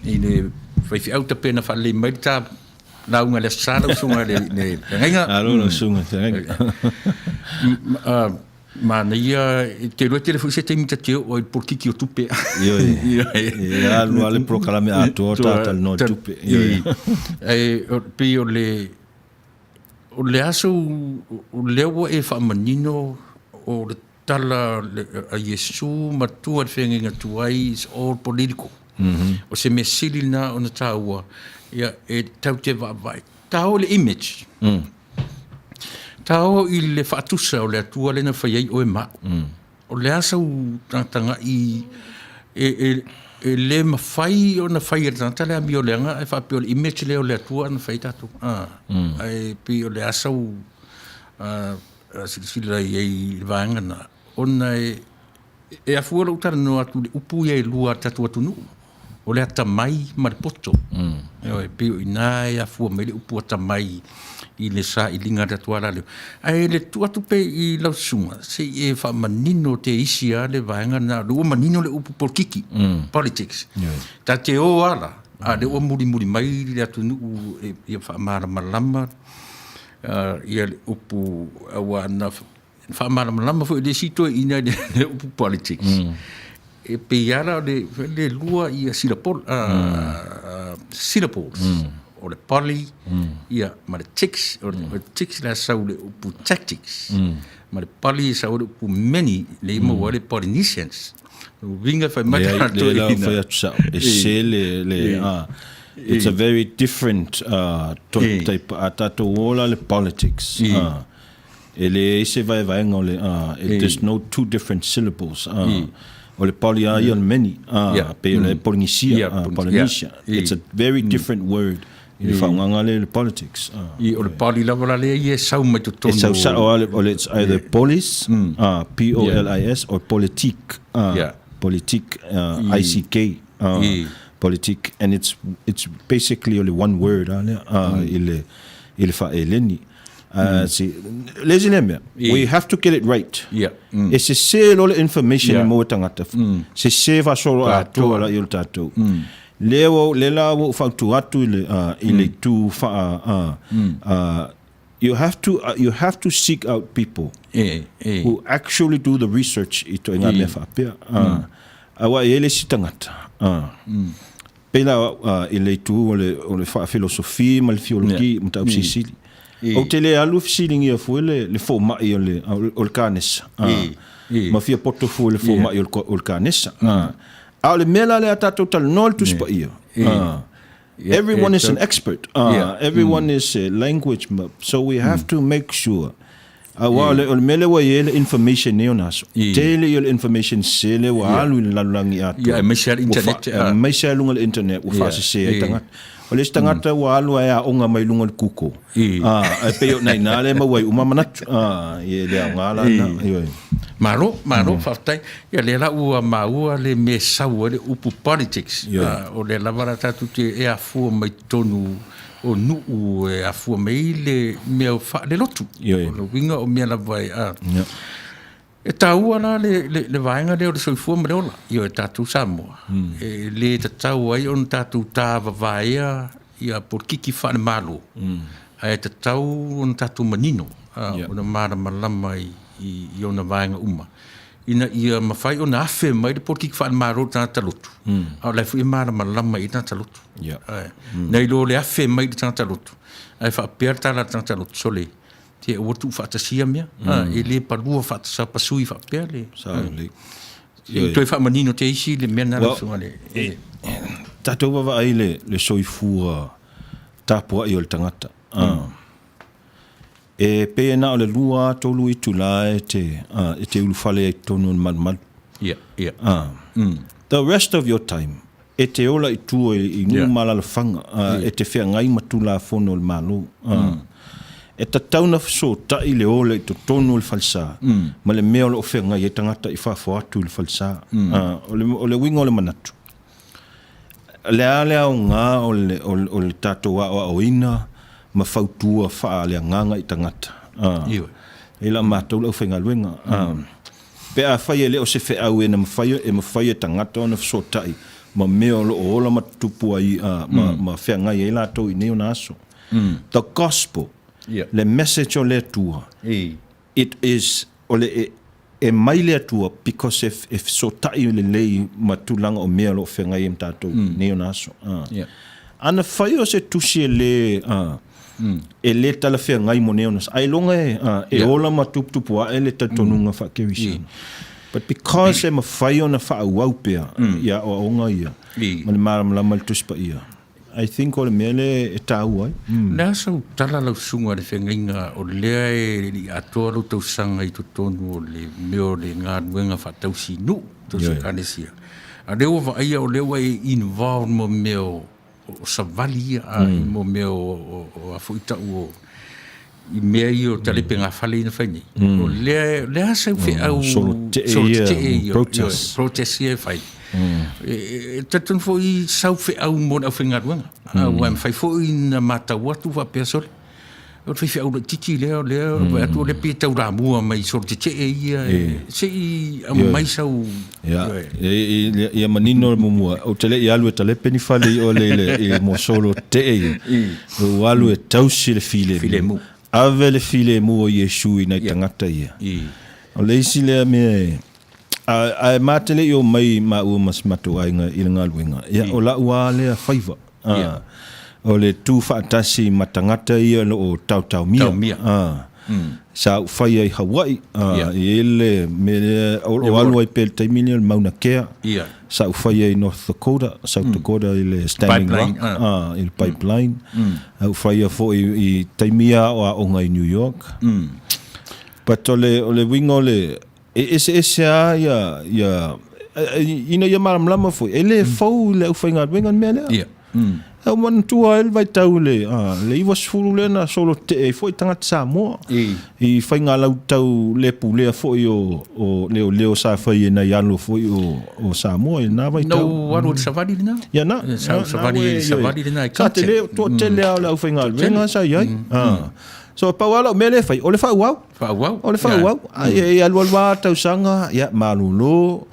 i le faifeau tapena faalelei mai le ta lauga i le Aso Sa lau susuga i le feagaiga. Malo lau susuga i le feagaiga. Manaia, te iloa e tele foi se taimi ta te oo ai i le polokiki o tupe. Ioe. E alu lava le polokalame atoa o talanoa i tupe. Ioe. Ae pei o le O le aso o lea ua e faamanino o le tala a Iesu matua le feagaiga tuai is all political. O se mea sili lena ona taua ia e tatou te vaavaai. Taoa i le image. Taoa i le faatusa o le Atua lea na fai ai oe ma au. O le a sau tagatagai e le mafai ona fai e le tagata le amioleaga ae faapea o le image lea o le Atua na fai tatou. Ae pei o le a sau silasila i ai i le vaega lena, ona e afua lou talanoa atu i le upu ia e lua a le tatou atunuu, o le atamai ma le poto. Ioe, pei o i ina e afua mai le upu atamai i le sailiga a le tatou alaleo. Ae le tuu atu pea i lau susuga, se i e faamanino te isi lava le vaega lena, o lea ua manino le upu polokiki, politics. Ta te o lava la, a o lea ua mulimuli mai le atunuu ia faamalamalama ia le upu aua na faamalamalama foi e le isi toeaina le upu politics. E pei lava la o le, foi le lua ia syllable, syllables. O le poly ia ma le ticks, o le ticks la e sau i le upu tactics. Ma le poly e sau ai le upu many, lea e maua ai le Polynesians. O le uiga e fai mai le toeaina. Lea la ua fai atu sao, e se le, it's a very different type, a tatou o la i le politics. E leai se vaevaega o le a, there's no two different syllables. O le poly a ia o le many, a, pei o le Polynesia, Polynesia. It's a very different word i le faaaogaga lea i le politics. I, o le poly lava la lea ia e sau mai totonu. E sau sao lava, o le, it's either polis, P-O-L-I-S, or politique, politique, I-C-K, politique. And it's basically only one word a lea, i le faa-Eleni. See, le isi lea mea, we have to get it right. E sese loa le information e maua e tagata, sese faasolo atoa la i o le tatou. Lea ua, lea la ua ou fautua atu i le, i le itu faa, you have to, you have to seek out people who actually do the research i ituaiga mea faapea. Aua e i ai le isi tagata, Pei la i le itu o le, o le faafilosofi ma le fiologi mataupu silisili. Ou te le alu fesiligia fua le, le fomai o le, o le kanesa. Ma fia poto fua i le fomai o le kanesa. A o le mea la lea a tatou talanoa i le Tusi Paia. Everyone is an expert. Everyone is a language. So we have to make sure. Aua o le, o le mea lea ua i ai le information nei ona aso. Tele ia o le information sese lea ua alu i le lalolagi atoa. Ia, aemaise lava le internet. Aemaise lava i luga o le internet ua faasese ai tagata. O le isi tagata ua alu ae aoga mai luga o le Google. Ae pei o nai ina lea e maua ai uma manatu. Ia e le aoga la lena. Ioe. Malo, malo, faafetai. Ia lea la ua maua le mea e sau ai le upu politics. O lea lava la tatou te e afua mai totonu o nuu e afua mai le mea faalelotu. O le uiga o mea lava e a. E taua la le, le, le vaega lea o le soifua ma le ola i o tatou Samoa. E le tatau ai ona tatou tavavaea ia polokiki faale-Malo, ae tatau ona tatou manino, ona malamalama i, i, i ona vaega uma ina ia mafai ona afe mai le polokiki faale-Malo i le tagata lotu, a o la e foi e malamalama i le tagata lotu. Nai lo le afe mai i le tagata lotu, ae faapea le tala a le tagata lotu, sole, te aua tuufaatasia mea, e le palua faapasui faapea le. Sao lelei. Se i toe faamanino te isi le mea lena lau susuga le. Tatou vaavaai le, le soifua tapuai o le tagata. E pei e na o le 2 3 itula e te, e te ulufale ai i totonu o le malumalu. The rest of your time, e te ola i tua i nuu ma alaalafaga, e te feagai ma Tulafono o le Malo. E tatau ona fesootai le ola i totonu o le falesa ma le mea o lo o feagai ai tagata i fafo atu i le falesa. O le uiga o le manatu, o le a le aoga o le tatou aoaoina ma fautua faaleagaga i tagata i la matou le aufaigaluega. Pe afai e le o se feau e mafai e mafai e tagata ona fesootai ma mea o lo o ola ma tutupu ai ma feagai ai latou i nei ona aso. The gospel, le message o le Atua, it is, o le, e mai le Atua because e fesootai lelei ma tulaga o mea o lo o feagai ai ma tatou i nei ona aso. Ana fai o se tusi e le, e le talafeagai mo nei ona aso, ailoga e ola ma tuputupu ae le talitonuga faa-Kerisiano. But because e mafai ona faaauau pea i aoaoga ia ma le malamalama i le Tusi Paia, I think o le mea lea e taua ai. O le a sau tala lau susuga i le feagaiga o lea e le i atoa lou tausaga i totonu o le mea o le galuega faatausi nuu, tausi ekalesia. A o lea ua vaaia o lea ua e involve mo mea o savali ia, mo mea o a foi tau o i mea ia o talepegafale ia na fai nei. O lea, o le a sau feau solotetee ia, protest, protest ia e fai. E talitonu foi sau feau mo le aufaigaluega. Aua e mafai foi ona matau atu faapea sole. O le faifeau laitiiti lea, o lea, vaai atu o lea pei e taulamua mai solotetee ia, se i aumai sau. Ia manino le muamua, ou te le i alu e talepe ni fale i ole i le mo solotetee ia. Ua alu e tausi le filemu. Ave le filemu o Iesu i nai tagata ia. O le isi lea mea e, ae ma te le i omai maua ma si matou aiga i le galuega, ia o lau lava lea faiva. O le tu faatasi ma tagata ia o lo o taotaomia. Sa ou faia i Hawaii, e i ai le mea lea, o lo o alu ai pea i le taimi lenei o le Mauna Kea. Sa ou faia i North Dakota, South Dakota i le Standing Rock, i le pipeline. Sa ou faia foi i taimi ia a o aoga i New York. But o le, o le uiga o le, e eseese lava ia, ia, ina ia malamalama foi, e le fou i le aufaigaluega le mea lea. E manatua ai le vaitau i le, le 90 lea na solo tetee ai foi tagata Samoa i faiga lautau le pulea foi o, o leoleo sa fai e nai alo foi o, o Samoa i lena vaitau. Na ou alu i le savali lena? Ia na. Sa ou savali i le savali lena i Sa tele, toatele lava o le aufaigaluega sa i ai. So pau lava lau mea lea e fai, o le faaauau. Faaauau. O le faaauau. Ai, e alualu lava tausaga, ia malolo,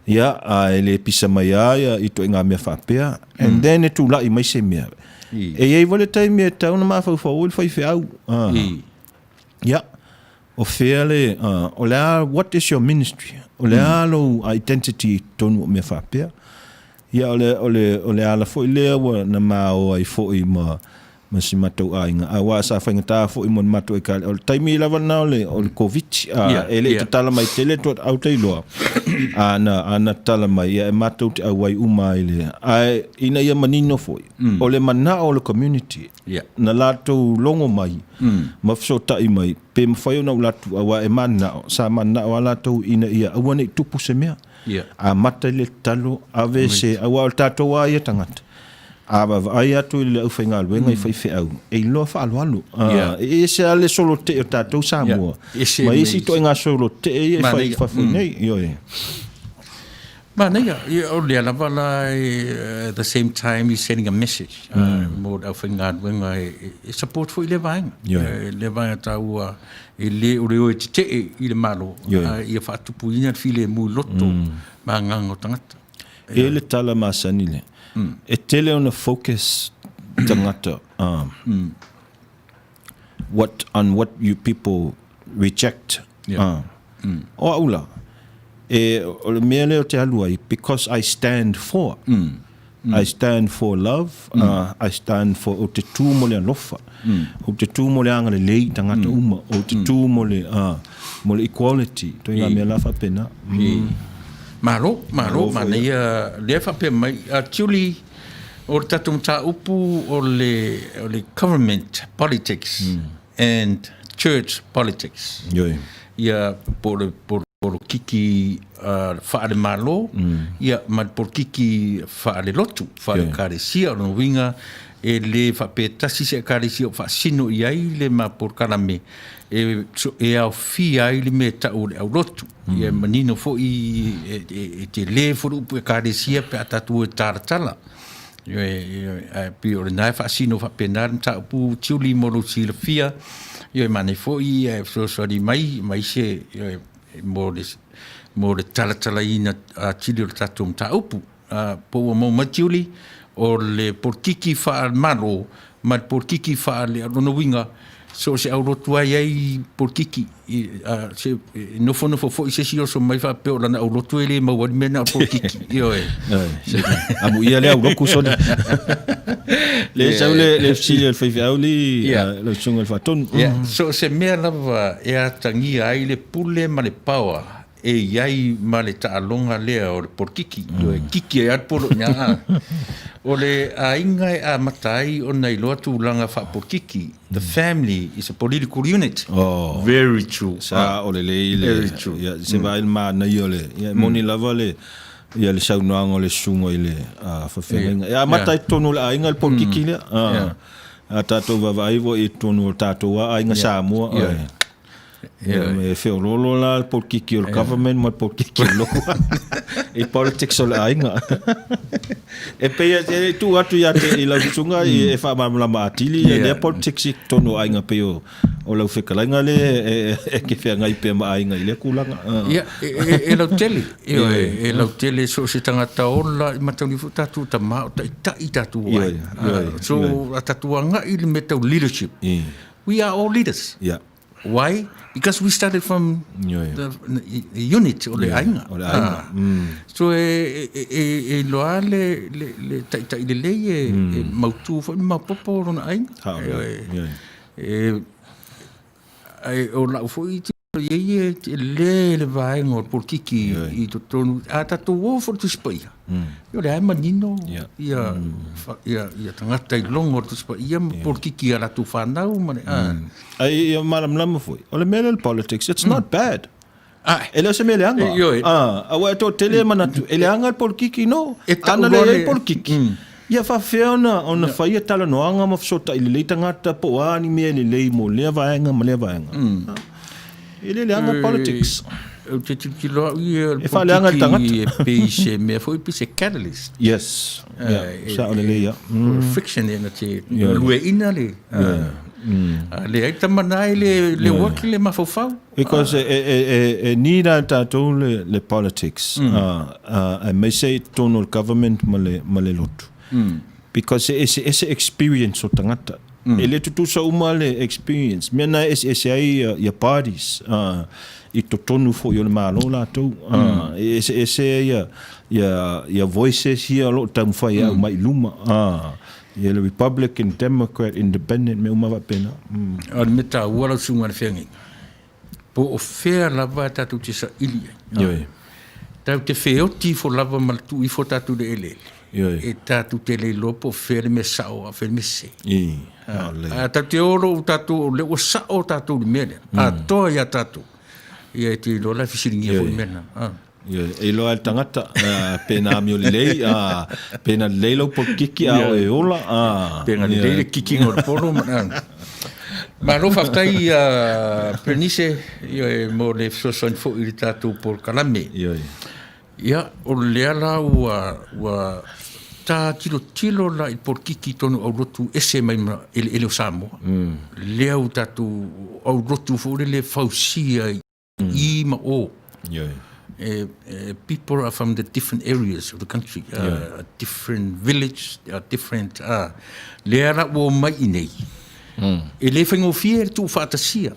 ia, a e le pisa mai lava ia ituaiga mea faapea. And then e tulai mai se mea. E i ai foi le taimi e tatau ona mafaufau ai le faifeau. Ia, o fea le, o le a, what is your ministry? O le a lou identity i totonu o mea faapea? Ia, o le, o le, o le ala foi lea ua na ma o ai foi ma, ma si matou aiga, aua sa faigata foi mo le matou ekalesia. O le taimi lava lena o le, o le Koviti, a, Yeah, e le i yeah. tatala mai tele to au te iloa, ana, ana tatala mai, ia e matou te auai uma ai le, ae ina ia manino foi, o le manao o le community, Yeah. na latou logo mai, ma fesootai mai, pe mafai ona ou latou, aua e mananao, sa mananao lava latou ina ia aua ne i tupu se mea. Yeah. Amata i le tatalo, ave se, aua o le tatou lava ia tagata, A vaavaai atu i le aufaigaluega i faifeau, e iloa faaaloalo. E ese lava le solo tee o tatou Samoa ma isi ituaiga solo tee ia e fai i fafo nei. Ioe. Manaia, o lea lava la at the same time he's sending a message mo le aufaigaluega e support foi lea vaega. Lea vaega taua e le o le o e tetee i le Malo, a ia faatupuina le filemu i loto ma agaga o tagata. E i ai le tala masani lea, e tele ona focus tagata what on what you people reject. O au la, e, o le mea lea ou te alu ai, because I stand for, I stand for love, I stand for, ou te tu mo le alofa, ou te tu mo le agalelei i tagata uma, ou te tu mo le, mo le equality, ituaiga mea la faapena. Malo, malo, manaia lea faapea mai. Actually, o le tatou mataupu o le, o le government politics mm. and church politics. Ioe. Ia, po le polokiki uh, faale-malo, mm. ia, ma le polokiki faale-lotu, faale-ekalesia, o lona uiga, e le faapea tasi se ekalesia o faasino i ai le ma polokalame, e, e aofia ai le mea e tau o le aulotu. Mm. Ia manino foi e, e, e tele foi le upu ekalesia pe a tatou e talatala. Ioe, ioe, ae pei o lena e faasino faapena le mataupu Tiuli mo lou silafia. Ioe, manaia foi e fesoasoani mai ma isi ioe, mo le, mo le talatalaina atili o le tatou mataupu. Po ua maua mai Tiuli, o le polokiki faale-Malo ma le polokiki faale, o lona uiga, so o se aulotu lava e i ai polokiki, se e nofonofo foi se isi oso mai faapea o lana aulotu e le maua ai le mea na o le polokiki. Ioe. Amuia le aulotu soli. Le sau le le fesili a le faifeau li lau susuga i le Faatonu. So o se mea lava e atagia ai le pule ma le power e i ai ma le taaloga lea o le polokiki, mm. e kiki ai le polo ina a. O le aiga e amata ai ona iloa tulaga faapolokiki. The mm. family is a political unit. Oh. Very true. Sa o le lei le. Very true. Ia, se mm. vai le manaia o le. Ia, moni lava le ia le saunoaga o le susuga i le uh, faafeagaiga. E amata ai totonu o le aiga le polokiki lea. Uh, yeah. A tatou vaavaai foi i totonu o tatou aiga Samoa. Yeah. Yeah. E feololo la le polokiki o le government ma le polokiki o le loku. I politics o le aiga. E pei e tuu atu ia te i lau susuga i e faamalamalama atili ia lea politics i totonu o aiga pei o o lau fetalaiga le e, e ke feagai pea ma aiga i lea tulaga. Ia, e, e, e lautele, e, e lautele so o se tagata ola i matauli foi tatou tama o taitai tatou aiga. So, a tatou agai i le mea tau leadership. We are all leaders. Yeah. Why? Because we started from the, the unit o le aiga. O le aiga. Ah. Mm. So e, e, e, e iloa le, le, le taitai lelei e, mm. e mautu foi le maopopo o lona aiga. Ha, e, e, e, o lau foi i ai e, e le le vaega o le polokiki i totonu. A tatou o foi le Tusi Paia. Mm. O lea e manino yeah. ia, mm. fa, ia, ia tagata i logo o le Tusi Paia ma yeah. polokiki a latou whanau. Ma le, mm. Ai, ia malamalama foi. O le mea lea le politics, it's mm. not bad. Ah. E le o se mea leaga. Ioe. Ah, aua e toatele e manatu, e leaga le polokiki, no. E tau Ana loa le le- polokiki. Mm. Ia faafefea ona, ona yeah. faia talanoaga ma fesootai lelei tagata po o a ni mea lelei mo lea vaega ma lea vaega. Mm. Ah. E le leaga politics. Ou te tilotilo au ia E faaleaga i le tagata. E pei se mea foi pei se catalyst. Yes. Yeah. Sao lelei ia. Friction e na te lueina le. A leai tama na ai le le work le mafaufau. Because e e e e need ai tatou le le politics. Aemaise i totonu o le government ma le ma le lotu. Because e eseese experience o tagata. Mm. E le tutusa uma le experience. Mea na e eseese ai ia, ia parties uh, i totonu foi o le Malo latou. Uh, mm. E eseese ia, ia ia voices ia o lo o taumafai e aumai i luma, ia le Republican, Democrat, Independent, mea uma faapena. O le mea taua lau susuga i le feagaiga, po o fea lava tatou te saili ai. Ioe. Tatou te feoti ifo lava ma le tuu ifo tatou i le eleele. Ioe. E tatou te le iloa po o fea le mea sao a o fea le mea sese. I, lelei. A tatou te o loa tatou, o lea ua sao tatou i le mea lea, atoa ia tatou, ia e te iloa la e fesiligia foi le mea lena. Ioe, e iloa e le tagata pe na amio lelei, pe na lelei lau polokiki a o e ola. Pe na lelei le kikiga o le polo. Malo faafetai Bernice, ioe, mo le fesoasoani foi i le tatou polokalame. Ioe. Ia, o lea la ua, ua ta tilotilo la i polokiki i totonu o aulotu ese mai ma eleele o Samoa. Lea ua tatou aulotu foi lele fausia i i ma o. Ioe. People are from the different areas of the country, different village, different, lea la ua omai i nei, e le faigofie le tuufaatasia,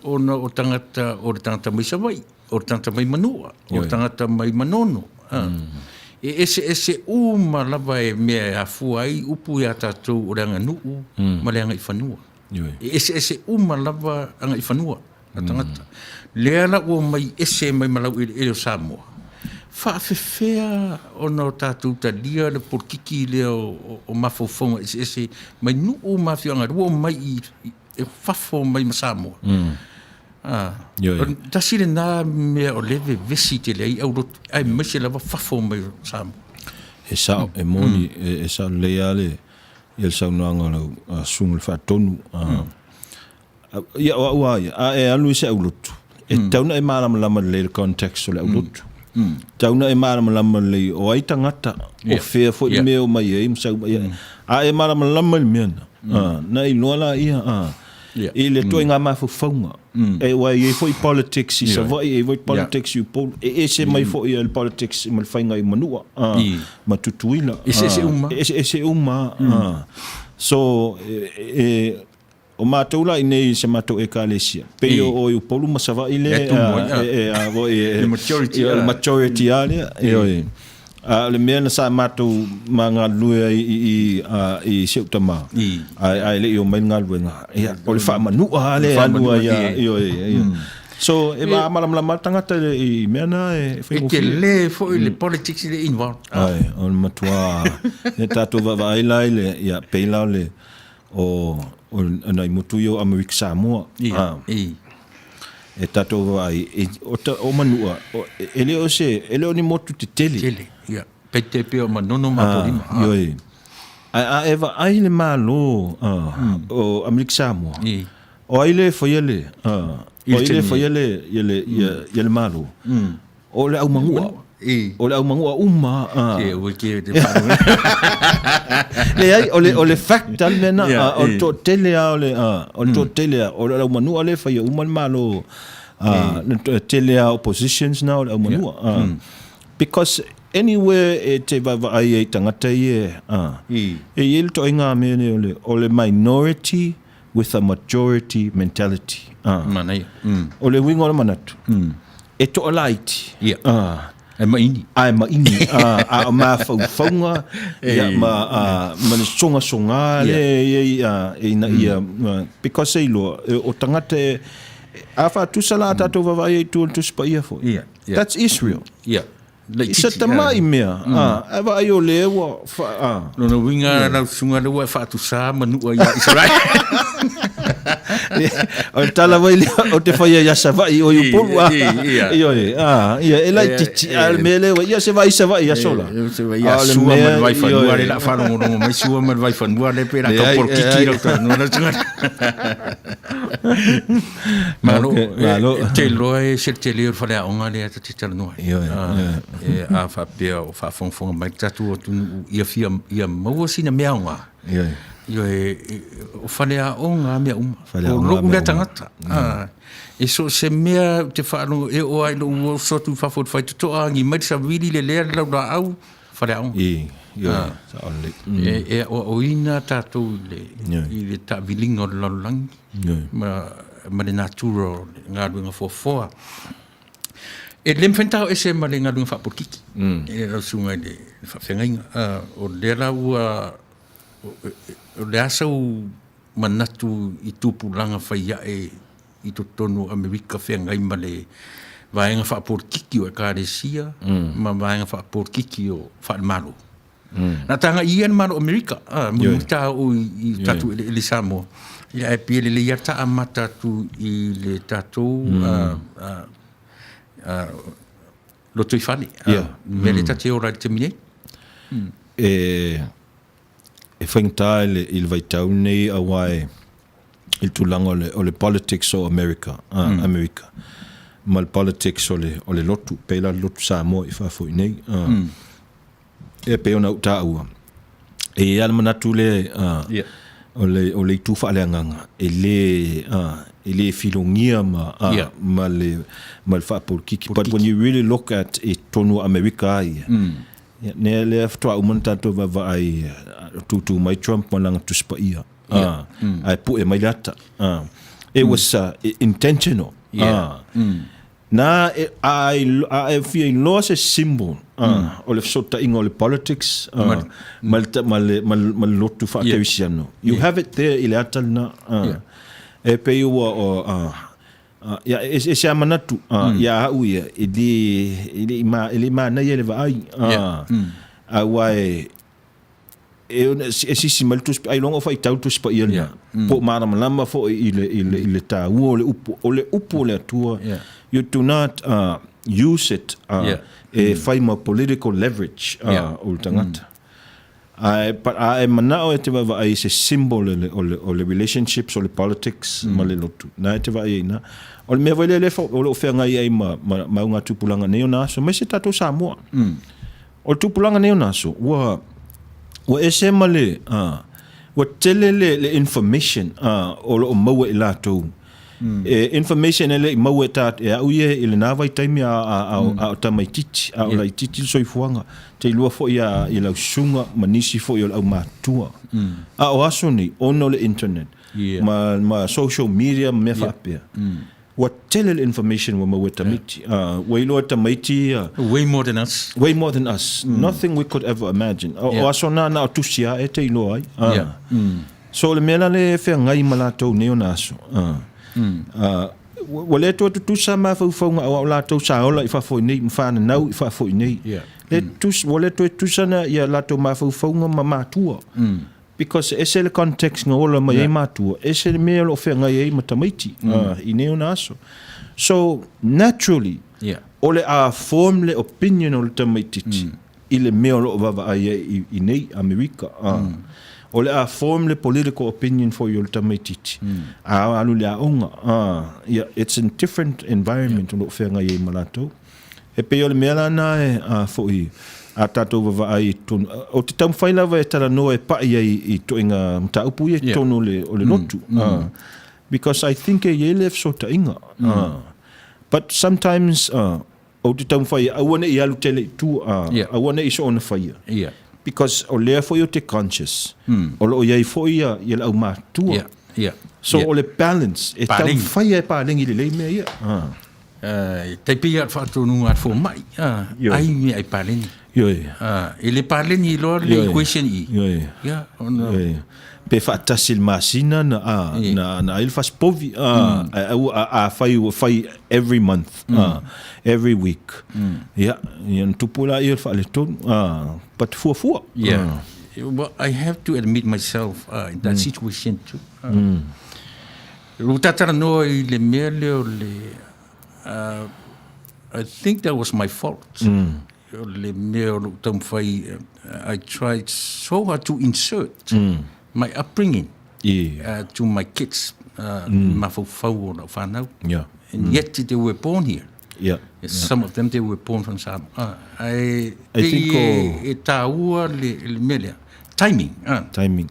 ona o tagata, o le tagata mai Savaii, o le tagata mai Manua, o le tagata mai Manono. E eseese uma lava e mea e afua ai upu ia tatou o le aganuu ma le agaifanua. E eseese uma lava agaifanua a tagata. Lea la ua omai ese mai ma laueleele o Samoa, faafefea ona o tatou talia le polokiki lea o mafaufauga eseese mai nuu ma afioaga ua omai i fafo mai ma Samoa. Tasi lena mea o lea e vevesi tele ai aulotu, aemaise lava fafo mai o Samoa. E sao, e moni, e sao lelei lava le saunoaga a lau susuga i le Faatonu. Ia, o au lava ia, a e alu i se aulotu, e tatau ona e malamalama lelei i le context o le aulotu. Tatau ona e malamalama lelei o ai tagata, o fea foi le mea e omai ai ma sau mai ai. A e malamalama i le mea lena, ona e iloa laia i le ituaiga mafaufauga. Aua e i ai foi politics i Savaii, e i ai foi politics i Upolu, e ese mai foi le politics ma le faiga i Manua ma Tutuila. E eseese uma. E eseese uma. So, e O matou la inei i se matou ekalesia, pei o o i Upolu ma Savaii le, e, a voi e, le majority, le majority a lea, ioe. A o le mea na sa matou ma galulue ai i i i si ou tama, ae ae le i omai le galuega, ia, o le faamanua a lea e alu ai a, ioe, ioe. So, e malamalama le tagata i mea na e faigofie. E tele foi le politics le involved. Ai, o le matua, e tatou vaavaai la i le, ia, pei la o le, o, o nai motu ia o Amerika Samoa. Ia, i. E tatou vaai, e, o, ta, o Manua, o, e le o se, e le o ni motu tetele. Tele, ia. Pei te pei o Manono ma Apolima. Ah, ioe. Ae a e vaai le Malo o Amerika Samoa, I. o ai le faia le, o ai le faia le, ia le, ia, ia le Malo. O le au manua. I. O le au manua uma. Ke ua ke te wharu. Leai, o le, o le fact a le mea na, o le toatele a o le, o le toatele a, o le au manua le whaia uma le malo, le tele a oppositions na o le au manua. Because anywhere e te vaavaai ai tagata ia, e i ai le toaiga mea nei o le, o le minority with a majority mentality. Manaia. O le uiga o le manatu, e toalaiti. Ia. Ae maini. Ae maini. A o mafaufauga ia, ma, ma le sogasoga lea e i ai, ina ia, because e iloa, o tagata e, a faatusa la a tatou vaavaai ai i tua o le Tusi Paia foi. Ia. That's Israel. Ia. I se tamai mea, a, e vaai o lea ua fa, a. Lona uiga lau susuga lea ua e faatusā manua ia Israel. O le tala foi lea ou te faia ia Savaii o i Upolu, a. Ioe, a, ia, e laitiiti, a o le mea lea ua, ia se vaai i Savaii i aso la. Se vaai ia Sua ma le Vaifanua lea o le a faalogologo mai Sua ma le Vaifanua lea pei o le a tau polokiki lau talanoa lau susuga. Malo, Malo. E te iloa e se tele o le faleaoga lea ta te talanoa ai. Ioe, ioe. E, a faapea o faafogafoga mai le tatou atunuu ia fia ia maua sina mea aoga. Ioe. Ioe, o faleaoga a mea uma. Faleaoga O a lou mea lea uma. tagata. E so o se mea ou te faalogo e oo lava i lou oso atu i fafo i le faitotoa agi mai le savili le lea le laulaau, faleaoga. I, ioe, sao lelei. E, e aoaoina tatou i le, Ioe. i le taaviliga o le lalolagi. Ioe. Ma, ma le natura o le galuega foafoa. E le mafai ona tao ese ma le galuega faapolokiki e lau susuga i le faafeagaiga. O lea la ua, o le a sau manatu i tupulaga fai ae i totonu o Amerika feagai ma le vaega faapolokiki o Ekalesia ma vaega faapolokiki o faale-Malo. Na tagai ia le Malo o Amerika, mulimuli ta oo i tatou eleele i Samoa, ia ae pei e lelei lava ta amata atu i le tatou lotoifale, mea lea ta te ola ai i le taimi nei. E faigata i le vaitau lenei aua e i le tulaga o le politics o America, Amerika ma le politics o le lotu, pei la le lotu Samoa i fafo i nei. E pei ona ou taua, e i ai lava le manatu lea o le itu faaleagaga e le filogia ma le faapolokiki. But when you really look at i totonu o Amerika lava ia, ia lea faatoa uma ona tatou vaavaai, tūtū mai Trump ma lana Tusi Paia, ae pue mai le ata. It was intentional. Na, a e fia iloa se symbol o le fesootaiga o le politics ma le lotu faakerisiano, you have it there i le ata lena. E pei ua o, ia, e ese lava manatu ia au ia, e le manaia le vaai, aua e, e sisi mai le Tusi, ailoga o faitau le Tusi Paia lena, po o malamalama foi i le taua o le upu, o le upu o le Atua, you do not use it e fai ma political leverage o le tagata. Ae, but a e manao e te vaavaai i se symbol o le relationships, o le politics ma le lotu, na e te vaai ai i ina. O le mea foi lea o lo o feagai ai ma augatupulaga nei ona aso, aemaise tatou Samoa. O le tupulaga nei o na aso, ua, ua ese ma le, ua tele le, le information o lo o maua i latou. E information e le i maua e ta, e au ia i lena vaitaimi a, a, a, a o tamaitiiti, a o laitiiti le soifuaga. Te iloa foi a, i lau susuga ma nisi foi o le aumatutua. A o aso nei, ona o le internet, ma, ma social media ma mea faapea. Ua tele le information ua maua e tamaiti. Ua iloa e tamaiti ia. Way more than us. Way more than us. Nothing we could ever imagine. O aso na na o tusi lava e te iloa ai. So o le mea la lea e feagai ma latou nei ona aso. Ua le toe tutusa mafaufauga aua o latou sa ola i fafo i nei ma fananau i fafo i nei. Ua le toe tutusa ia latou mafaufauga ma matua. Because e ese le context na ola mai ai matua, ese le mea o lo o feagai ai ma tamaiti i nei ona aso. So, naturally, o le a form le opinion o le tamaitiiti i le mea o lo o vaavaai ai i nei Amerika. O le a form le political opinion foi o le tamaitiiti a alu i le aoga. Yeah, it's in different environment o lo o feagai ai ma latou. E pei o le mea la na e a foi a tatou vavaai i totonu. O te taumafai lava e talanoa e pai ai i toenga mataupu ia i totonu o le lotu. Because I think e i ai le fesootaiga. But sometimes ou te taumafai e aua ne i alu tele i tua, aua ne i soona faia. Because o lea foi ou te conscious, o lo o i ai foi ia le aumatutua. So o le balance, e taumafai e paleni lelei mea ia. E tai pei lava o le faatonuga a le fomai, ai mea ai paleni. E le paleni loa le equation i i. Ia, ona. Pe faatasi i le masina na, na ai le fasipovi, ae aua, afai ua fai every month, every week, ia, ona tupu lea o le faaletonu, but fuafua. Yeah. Well, I have to admit myself in that situation too. Ua talanoa i le mea lea o le I think that was my fault. O le mea o lou taumafai I tried so hard to insert my upbringing to my kids, mafaufau o lau fanau. And yet they were born here. Some of them they were born from Samoa. Ae pei e taua le mea lea. Timing. Timing.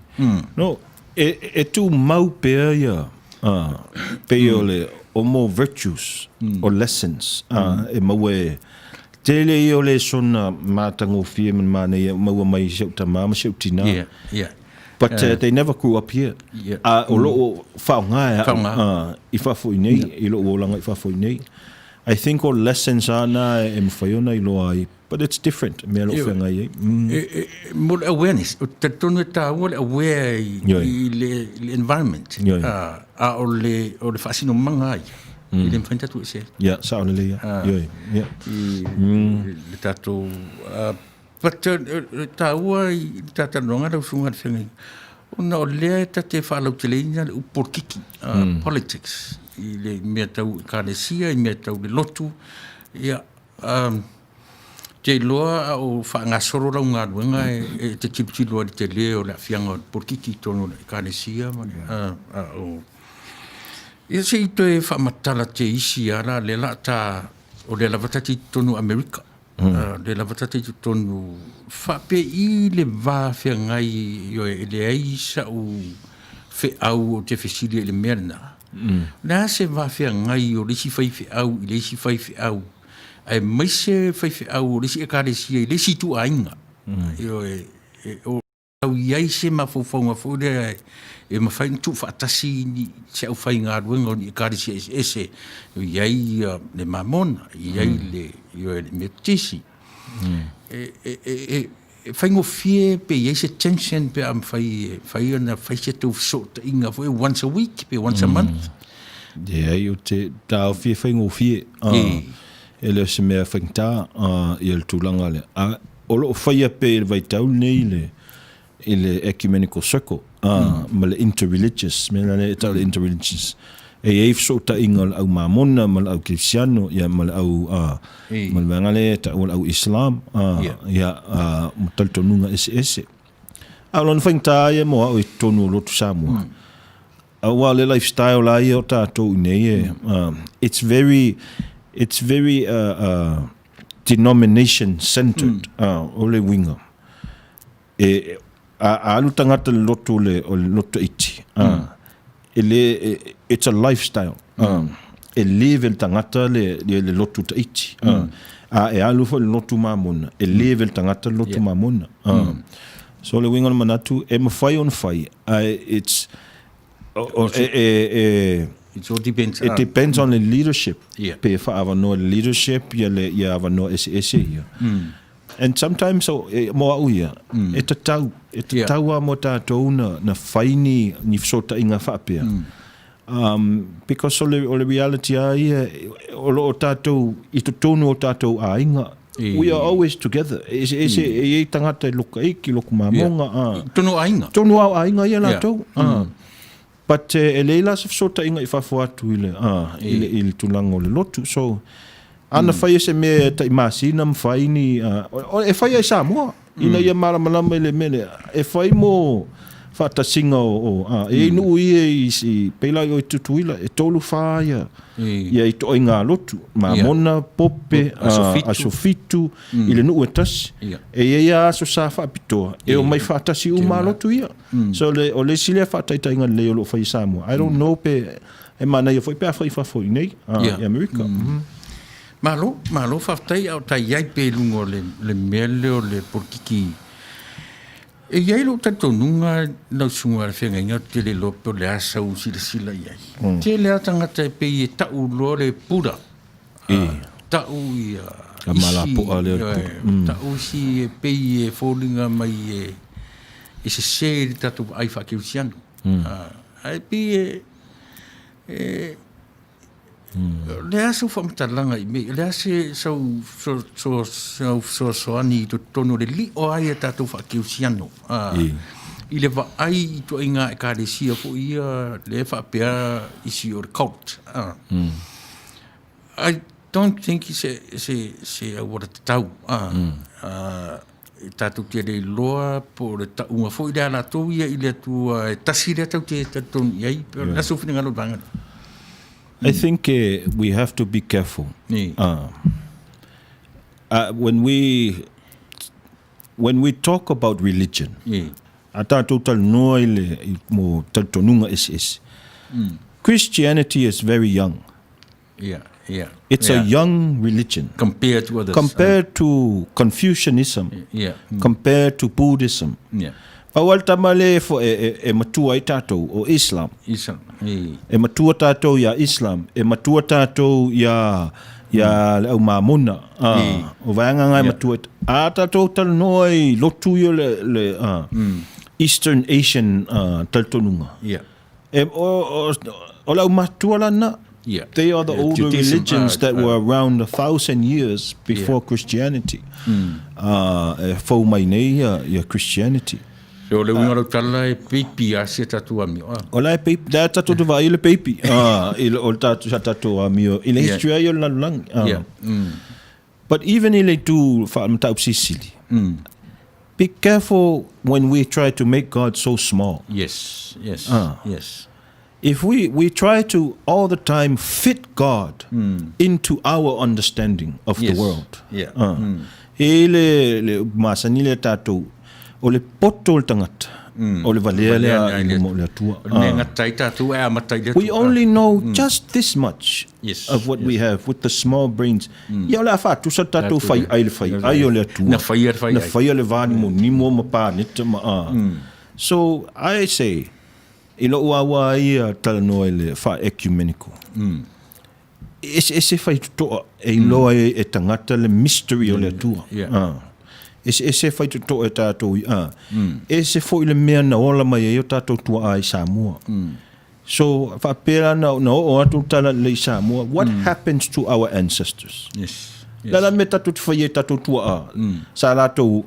No, E tumau pea ia, pei o le, o more virtues, o lessons, e maua e, tele ia o lesona matagofie ma le manaia e maua mai i si ou tama ma si ou tina. But they never grew up here. A o loo faaaoga e au i fafo i nei, i lou olaga i fafo i nei. I think o lessons a na e mafai ona iloa ai, but it's different mea o lo o feagai ai. Mo le awareness, ou te talitonu e taua le aware i le environment, a o le faasinomaga lava ia, e le mafai ona tatou ese ai. Ia, sao lelei lava. Ioe, ia. I le tatou, but e taua i le ta talanoaga lau Susuga i le Feagaiga, ona o lea e ta te faalauteleina le upu polokiki, politics, i le mea tau Ekalesia, i mea tau le lotu, ia, te iloa a o faagasolo lau galuega e te tilotilo ai i le tele o le aafiaga o le polokiki i totonu o le Ekalesia ma le, a o, ia se i toe faamatala te isi lava la lea o le a ta, o lea lava ta te i totonu o Amerika. O lea lava ta te i totonu, faapei le va feagai, ioe, e leai sa'u feau ou te fesili ai i le mea lena. O le a se va feagai o le isi faifeau i le isi faifeau, aemaise faifeau o le isi Ekalesia i le isi ituaiga? Ioe, o tau i ai se mafaufauga foi lea e mafai ona tuufaatasi ni se aufaigaluega o ni Ekalesia eseese, e i ai le Mamona, e i ai le, ioe, le Metotisi. E faigofie pe i ai se tension pe a mafai e fai ona fai se tou fesootaiga foi once a week pe once a month. Leai, ou te taofi e faigofie. E le o se mea faigata ia le tulaga lea. A o lo o faia pea i le vaitau lenei le i le ecumenical circle ma le interreligious, mea la lea e tau le interreligious. E i ai fesootaiga o le au Mamona ma le au Kerisiano ia ma le au ma le vaega lea e tau o le au Islam ia ma talitonuga eseese. A o lona faigata ia mo au i totonu o lotu Samoa. Aua o le lifestyle la ia o tatou i nei e, it's very, it's very denomination centered, o le uiga. E, a alu tagata i le lotu o le, o le lotu iti, e le, it's a lifestyle. E live e le tagata le, le, le lotu taiti. A e alu foi i le lotu mamona, e live e le tagata le lotu mamona. So o le uiga o le manatu, e mafai ona fai, ae it's, e, e, e, It all depends. It depends on the leadership. Pe faaavanoa le leadership ia le ia avanoa eseese ia. And sometimes so, e, mo au ia, e tatau, e tatau lava mo tatou na, na fai ni, ni fesootaiga faapea. Because o le, o le reality lava ia, o lo o tatou i totonu o tatou aiga, we are always together. E eseese, e i ai tagata i loko iki, loko mamoga. I tonu o aiga. Tonu lava o aiga ia latou. But e leai la se fesootaiga i fafo atu i le, i le, i le tulaga o le lotu. So, ana faia se mea e tai masina ma fai ni, e faia i Samoa, ina ia malamalama i le mea lea. E fai mo faatasiga o, o e i ai nuu ia i, i pei la i o i Tutuila, e tolu fa ia, ia itoaiga lotu, Mamona, Pope, Aso Fitu, i le nuu e tasi. E i ai lava aso sa faapitoa, e omai faatasi uma lotu ia. So le, o le isi lea faataitaiga lelei o lo o fai i Samoa. I don't know pe e manaia foi pe a fai i fafo i nei, i Amerika. Malo, malo faafetai a o ta i ai pea i luga o le, le mea lea o le polokiki. E i ai lou talitonuga lau susuga i le feagaiga ou te le iloa pe o le a sau silasila i ai. Tele lava tagata e pei e tau loa le pura, tau ia Ka malapoa lea o le pura. Tau isi e pei e foliga mai e, e sese i le tatou vaai faakerisiano. Ae pei e, e O le a sau faamatalaga i mea, o le a se sau sau fesoasoani i totonu o le lio ai a tatou faakerisiano i le vaai i ituaiga ekalesia foi ia lea e faapea isi o le cult. I don't think se se se auala tatau e tatou te le iloa po o le tauga foi lea a latou ia i le Atua e tasi lea tatou te talitonu i ai. O le a sou finagalo i le vaega lea? I think we have to be careful. When we when we talk about religion, a tatou talanoa i le i, mo talitonuga eseese. Christianity is very young. Yeah, yeah. It's a young religion. Compared to others. Compared to Confucianism. Yeah. Compared to Buddhism. Yeah. Pau lava le tama lea e, e, e matua ai tatou, o Islam. Islam. E matua tatou iā Islam, e matua tatou iā Ia le au Mamona. O vaega na e matua. A tatou talanoa i lotu ia le Eastern Asian talitonuga. E, o le aumatua la na. They are the older religions that were around 1,000 years before Christianity. E fou mai nei ia Christianity. So o le uiga o lau tala e peipi lava si a tatou amio. O la e peipi, la e tatou te vaai i le peipi. I le, o le tatou, sa tatou amio, i le history ai o le lalolagi. But even i le itu faa-mataupu silisili, be careful when we try to make God so small. If we try to all the time fit God into our understanding of the world. E i le, le upu masani lea tatou, o le poto o le tagata, o le valea lea i luma o le Atua. O le mea e gata ai tatou ae amata i le Atua. We only know just this much of what we have with the small brains. Ia o le a faatusa le tatou faiai i le faiai o le Atua. Na faia le faiai. Na faia le vanimonimo ma paneta ma. So I say, I lou aua ai ia talanoa i le faa-ecumenical, e eseese faitotoa e iloa ai e tagata le mystery o le Atua. Eseese faitotoa e tatou i, e ese foi le mea na ola mai ai o tatou tuaa i Samoa. So, faapea la na oo atu le tala lelei i Samoa, what happens to our ancestors? Yes. Yes. La la mea tatou te fai ai tatou tuaa, sa latou,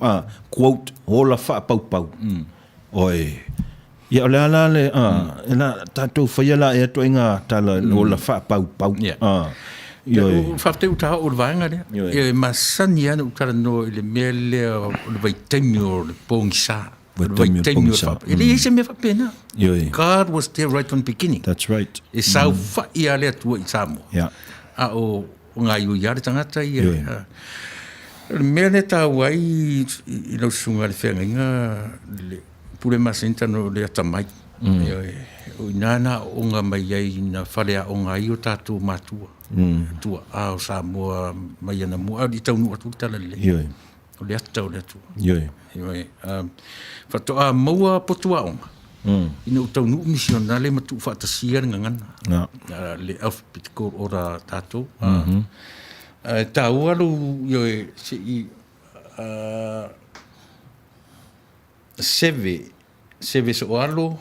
quote, ola faapaupau. Oi. Ia, o le a la le, a, e la, tatou faia la ea ituaiga tala ola faapaupau. Ia. A, ioe. Faafetai ua tao'o i le vaega lea. Ioe. Ia, e masani lava ona ou talanoa i le mea lea o le vaitaimi o le pogisa. O le Vaitaimi o le vaitaimi o le pogisa. E leai se mea faapena. Ioe. God was there right from the beginning. That's right. E saofa'i lava le Atua i Samoa. Yeah. A o gaoioi lava le tagata ia. Ioe. A, o le mea lea e taua ai i lau susuga i le feagaiga, le Pule masani tano o le atamai. Ioe, o i ina na aooga mai ai na faleaoga ai o tatou matua. Tuaa o Samoa mai anamua, a o le i taunuu atu le talalelei. Ioe. O le ata o le Atua. Ioe. Ioe, faatoa maua potu aoga, ina ua taunuu misionale ma tuufaatasia le gagana. Le alphabetical order a tatou. Ae taua lou, ioe, se i Seve, seve soalo,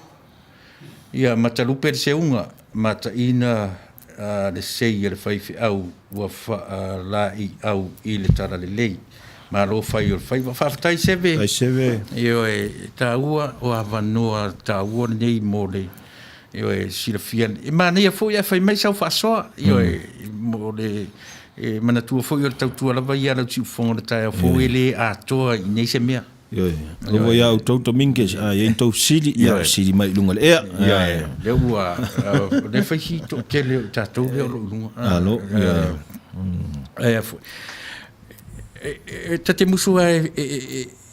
ia matalupe le seuga, mataina le sei a le faifeau ua faalaiau i le talalelei. Malo fai o le faiva. Faafetai Seve. Faafetai Seve. Ioe, e taua o avanoa taua lenei mo le ioe silafia. E manaia foi ae fai mai sau faasoa, ioe, mo le e manatua foi o le tautua lava ia a lau siufofoga o le taeao fou e le atoa i nei se mea. Ioe, alofa ia outou Dominguez, a i ai ni tou fesili, ia fesili mai i luga o le ea. Ioe, lea ua, lea fai si toatele o i tatou lea o lo o i luga. Alo, ia. Ae a foi, e ta te musu lava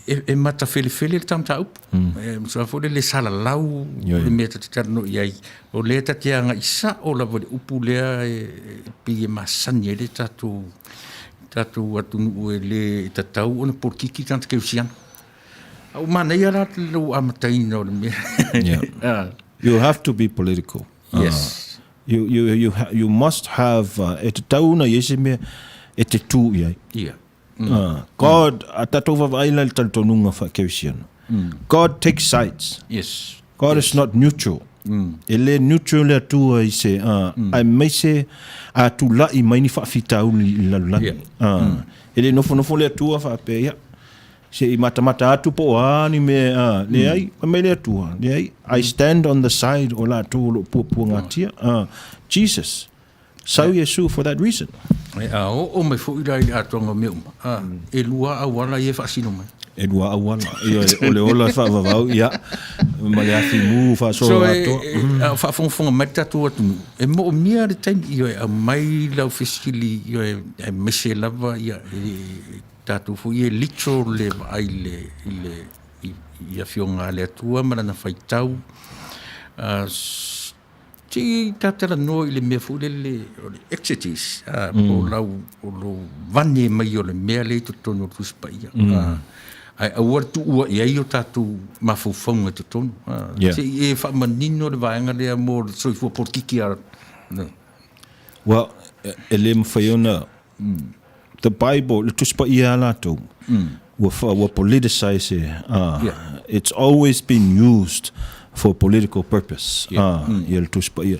e matafelefele le ta mataupu. E musu lava foi lele salalau le mea ta te talanoa i ai. O lea ta te agai sao lava i le upu lea e pei e masani ai le tatou tatou atunuu e le tatau ona polokiki tagata kerisiano. A ua manaia la lou amataina o le mea. Yeah. You have to be political. Yes. You must have, e tatau ona i ai se mea e te tū i ai. Yeah. God, a tatou vaavaai la i le talitonuga faa-kerisiano. God takes sides. Yes. God is not neutral. E le neutral le Atua i se, aemaise a tulai mai ni faafitauli i le lalolagi. E le nofonofo le Atua faapea, ia, se i matamata atu po o a ni mea, leai, fai mai le Atua, leai, I stand on the side o latou o lo o puapuagatia. Jesus, Sau Iesu for that reason. E a oo mai foi la i le atoaga o mea uma, a, e lua auala ia e faasino mai. E lua auala. Ioe, o le ola faavavau, ia, ma le afi mu faasolo So, e, atoa. e, a o faafogafoga mai le tatou atunuu, e moomia le taimi, ioe, aumai lau fesili, ioe, aemaise lava, ia, e, tatou foi e literal le vaai i le, i le, i, i Afioga a le Atua ma Lana faitau. A, Se i ta talanoa i le mea foi lele o le exegesis, po o lau, o lou vane mai o le mea lea i totonu o le Tusi Paia. Ae aua le tuua i ai o tatou mafaufauga i totonu. Se i e faamanino le vaega lea mo le soifua polokiki a. Well, e le mafai ona. The Bible, le Tusi Paia a latou, ua fa, ua politicize, it's always been used for political purpose, ia le Tusi Paia.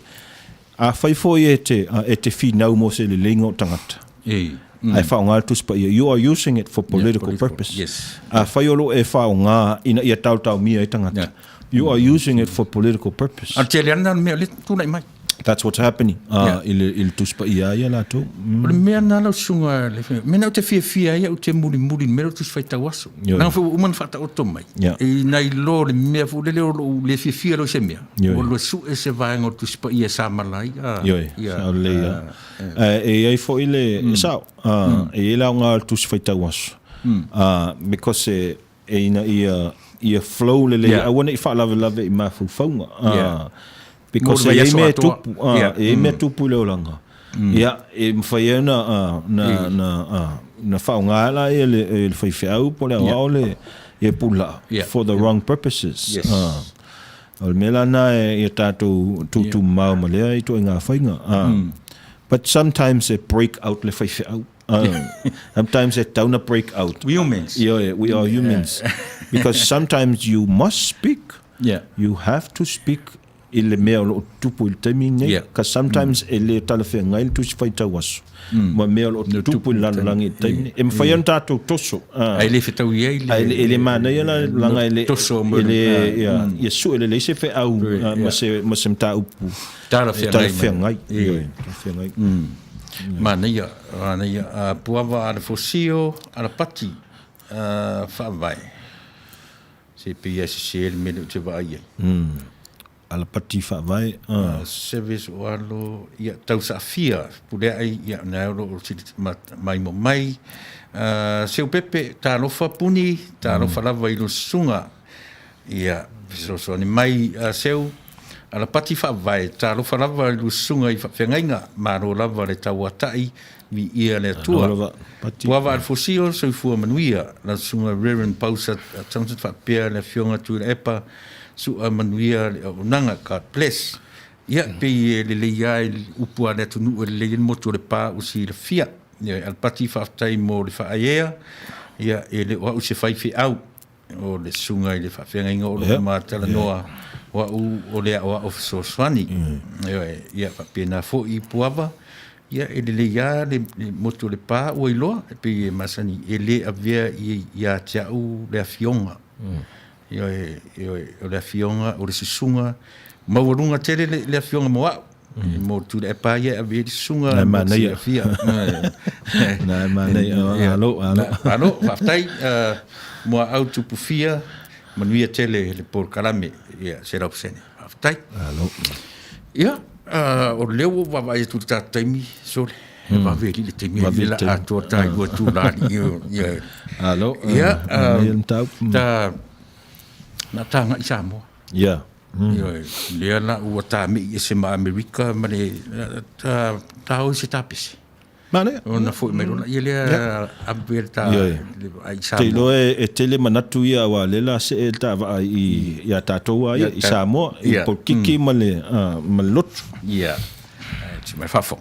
Afai foi e te, e te finau mo se leleiga o tagata, ae faaaoga le Tusi Paia, you are using it for political purpose. Afai o lo o e faaaoga ina ia taotaomia ai tagata, you are using it for political purpose. A o le tele lava lena o le mea o lea e tulai mai. That's what's happening i le Tusi Paia ia latou. O le mea lena lau susuga, le mea lena ou te fiafia ai au te mulimuli i le mea lea o le Tusi Faitau Aso. Leaga foi ua uma ona faataoto mai, e nai lo le mea foi lele o lou le fiafia loa i se mea, ua lua sue se vaega o le Tusi Paia e samala ai. Ioe, sao lelei lava. Ae e i ai foi le, e sao, e i ai le aoga o le Tusi Faitau Aso, because e, e ina ia ia flow lelei yeah. aua ne i faalavelave i mafaufauga yeah. because e i ai mea tupu yeah. e i ai mea tupu i le olaga mm. ia e mafai ai na na yeah. na na faaaoga la ia le le faifeau po le aoao le ia pulaa yeah. for the yeah. wrong purposes yes. O le mea la na e ia tatou tutumau ma lea ituaiga faiga but sometimes e break out le faifeau. Sometimes e tau na break out. We humans. Yeah, we are humans. Because sometimes you must speak. Yeah. You have to speak i le mea o lo o tupu i le taimi nei. Yeah. Because sometimes e le talafeagai le tusi faitau aso. Ma mea o lo o tupu i le lalolagi i le taimi nei. E mafai ona tatou toso. Ae le fetaui ai le... Ae e le manaia la leaga e le... Toso mo e le, ia, ia sue lelei se feau ma se, ma se mataupu. Talafeagai. Talafeagai. Talafeagai. Manaia, manaia. Puava a le fosio a la pati faavae. Se pei e sese le mea lea ou te vaai ai. Alapati faavae. Service o alo, ia, tau saafia, puleai, ia, na o lo o sili maimo mai. Seupepe, talofa puni, talofa lava i lo susuga. Ia, fesoasoani mai a Seu, Alapati faavae, talofa lava i lua susuga i faafeagaiga, malo lava le tauatai, viia le Atua. Puava Alfosio, soifua manuia, lau susuga Reverend Pausa Thompson faapea le Afioga Tuilaepa, sua manuia le auaunaga, God bless. Ia, pei e lelei lava i upu a le atunuu e lelei ai le motu o Lepa ua silafia. Ia, Alapati faafetai mo le faaeaea, ia, e le o au se faifeau. O le susuga i le faafeagaiga o lo o matalanoa o au o le aoao fesoasoani. Ioe, ia faapena foi i Puava, ia e lelei lava le motu o Lepa ua iloa, e pei e masani e le avea ia te au le afioga. Ioe, ioe, o le afioga, o le susuga, maualuga tele le afioga mo au. Mo Tuilaepa ia e ave ai le susuga Nai mo manaia. silafia. Nai manaia. Alo, alo. Alo, faafetai mo a au tupufia, manuia tele le polokalame, ia, 100%. Faafetai. Alo. Ia, o lea ua ou vaavaai atu i le tatou taimi, sole, e vave alii le taimi, Vave le la taimi. atoa ta lua itula alii, ia. Alo. Ia, Manaia le mataupu. Ta, na ta agai i Samoa. Ia. Ioe, lea la ua tāmi'i ese ma Amerika ma le ta ta o i se tapese. Manaia. Ona foi mai loa ia lea ave le ta Ioe. le ai Te Samoa. iloa e tele manatu ia aua lea la see le taavaa i ia tatou a ia i Samoa i polokiki ma le ma le lotu. Ia. Ae tsi mai fafo.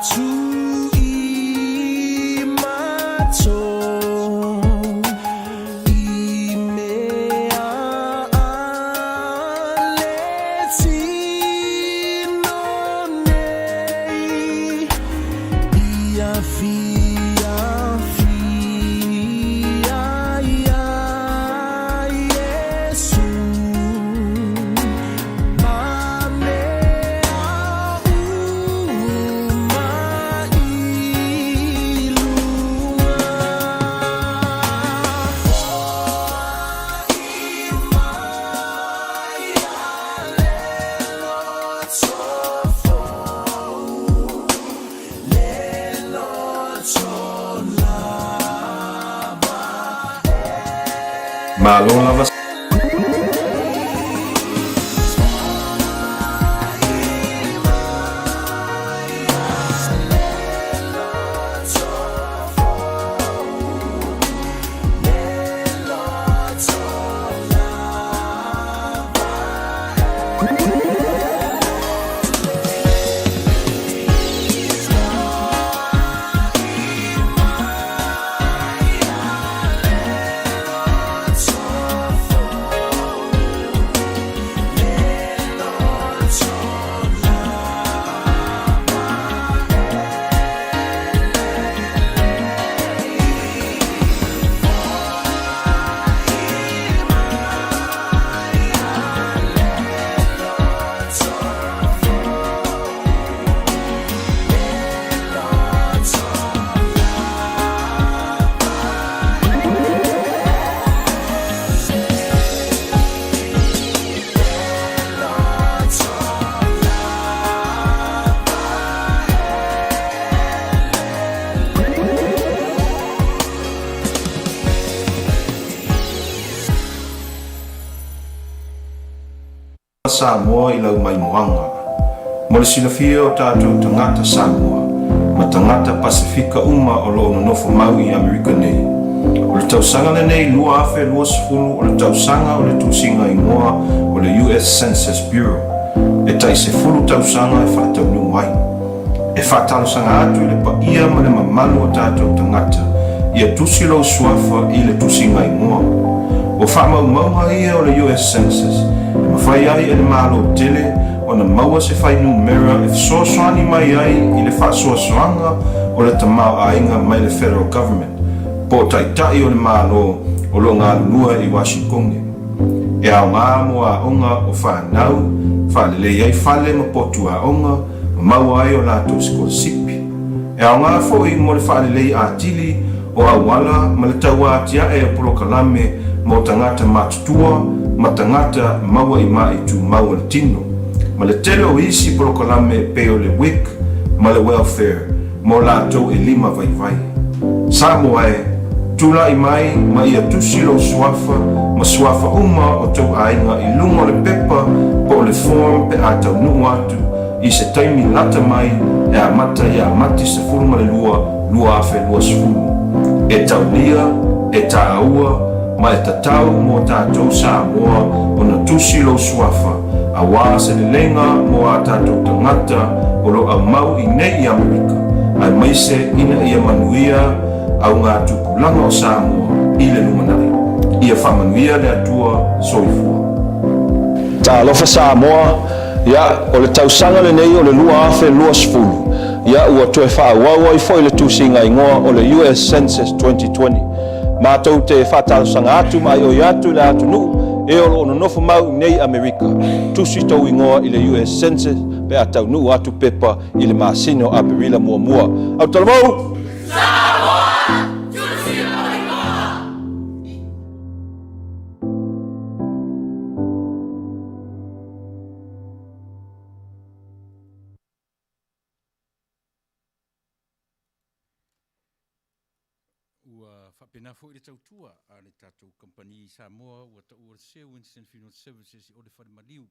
atu i matou i mea a le tino nei ia fiafia iā Iesu ma mea uma i luga. Foai mai a le loto fou, le loto lava e. Malo lava. Samoa i lau maimoaga. Mo le silafia o tatou tagata Samoa ma tagata Pasefika uma o lo o nonofo mau i Amerika nei, o le tausaga lenei 2020 o le tausaga o le tusiga igoa o le US Census Bureau e tai 10 tausaga e faataunuu ai. E faatalosaga atu i le paia ma le mamalu o tatou tagata ia tusi lou suafa i le tusiga igoa. O faamaumauga ia o le US Census e mafai ai e le Malo tele ona maua se fuainumera e fesoasoani mai ai i le faasoasoaga o le tamaoaiga mai le Federal Government po o taitai o le Malo o lo o galulue i Washingtone. E aoga mo aoga o fanau, faalelei ai fale ma potu aoga, ma maua ai o latou sikolasipi. E aoga foi mo le faalelei atili o auala ma le tauatiae o polokalame mo tagata matutua ma tagata maua i maʻi tumau o le tino, ma le tele o isi polokalame e pei o le WIC ma le Welfare mo latou e lima vaivai. Samoa e, tulai mai ma ia tusi lou suafa ma suafa uma o tou aiga i luga o le pepa po o le form pe a taunuu atu i se taimi lata mai e amata ia Mati 12, 2020. E taulia, e tāua, ma e tatau mō tātou Samoa ona tusi lou suafa, auā se leleiga mō ā tātou tagata o lo aumau i nei i Amerika, aemaise ina ia manuia au ngā tupulaga o Samoa i le lumanai. Ia faamanuia le Atua. Soifua. Talofa Samoa, ia, o le tausaga lenei o le 2020, ia ua toe faaauau ai foi le tusiga igoa o le US Census 2020. Matou te faatalosaga atu ma aioi atu i le atunuu e o lo o nonofo mau i nei Amerika, tusi tou igoa i le US Census pe a taunuu atu pepa i le masina o Aperila muamua. Autalavou! Samoa! Tusi lou igoa! Ua faapena foi le tautua a le tatou kamupani i Samoa ua taua le Sir Winston Funeral Services o le Fale Maliu.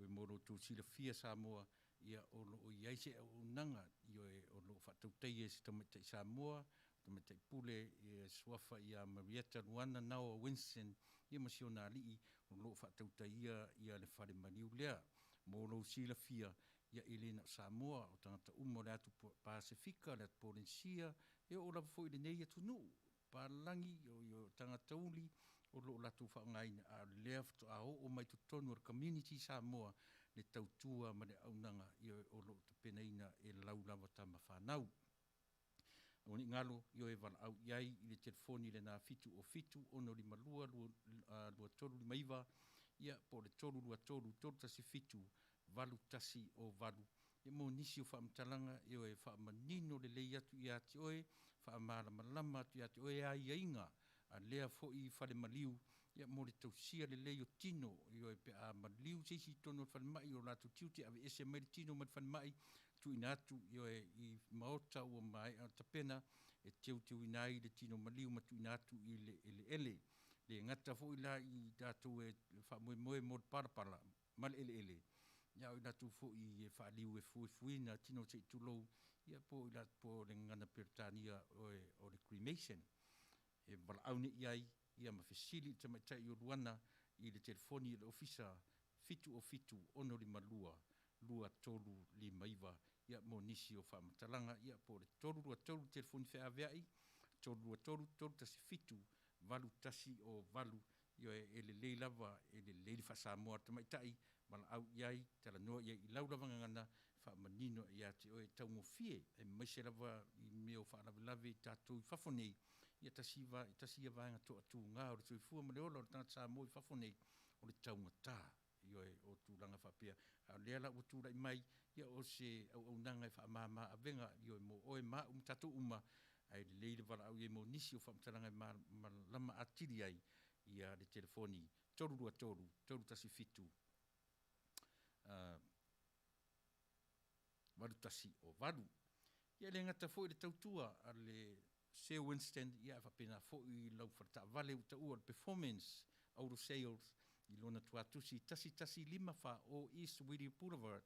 Oi mo lo outou silafia Samoa, ia o lo o i ai se auaunaga, ioe, o lo o faatautaia e se tamaitai Samoa, tamaitai pule, ia suafa ia Marietta Luana Naoa Winston, ia ma si ona alii o lo o faatautaia ia le Fale Maliu lea. Mo lou silafia, Ia, e le na o Samoa, o tagata uma o le atu Pasefika, le atu Polenisia, e oo lava foi i lenei atunuu, papalagi, o tagata uli o lo o latou faaaogaina, a o lea faatoa oo mai totonu o le community Samoa le tautua ma le auaunaga o lo o tapenaina e lau lava tama fanau. Aua ne i galo, ioe e valaau i ai i le telefoni lena 707 652 2359, ia, po o le 323 317 8108, ia mo nisi o faamatalaga, ioe, e faamanino lelei atu ia te oe, faamalamalama atu ia te oe aiaiga a lea foi fale maliu, ia, mo le tausia lelei o tino, ioe, pe a maliu se isi i totonu o le falemai, o latou tiute e aveese mai le tino mai le falemai, tuuina atu, ioe, i maota ua maea ona tapena e teuteuina ai le tino maliu ma tuuina atu i le eleele. Le gata foi la i latou e faamoemoe mo le palapala ma le eleele, a o i latou foi e faaliu e fuefuina tino se i tulou, ia po o po o le gagana Peretania o le cremation. E valaau nei i ai ia ma fesili i le tamaitai o Luana i le telefoni i le ofisa 707 652 2359 ia mo nisi o faamatalaga ia po o le 323 le telefoni feaveai 323 317 8108. Ioe, e lelei lava, e lelei le faa-Samoa a le tamaitai, valaau i ai, talanoa i ai i lau lava gagana, faamanino ia te oe, e taugofie, aemaise lava i mea o faalavelave i tatou i fafo nei, ia tasi va, tasi ia vaega toatuga o le soifua ma le ola o le tagata Samoa i fafo nei, o le taugata. Ioe, o tulaga faapea. A o lea la ua tulai mai, ia o se auaunaga e faamama avega, ioe, mo oe ma au ma tatou uma, ae lelei le valaau i ai mo nisi o faamatalaga e malamalama atili ai ia le telefoni 323 317 8108. Ia e le gata foi i le tautua a le Sir Winston, ia ae faapena foi lau faletaavale ua taua o le Performance Auto Sales i lona tuatusi 1154 East Whittier Boulevard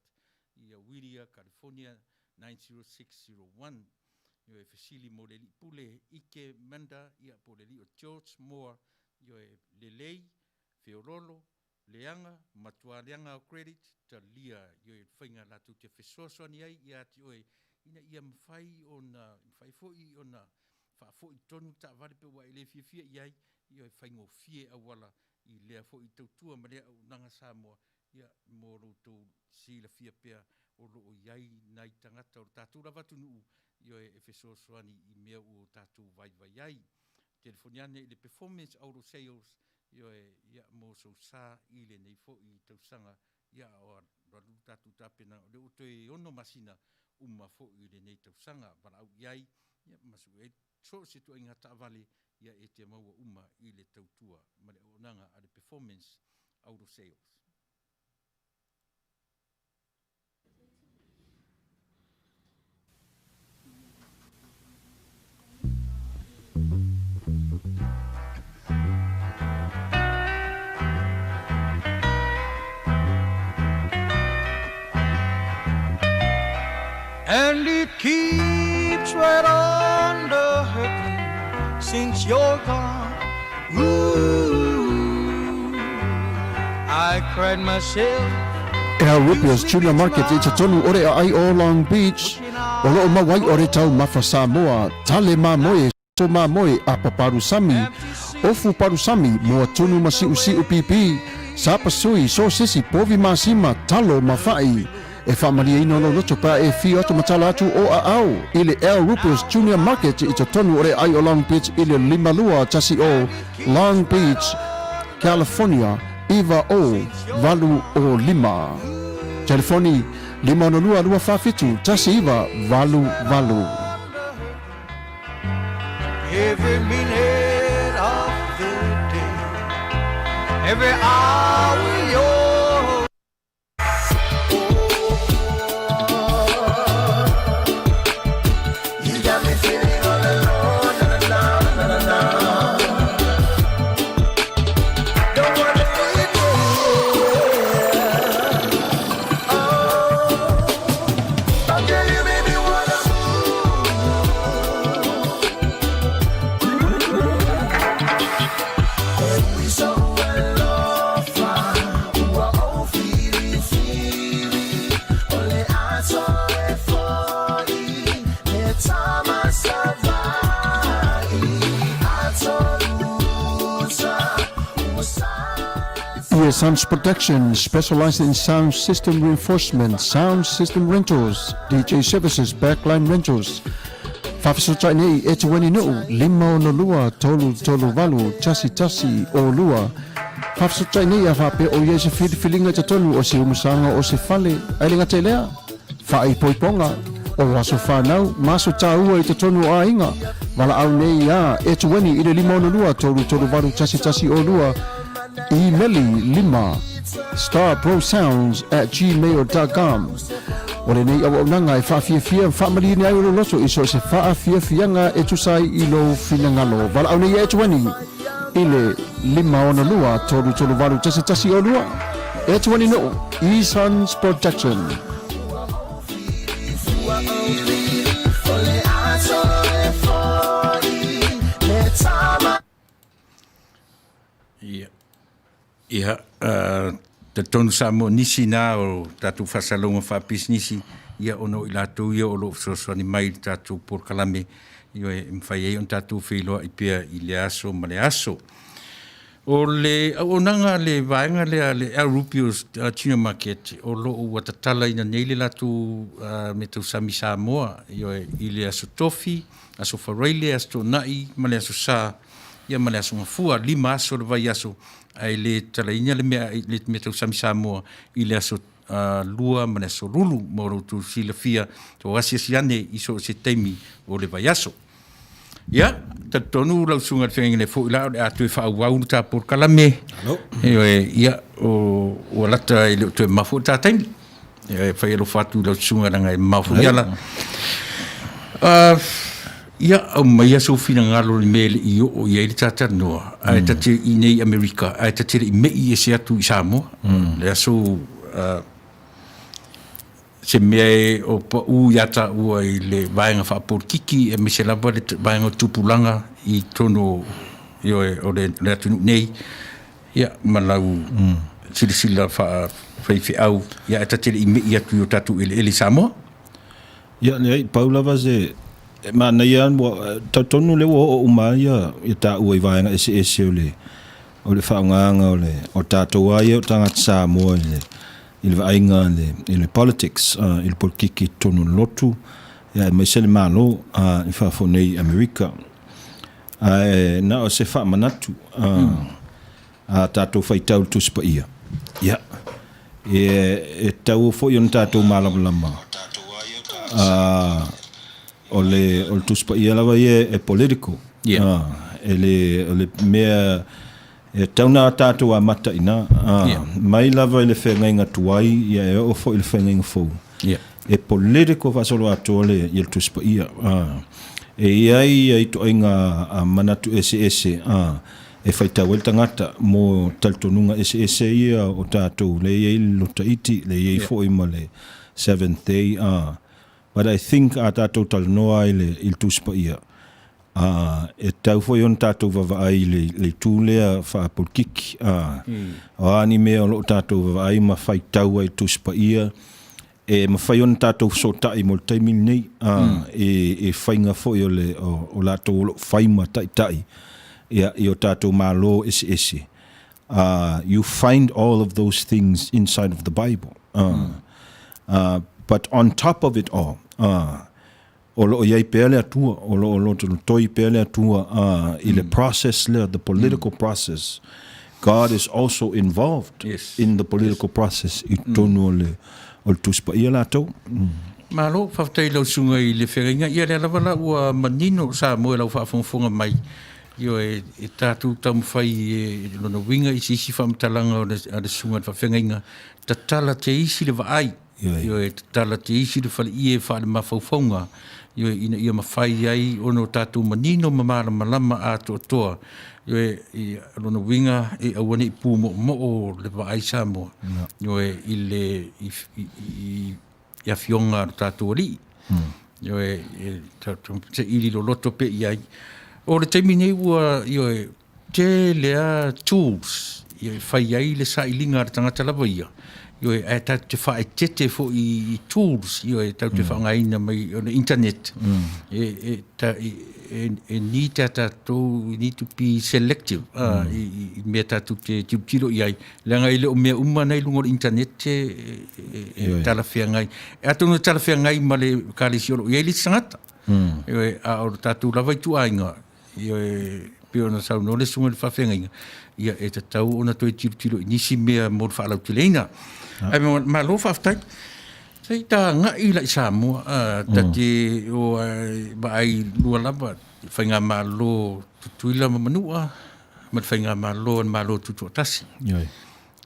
i Whittier, California 90601. Ioe, fesili mo le alii pule Ike Manda, ia po o le alii o George Moore, ioe, lelei, feololo, leaga, matua leaga o credit, talia i oe faiga latou te fesoasoani ai ia te oe ina ia mafai ona mafai foi ona faafoi tonu le taavale pe ua e le fiafia i ai, ia e faigofie auala i lea foi tautua ma lea auaunaga Samoa, ia mo lo outou silafia pea o lo o i ai nai tagata o le tatou lava atunuu, ioe, e fesoasoani i mea ua o tatou vaivai ai. Telefoni ane i le Performance Auto Sales, ioe, ia, mo sou sa i lenei foi tausaga, ia, a o alualu le tatou tapenaga, o lea ua toe ono masina uma foi lenei tausaga, valaau i ai, ia, ma sue ai so o se ituaiga taavale, ia, e te maua uma i le tautua ma le auaunaga a le Performance Auto Sales. And it keeps right on the hurting since you're gone. Ooh, I cried myself Al Rupia's Junior Market i totonu o le aai o Long Beach, o loo mau ai o le taumafa Samoa, tale mamoe, so mamoe, apa palusami, ofu palusami, moa tunu ma siusiu pipi, sapasui, sosesi, povi masima, talo ma fa'i. E faamalieina lou loto pe a e fio atu ma tala atu o aao i le Al Rupert's Junior Market i totonu o le aai o Long Beach i le 5210 Long Beach, California 90805. Telefoni 562 247 1988. Every minute of the day, every hour you're You got me feeling all alone, na na na na na. Don't wanna leave you here. Oh, okay, you make me wanna move. We so alofa. EA Sounds Production specializes in sound system reinforcement, sound system rentals, DJ services, backline rentals. Faafesootai nei e Tueni Nuu, 562 338 1102. Faafesootai nei a faapea o i ai se filifiliga i totonu o se umusaga o se fale, ae le gata i lea, faaipoipoga o aso fanau ma aso tāua i totonu o aiga. Valaau nei iā Etueni i le 562 338 1102, imeli 5 starprosounds@gmail.com. O lenei auaunaga e faafiafia ma faamalieni ai o lou loto i so o se faafiafiaga e tusa ai i lou finagalo. Valaau nei iā Etueni i le 562 338 1102. Etueni Nuu, E-Sons Production. Ia, ia talitonu Samoa, nisi na o tatou faasalalauga faapisinisi, ia ona o i latou ia o lo o fesoasoani mai i le tatou polokalame, ioe, e mafai ai ona tatou feiloai pea i lea aso ma lea aso. O le auaunaga a le vaega lea a le El Rubio's Junior Market o lo o ua tatalaina nei le latou meatausami Samoa, ioe, i le Aso Tofi, Aso Faraile, Aso Toonai ma le Aso Sa, ia ma le Aso Gafua, 5 aso o le vaiaso, ae le tatalaina le mea le meatausami Samoa i le Aso Lua ma le Aso Lulu mo lo outou silafia, o asiasi ane i so o se taimi o le vaiaso. Ia, talitonu lau susuga i le feagaiga nei foi la o le a toe faaauau le ta polokalame. Ioe, ia, o, ua lata e le o toe mamao foi le ta taimi. Ia, e fai alofa atu i lau susuga leaga e mamao foi ala. Uh, ia, aumaia sou finagalo i le mea e le i oo i ai le ta talanoa, ae ta te i nei Amerika, ae ta te le i me'i ese atu i Samoa. Le aso, uh, se mea e o paʻū iā tāua i le vaega faapolikiki aemaise lava le vaega o tupulaga i totonu o, ioe, o le, le atunuu nei, ia, ma lau mm. silasila faafaifeau, ia, ae ta te le i me'i atu i o tatou eleele i Samoa. Ia, leai, pau lava se, e manaia, ua, talitonu lea ua oo uma ia, ia tāua i vaega eseese o le, o le faaaogaga o le, o tatou lava ia o tagata Samoa i le, i le vaaiga i le, i le politics, i le polokiki i totonu o le lotu, ia aemaise le Malo i fafo nei i Amerika. Ae na o se faamanatu a tatou faitau i le Tusi Paia, ia, e, e tatau foi ona tatou malamalama o le, o le Tusi Paia lava ia e political. Yeah. E le, o le mea E tatau ona tatou amata i ina, ā, mai lava i le feagaiga tuai, ia e oo foi i le feagaiga fou. E political faasoloatoa le, ia le Tusi Paia. Ā, e i ai ia ituaiga manatu eseese, ā, e faitau ai le tagata mo talitonuga eseese ia o tatou, lea e i ai le Lota Iti, lea e i ai foi ma le Seventh Day, ā, but I think a tatou talanoa i le, i le Tusi Paia, Ā, e tatau foi ona tatou vaavaai i le, le itu lea faapolikiki, ā, o a ni mea o lo o tatou vaavaai ma faitau ai i le Tusi Paia, e mafai ona tatou fesootai mo le taimi lenei, ā, i, i faiga foi o le, o, o latou o lo o fai ma taitai, ia, i o tatou Malo eseese. Ā, you find all of those things inside of the Bible. Ā, ā, but on top of it all, ā, O lo o i ai pea le Atua, o lo o lotolotoi pea le Atua ā, i le process lea, the political process. God is also involved Yes. in the political process i totonu o le, o le Tusi Paia latou. Malo, faafetai i lau susuga i le feagaiga. Ia lea lava la ua manino Samoa i lau faafogafoga mai. Ioe, e tatou taumafai e lona uiga i se isi faamatalaga o le, a le susuga i le faafeagaiga, tatala te isi le vaai. Ioe, tatala te isi le faleie faale-mafaufauga, ioe, ina ia mafai ai ona o tatou manino ma malamalama atoatoa, ioe, i lona uiga e aua ne i pumoomoo le vaai Samoa, ioe, i le i, i, i, i afioga a lo tatou Alii. Ioe, e saili loloto pea i ai. O le taimi nei ua, ioe, tele a tools e fai ai le sailiga a le tagata lava ia, ioe, ae tatou te faaeteete foi i tools, ioe, tatou te faaaogaina mai o le internet, e, e, ta, e, e need a tatou, we need to be selective i mea tatou te tilotilo i ai, leaga e le o mea uma na i luga o le internet e talafeagai. Atonu e talafeagai ma le ekalesia o lo o i ai le isi tagata. Ioe, a o le tatou lava ituaiga, ioe, pei ona saunoa le susuga i le faafeagaiga, ia e tatau ona toe tilotilo i nisi mea mo le faalauteleina. Ae malo faafetai. Se i ta agai la i Samoa, ta te o vaai lua lava i faigamalo Tutuila ma Manua ma le faigamalo a le Malo Tutoatasi. Ioe.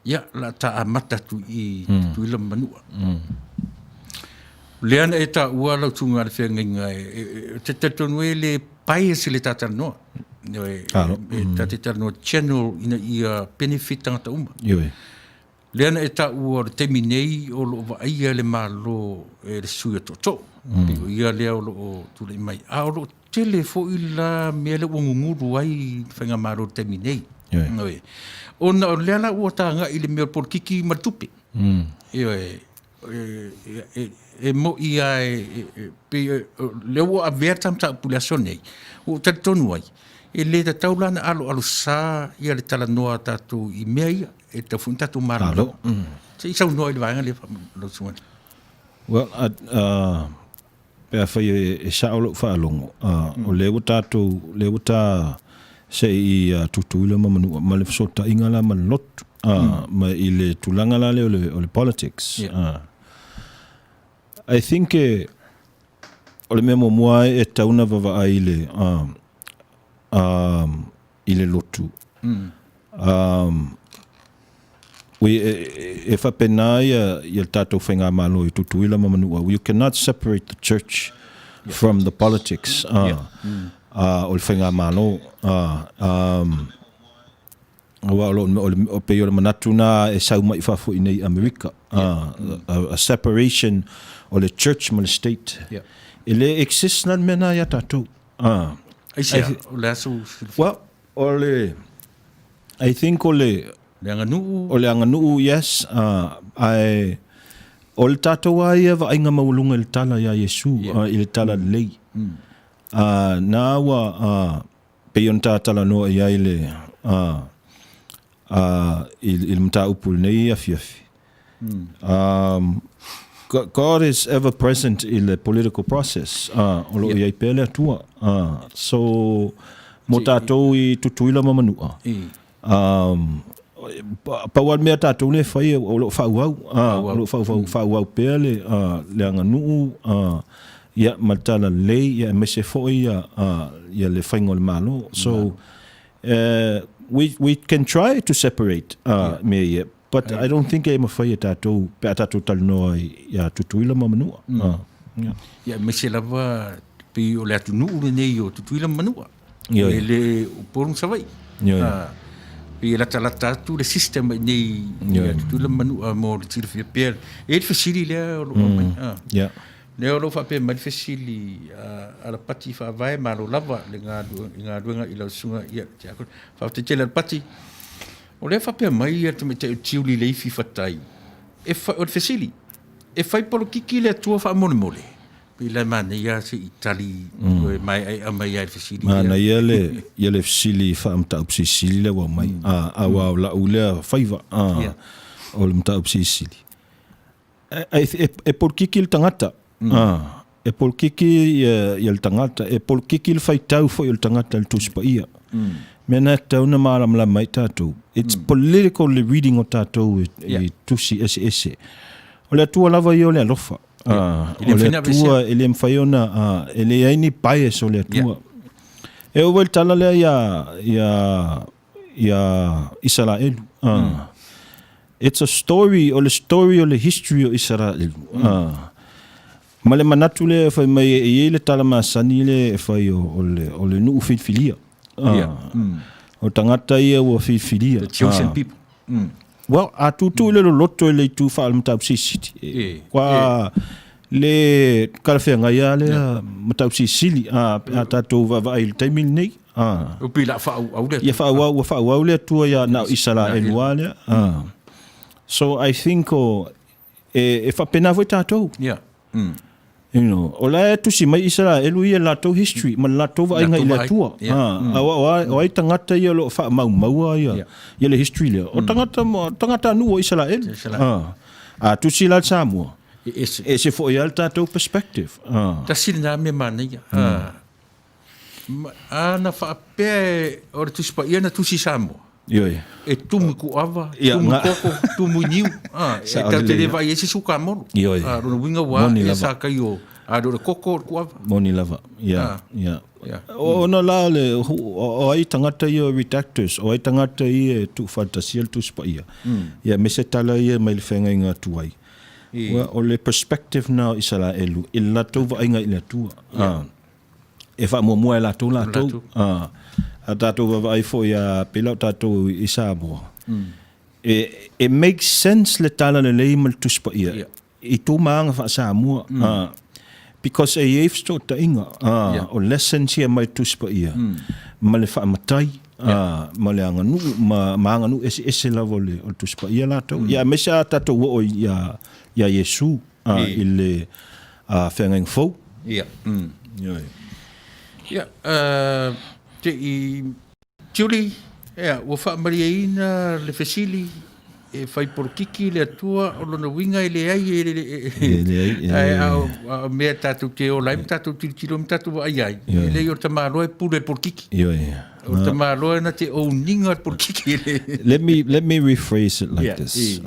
Ia, o le a ta amata atu i Tutuila ma Manua. O lea na e taua lau susuga i le feagaiga, ou te talitonu e le bias i le ta talanoa. Ioe, ta te talanoa general ina ia benefit tagata uma. Ioe. Lea na e taua o le taimi nei o lo o vaaia e le Malo e le sui o Tootoo, pei o ia lea o lo o tulai mai, a o lo o tele foi la mea lea ua gugulu ai le faigamalo i le taimi nei. Ioe. Ona o lea la ua tagai i le mea o le polokiki ma le tupe. Ioe. E moi lava e pei o lea ua avea le mataupu i le aso nei, ua ou talitonu ai, e le tatau la ona aloalosa le talanoa a tatou i mea ia. E tatau foi ona tatou malamalama. Se i saunoa i le vaega lea lau susuga. Well, pe afai e sao lau faalogo, o lea ua tatou, lea ua ta see i Tutuila ma Manua ma le fesootaiga la ma le lotu, ma i le tulaga la lea o le politics. I think o le mea muamua e tatau ona vaavaai i le i le lotu. E faapena ia le tatou faigamalo i Tutuila ma Manua, you cannot separate the church from the politics o le faigamalo. Aua o pei o le manatu lena e sau mai fafo i nei i Amerika, a separation o le church ma le state. E le exist la le mea lena ia tatou. Aisea, o le a sou silafia? Well, o le, I think o le... Le aganuu? O le aganuu, yes. Ae o le tatou lava ia vaaiga maualuga i le tala ia Iesu, i le talalelei. Na ua pei ona ta talanoa i ai le, i le mataupu i lenei afiafi. God is ever present i le political process. O lo o i ai pea le Atua. So, mo tatou i Tutuila ma Manua, pau lava le mea tatou lea e fai, o lo o faaauau, o lo o faaauau pea le aganuu ia, ma le talalelei, ia, aemaise foi ia le faiga o le Malo. So, we can try to separate mea ia, But I don't think e mawhai e tātou, pe a tātou talanoa ia Tutuila ma Manua. Yeah. Ia, aemaise lava pei o le atunuu lenei o Tutuila ma Manua. E le o Upolu ma Savaii. Pei e latalata atu le system i inei ia Tutuila ma Manua mo le silafia pea. E i ai le fesili lea o lo o aumai. Lea o lo o faapea mai le fesili a Alapati Faavae, malo lava le galuega i lau susuga ia Tiakono. Faafetai tele Alapati. O lea e faapea mai le tamaitai o Tiuli Leifi Fatai, e fa, o le fesili, e fai polokiki le Atua faamolemole? Pei la e manaia se i tali e maeaea mai ai le fesili lea. Manaia le, ia le fesili faamataupu silisili lea ua aumai. Aua o lau lea faiva, o le mataupu silisili. E polokiki le tagata. E polokiki ia le tagata, e polokiki le faitau foi o le tagata i le Tusi Paia. Mea na e tatau ona malamalama ai tatou. It's political le reading o tatou i tusi eseese. O le Atua lava ia o le alofa. O le Atua e le mafai ona, e leai ni bias o le Atua. E oo foi le tala lea ia ia Isaraelu. It's a story, o le story o le history o Isaraelu. Ma le manatu lea e fai mai e i ai le tala masani lea e fai o le, o le nuu filifilia. O tagata ia ua filifilia. The chosen people. Well, a tūtū i le loloto i le itu faale-mataupu silisili. Kua le talafeagai lava lea mataupu silisili a tatou vaavaai i le taimi lenei. O pei la faaauau le Atua. Ia faaauau, ua faaauau le Atua ia na o Isaraelu lava lea. So I think o, e faapena foi tatou. You know, o la e tusi mai Isaraelu ia latou history ma le latou vaaiga i le Atua. Ha, a o ai tagata ia o lo o faamaumaua ia ia le history lea. O tagata tagatanuu o Isaraelu. Ha. A tusi la le Samoa. E ese. E ese foi lava le tatou perspective. Ha. Tasi lena mea manaia. Ha. A na faapea e, o le Tusi Paia na tusi i Samoa. Ioe. E tumu i kuava, tumu i koko, tumu i niu. A, e tatou te le vaai ai se sukamolo. Ioe. A, lona uiga ua ae sa kai o, a le o le koko o le kuava. Moni lava. Ia, ia. Ona la le, o ai tagata ia o redactors, o ai tagata ia e tuufaatasia le Tusi Paia. Ia, me se tala ia mai le feagaiga tuai. Ua, o le perspective na o Isaraelu i le latou vaaiga i le Atua. A. e faamuamua e latou latou. A, a tatou vaavaai foi a pei la o tatou i Samoa. E, e make sense le tala lelei ma le Tusi Paia yeah. i tō maanga faa-Samoa. Mm. Because e i ai fesootaiga yeah. o lessons ia mai Tusi Paia mm. ma le faamatai yeah. ma le aganuu ma, ma aganuu eseese lava o le, o le Tusi Paia latou. Mm. Ia aemaise a tatou oo ia, ia Iesu i le feagaiga fou. Ia. Ioe. Ia, te i Julie, ia, ua faamalieina le fesili e fai polokiki le Atua, o lona uiga e leai e leai, ae a o mea tatou te ola ai ma tatou tilotilo ma tatou vaai ai, e leai o le tamaloa e pule i le polokiki. Ioe. O le tamaloa na te own ina le polokiki. Let me, let me rephrase it like this.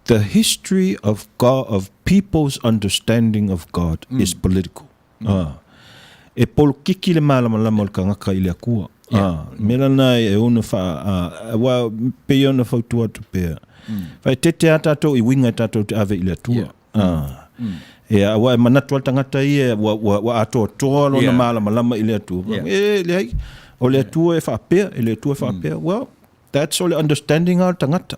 The history of God, of people's understanding of God mm. is political. Mm. Ah. E polokiki le malamalama o le kangaka i le Atua. Yeah. Ah. Me lana e ono wha, ah, wa pe ona fautua atu pea. Mm. Whai te te a tātou i winga e tātou te ave i le Atua. Yeah. Ah. Mm. E a wa e manatu al tangata i e wa, wa, wa atoa toa lona yeah. malamalama i le Atua. Yeah. E le ai, o le Atua e whaapea, e le Atua e whaapea. Mm. Well, That's o le understanding a le tagata.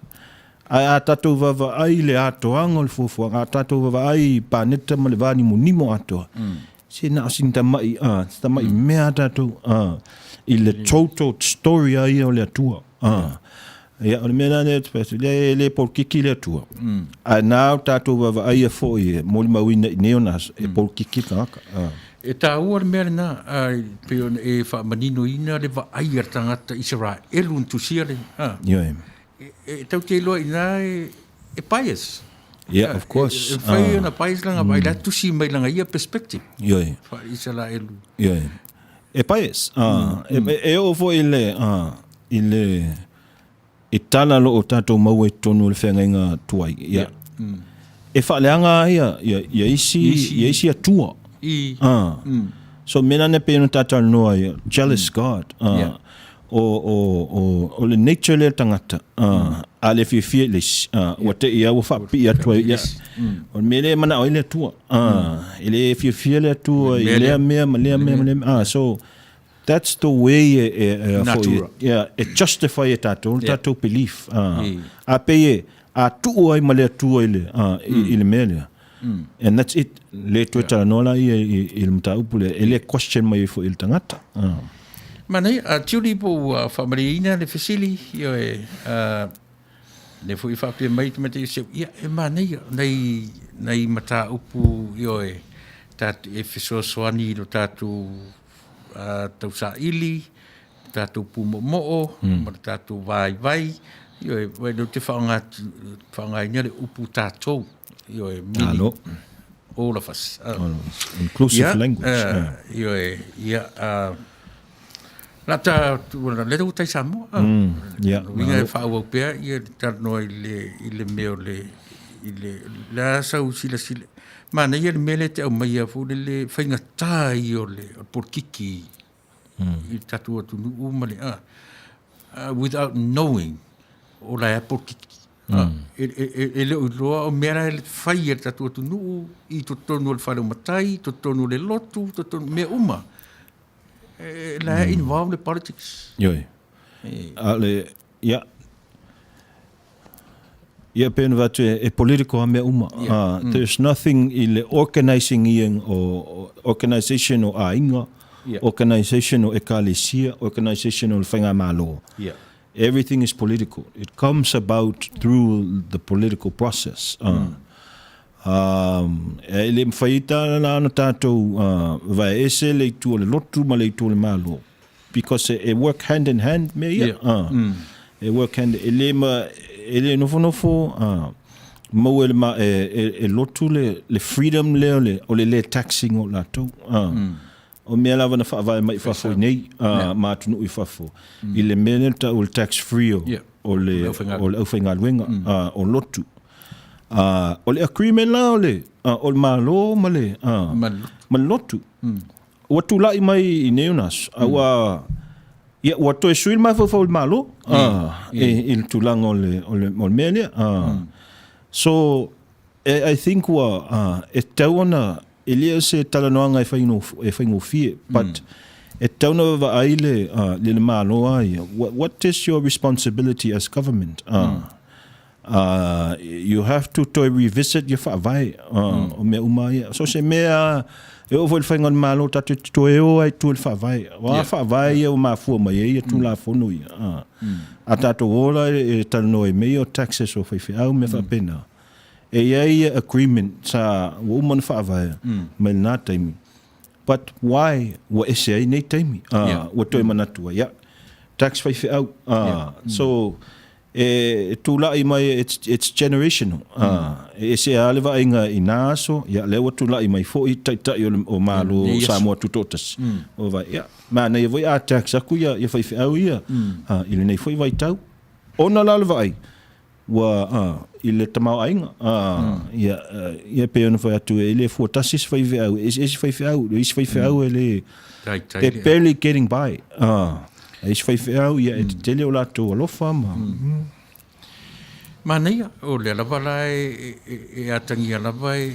Ae a tatou vaavaai i le atoaga o le fuafuaga, a tatou vaavaai i paneta ma le vanimonimo atoa, se na o sina tamai, a, se tamai mea a tatou, a, i le total story a ia o le Atua. A, ia, o le mea lena lea, e le polokiki le Atua. Ae na o tatou vaavaaia foi e molimauina i nei ona aso, e polokiki le tagata. A. E taua le mea lena, a, e pei ona e faamaninoina le vaai a le tagata Isaraelu na tusia le, a. Ioe. E, e tau te iloa i ina e, e bias. Yeah, of course. E, e mafai ona bias lana vaai, la e tusi mai lana ia perspective. Ioe. Faa-Isaraelu. Ioe. E bias. A, e, e oo foi i le, a, i le, E tala lo o tatou maua i totonu o le feagaiga tuai. Ia. E faaleaga ai ia, ia, ia isi, ia isi atua. I. Ah. So mea lana pei ona talanoa ai, jealous God. Ah. Yeah. O, o, o, o le nature lea o le tagata. Ah. A le fiafia i le isi. Ah. Ua te i a ua faapipii atu ai. Ia. O le mea lea e manao ai le Atua. Ah. E le fiafia le Atua i lea mea ma lea mea ma lea mea. Ah. So, That's the way e, e, e, Natura. Foi, yeah, e justify e tatou, le tatou belief. Mm. A pei e, a tuu ai ma le Atua i le, i le mea lea. And that's it. Le toe talanoa la ia i, i le mataupu lea. E le question mai ai foi i le tagata. Manaia, a Julie po ua faamalieina le fesili, ioe, lea foi e faapea mai tamaitai o Seu, ia, e manaia nai, nai mataupu, ioe, tat, e fesoasoani i lo tatou tausaili, le tatou pumoomoo ma le tatou vaivai, ioe, aua o lea ou te faaaogaina le upu tatou, ioe, meaning Malo. all of us. All of us. Inclusive Ia, language. eh, ioe, ia, la ta, lea ua tai Samoa. Ia, Uiga e malo. faaauau pea ia le talanoa i le, i le mea o le, i le, le a sau silasila, Manaia le mea lea e te aumaia foi lele faigata ia o le polokiki i le tatou atunuu ma le a without knowing o la e polokiki. E le o iloa o mea la e fai e le tatou atunuu i totonu o le fale o matai, totonu o le lotu, totonu mea uma. E la e involve le politics. Ioe. A le, ia, ia pei ona avatu e political a mea uma. There's nothing i le organizing ia o organization o aiga, organization o ekalesia, organization o le faigamalo. Everything is political. It comes about through the political process. E le mafai la ona tatou vaeese le itu o le lotu ma le itu o le Malo because e work hand in hand mea ia. E work hand, e le ma, e le nofonofo maua e le, e lotu le freedom lea o le le taxing o latou. O mea lava na faavae mai i fafo i nei, ma atunuu i fafo, i le mea lea na taua o le tax free o le aufaigaluega o lotu. O le agreement la o le Malo ma le lotu, ua tulai mai i nei ona aso, a ua, ia, ua toe sui le mafaufau o le Malo i le tulaga o le mea lea. So, I think ua, e tatau ona, e le o se talanoaga e faigofie, but e tatau ona vaavaai le Malo lava ia, what is your responsibility as government? You have to toe revisit your faavae o mea uma ia. So se mea e oo foi i le faiga o le Malo tatou te toe o ai i tua i le faavae. O a faavae ia ua mafua mai ai ia Tulafono ia. A tatou o la e talanoa i mea ia o taxes o faifeau ma mea faapena, e i ai agreement sa ua uma ona faavaea mai lena taimi. But why ua ese ai nei taimi? Ua toe manatu ai, ia, tax faifeau. So e tulai mai, it's generational. E ese lava le vaaiga i na aso, ia, lea ua tulai mai foi taitai o Malo o Samoa Tutoatasi. Ua vaai, ia, manaia foi a tax aku ia faifeau ia i lenei foi vaitau. Ona la o le vaai, ua i le tamaoaiga, ia, ia pei ona fai atu, e le fua tasi se faifeau, e eseese faifeau, o isi faifeau e le, they're barely getting by. A isi faifeau, ia, e tetele o latou alofa ma... Manaia, o lea lava la e atagia lava e,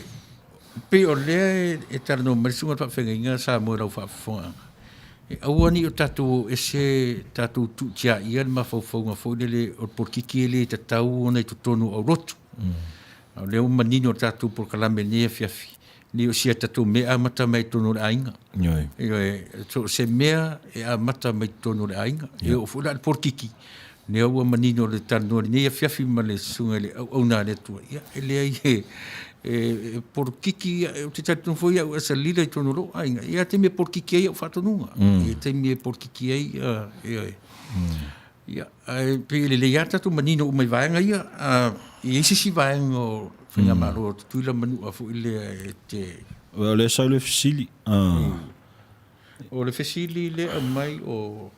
pei o lea e talanoa mai le susuga i le faafeagaiga a Samoa i lau faafofogaaga, E aua ne i o tatou o ese tatou tuutiaia le mafaufauga foi lele o le polokiki e le tatau ona i totonu o aulotu. A o lea ua manino le tatou polokalame i lenei afiafi, ne i o sia tatou mea e amata mai i totonu o le aiga. Ioe. Ioe, so o se mea e amata mai i totonu o le aiga. E oo foi la i le polokiki, lea ua manino le talanoa i lenei afiafi ma le susuga i le auauna a le Atua, ia, e leai e, e, e polokiki, ia, ou te talitonu foi au as a leader i totonu o lou aiga, e i ai lava taimi e polokiki ai au faatonuga. E i ai taimi e polokiki ai, ioe. Ia, ae pei e lelei lava tatou manino uma i vaega ia. E i ai se isi vaega o Faigamalo o Tutuila ma Manua foi lea e te... O lea sau le fesili. O le fesili lea aumai o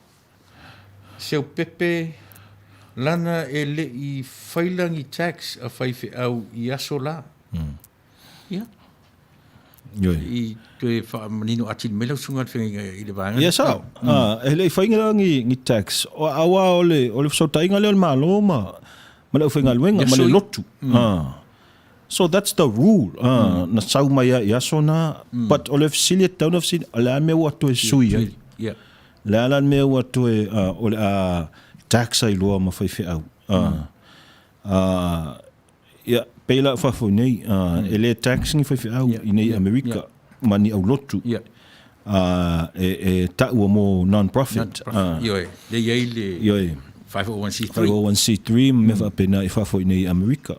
Seupepe lana e le i faila ni tax a faifeau i aso la. Ia. Ioe. I toe faamanino atili mai lau susuga i le feagaiga i le vaega Ia sao. E le i fainga ni, ni tax. O, aua o le, o le fesootaiga lea o le Malo ma, ma le aufaigaluega, ma le lotu. So that's the rule na sau mai ai i aso na. But o le fesili e tatau ona fesili, o le a le mea ua toe sui ai? O le a la le mea ua toe, o le a tax ai loa ma faifeau? Ia, pei la o fafo i nei, e le tax ni faifeau i nei Amerika ma ni aulotu. E taua mo non-profit. Ioe, lea i ai le 501c3. 501c3 ma mea faapena i fafo i nei Amerika.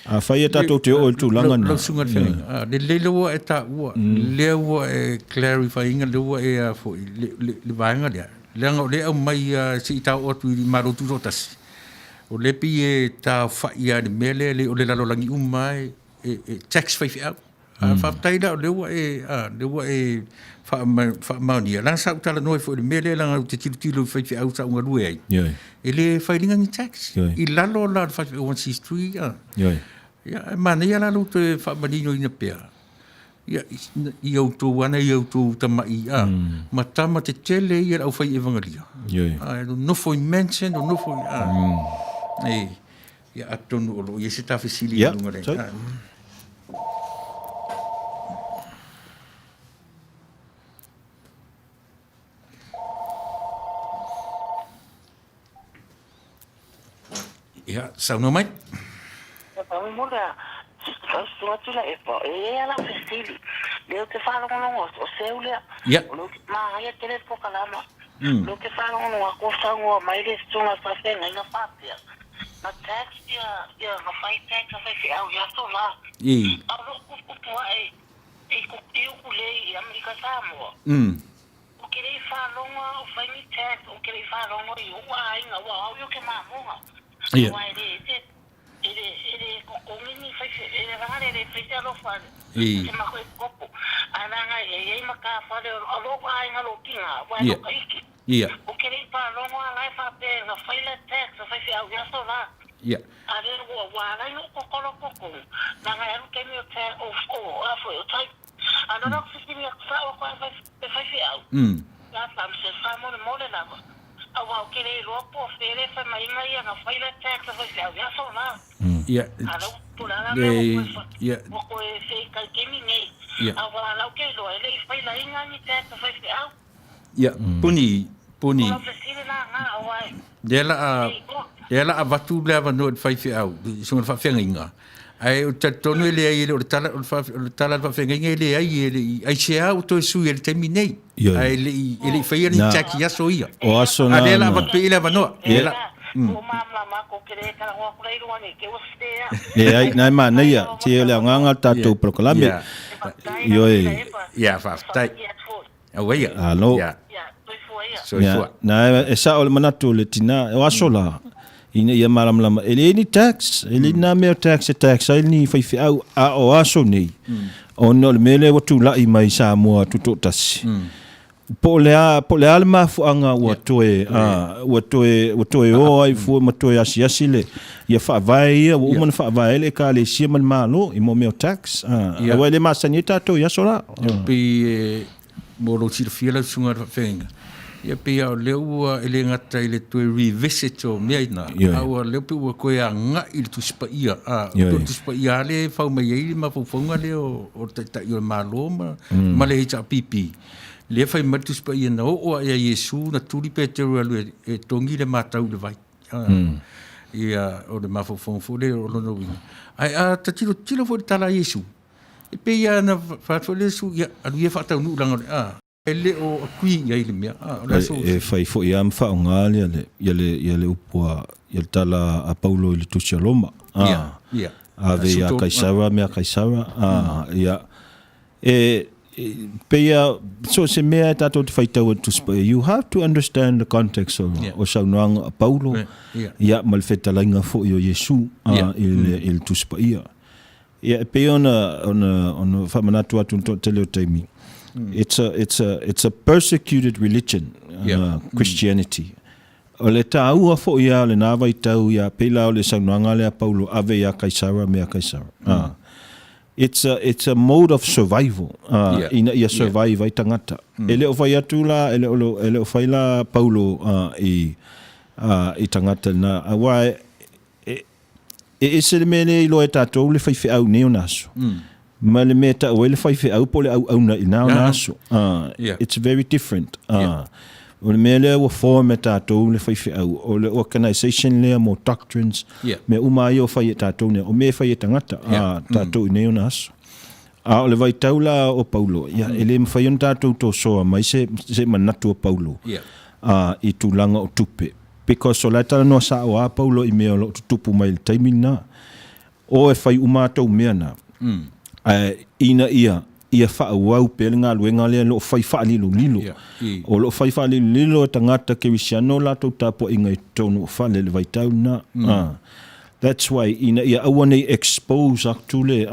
Afai e tatou te oo i le tulaga lena. Lau susuga i le feagaiga, lelei lea ua e taua, lea ua e clarify ina, lea ua e a foi, le vaega lea, leaga o lea e aumai se i ta oo atu i Malo Tutoatasi, o lea e pei e taofai lava i le mea lea, o le lalolagi uma lava e tax faifeau. Ae faafetai la o lea ua e, a, lea ua e faamaonia, leaga sa ou talanoa ai foi i le mea lea, leaga ou te tilotilo i faifeau sa ou galue ai, e le file ina ni tax. I lalo la o le 501c3, a, ia, ae manaia la lou toe faamaninoina pea, ia, i outou ana, i outou tamai, a, ma tama tetele ia le aufai evangelia. A, nonofo i mansion, nonofo i, a, e, Ia, atonu o lo o i ai se ta fesili i luga lea. Ia, saunoa mai. Ia. Na tax ia ia na fai tax a faifeau i aso la. I. A o lou upu ae i ku i uku lei i Amerika Samoa. Ou ke le i faalogo a o fai ni tax ou ke le i faalogo i ou aiga ua o au ia o ke mamoga. Ia. Aua e le ese e le e le totogi ni faife e le laga le le fai se alofa I. se makou e kopo. Ae laga e iai matafale o lou aiga lou tina aua e Ia. loka iki. Ia. Ou ke le i faalogo a la e faapea na fai le tax a faifeau i aso la. Ia. A lea ua ua ala ai ona kokolo totonu, leaga e alu taimi o tax o o a foi o type. A lea la ou fesili atu sao atu lava le faifeau, ia faamasino faamolemole lava, aua ou te le iloa po o fea le fai mai ai ia na fai le tax a faifeau i aso la. Ia. A lea ua po o le a la mea ua toe Ia. ua toe feitai taimi nei, Ia. aua o la ou te iloa e le i failaina ni tax a faifeau. Ia, puni, puni. O lau fesili la na, aua e Lea la a, le iloa. lea la avatu le avanoa i le faifeau, i susuga i le faafeagaiga, ae ou te talitonu e leai, e le o le tala, o le faa, o le tala a le faafeagaiga e leai, e le i, aisea ua toe sui ai i le taimi nei, Ioe. ae le i, e le i faia ni Na. tax i aso ia. O aso A na lea la na. avatu pea i le avanoa. Lea la, Ua malamalama atu, ou te le talanoa atu la i luga nei, te ua sese au. Leai, na e manaia, te o le agaga o le tatou polokalame. Ia. Ioe. Ia, faafetai. Auaia. Alo. Ia. Ia, Soifua. na e sao le manatu o le tina, o aso la, ina ia malamalama, e leai ni tax, e leai na mea o tax e tax ai ni faifeau, a o aso nei, ona o le mea lea ua tulai mai i Samoa tutoatasi. Po o le a, po o le a le mafuaaga ua toe, a, ua toe, ua toe o ai fua ma toe asiasi le, ia faavae ia, ua uma ona faavae ai le Ekalesia ma le Malo i mo mea o tax, a, aua e le masani ai tatou i aso la. E pei e mo lou silafia lau susuga i le faafeagaiga, ia pei lava o lea ua e le gata i le toe revisit o mea ina, a ua lea pei ua toe agai i le Tusi Paia, a, pei o le Tusi Paia lava lea e fau mai ai le mafaufauga lea o le Taitai o le Malo ma, ma le HRPP, lea e fai mai le Tusi Paia na oo lava ia Iesu na tuli Peteru e alu e togi le matau i le vai. Ia, o le mafaufauga foi lea o lona uiga. Ae a ta tilotilo foi i le tala a Iesu, E pei lava na fai atu foi le Iesu, ia, alu ia faataunuu leaga o le, a, e le o agree i ai le mea, a, o le aso. E fai foi lava ma faaaoga ia le, ia le, ia le upu a, ia le tala a Paulo i le Tusi a Roma, a, Ia, ia. ave ia Kaisara mea a Kaisara, a, ia, e, e pei lava, so o se mea e tatou te faitau ai i le Tusi Paia, you have to understand the context o, o saunoaga a Paulo, ia, ma le fetalaiga foi o Iesu, a, i le, i le Tusi Paia. Ia, e pei ona, ona, ona faamanatu atu i le toatele o taimi, it's a, it's a, it's a persecuted religion, Christianity. O le taua foi ia o lena vaitau ia, pei la o le saunoaga lea a Paulo, ave ia Kaisara mea a Kaisara. It's a, it's a mode of survival, ina ia survive ai tagata. E le o fai atu la, e le o, e le o fai la Paulo i, i tagata lena, aua e, E, e ese le mea lea e iloa e tatou le faifeau i nei ona aso. Ma le mea e tau ai le faifeau po o le auauna i na ona aso. It's very different. O le mea lea ua form e tatou le faifeau, o le organisation lea mo doctrines, mea uma lava ia ua fai e tatou nei, o mea e fai e tagata tatou i nei ona aso. A o le vaitau la o Paulo, ia, e le mafai ona tatou tosoa mai se, se manatu o Paulo i tulaga o tupe. Because o la e talanoa sao lava Paulo i mea o lo o tutupu mai i le taimi lena. O e fai uma tou mea na, ae ina ia ia faaauau pea le galuega lea o lo o fai faalilolilo. O lo o fai faalilolilo e tagata kerisiano latou tapuaiga i totonu o fale i le vaitau lena. That's why ina ia aua nei expose atu le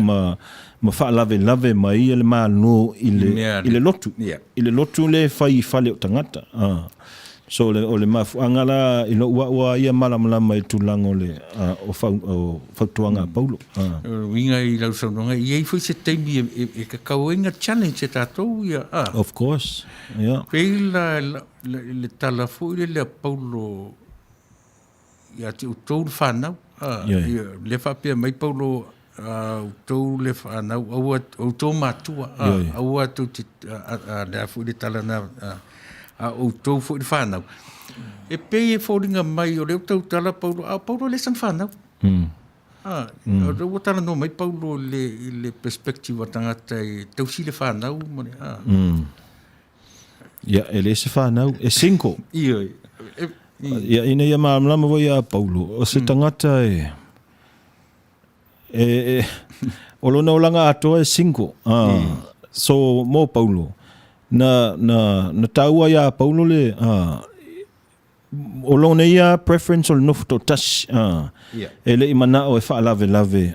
ma ma faalavelave mai ia le Malo i le i le lotu. I le lotu lea e fai i fale o tagata. So o le, o le mafuaaga la i lou au a ia malamalama i le tulaga o le o, fau, o fautuaga a Paulo. O le uiga i lau saunoaga, e i ai foi se taimi e, e, e tatau ai ona challenge e tatou ia, a. Of course, yeah. Pei la, la, la, le tala foi lele a Paulo ia te outou le fanau. A, ia, lea faapea mai Paulo, a outou le fanau, aua, outou matua, a, aua tou te, a, a, le a foi le tala na, a, a outou foi le fanau. E pei e foliga mai, o lea ua tautala Paulo, a o Paulo e le sana fanau. A, o lea ua talanoa mai Paulo i le, i le perspective a tagata e tausi le fanau ma le, a. Ia, e le se fanau, e single. Ioe. E, Ia, ina ia malamalama foi ia Paulo, o se tagata e, e, e o lona olaga atoa e single. So, mo Paulo, na, na, na taua iā Paulo le, o lona ia preference o le nofo toatasi, e le i manao e faalavelave,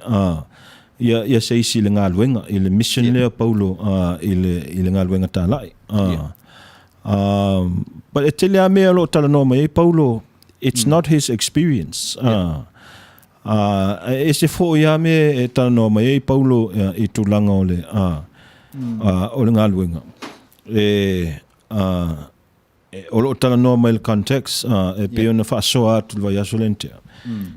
ia, ia se isi i le galuega, i le mission lea Paulo, i le, i le galuega talai. But e tele lava mea o lo o talanoa mai ai Paulo, it's not his experience. E ese foi lava mea e talanoa mai ai Paulo i tulaga o le, o le galuega. E, o lo o talanoa mai i le context, e pei ona faasoa atu i le vaiaso lea na tea.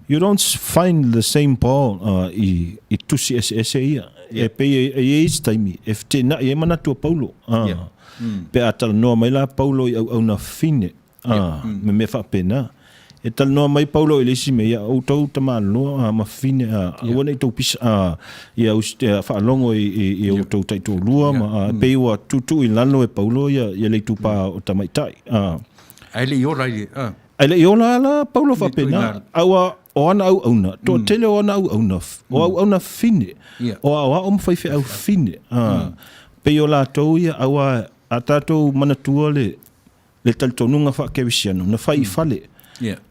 You don't find the same Paul i tusi eseese ia. E pei e i ai isi taimi e feteenai ai manatu o Paulo. Pe a talanoa mai la Paulo i auauna fine, me mea faapena. E talanoa mai Paulo i le isi mea, ia outou tamāloa ma fine, aua ne i tou pisa, ia faalogo i outou taitoalua, ma e pei ua tuutuu i lalo e Paulo ia le itupa o tamaitai. Ae le i ola i le. Ae le i ola la Paulo faapena, a ua o ana auauna, toatele o ana auauna, o auauna fine, o aoao ma faifeau fine. Pei o latou ia, aua a tatou manatua le le talitonuga faakerisiano, na fai i fale.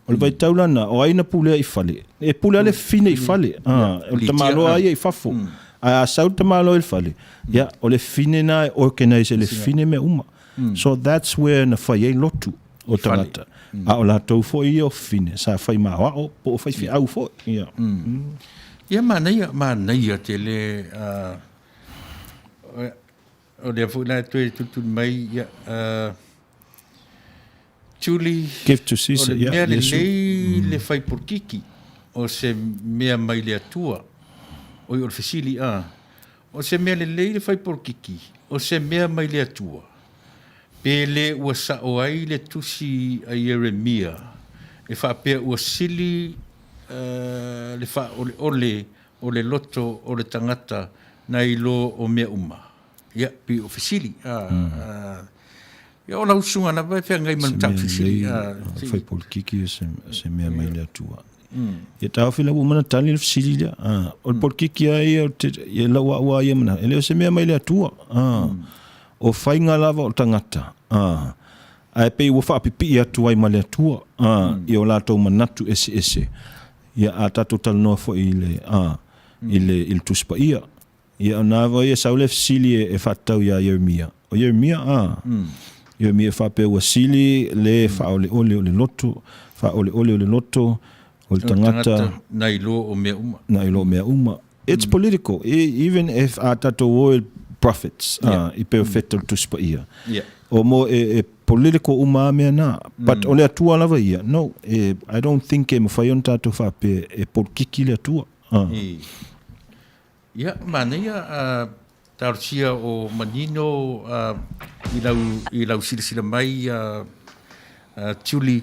O le vaitau lana, o ai na pulea i fale? E pule lava le fine i fale. O le tamaloa lava ia i fafo. Ae a sau le tamaloa i le fale, ia, o le fine na e organize e le fine mea uma. So that's where na fai ai lotu o tagata. A o latou foi ia o fine, sa fai ma aoao po o faifeau foi. Ia. Ia manaia, manaia tele o lea foi la e toe tulituli mai ia Julie, Give to Caesar, o le mea lelei le fai polokiki o se mea mai le Atua. Oi o le fesili a, o se mea lelei le fai polokiki o se mea mai le Atua, pe le ua sao ai le tusi a Ieremia e faapea ua sili le faaoleole o le loto o le tagata nai lo o mea uma. Ia, pei o fesili. Ia, o lau usuga lava e feagai ma le mataupu fesili. Se mea lelei, fai polokiki o se mea mai le Atua. Ia taofi la ua uma ona tali le fesili lea. O le polokiki lava ia, ia lau au lava ia manatu, e le o se mea mai le Atua. O faiga lava o tagata, ae pei ua faapipii atu ai ma le Atua i o latou manatu eseese. Ia, a tatou talanoa foi i le, a, i le, i le Tusi Paia, ia, o na foi e sau le fesili e, e faatatau iā Ieremia. O Ieremia, a, Ieremia e faapea ua sili le faaoleole o le loto, faaoleole o le loto o le tagata, Nai lo o mea uma. Nai lo o mea uma. It's political. Even if a tatou o i prophets, i perofeta o le Tusi Paia, o mo e, e political uma a mea na. But o le Atua lava ia, no, e, I don't think e mawhai ona tatou whaapea e polokiki le Atua. Ia, manaia, talosia o manino i lau, i lau silasila mai, Julie,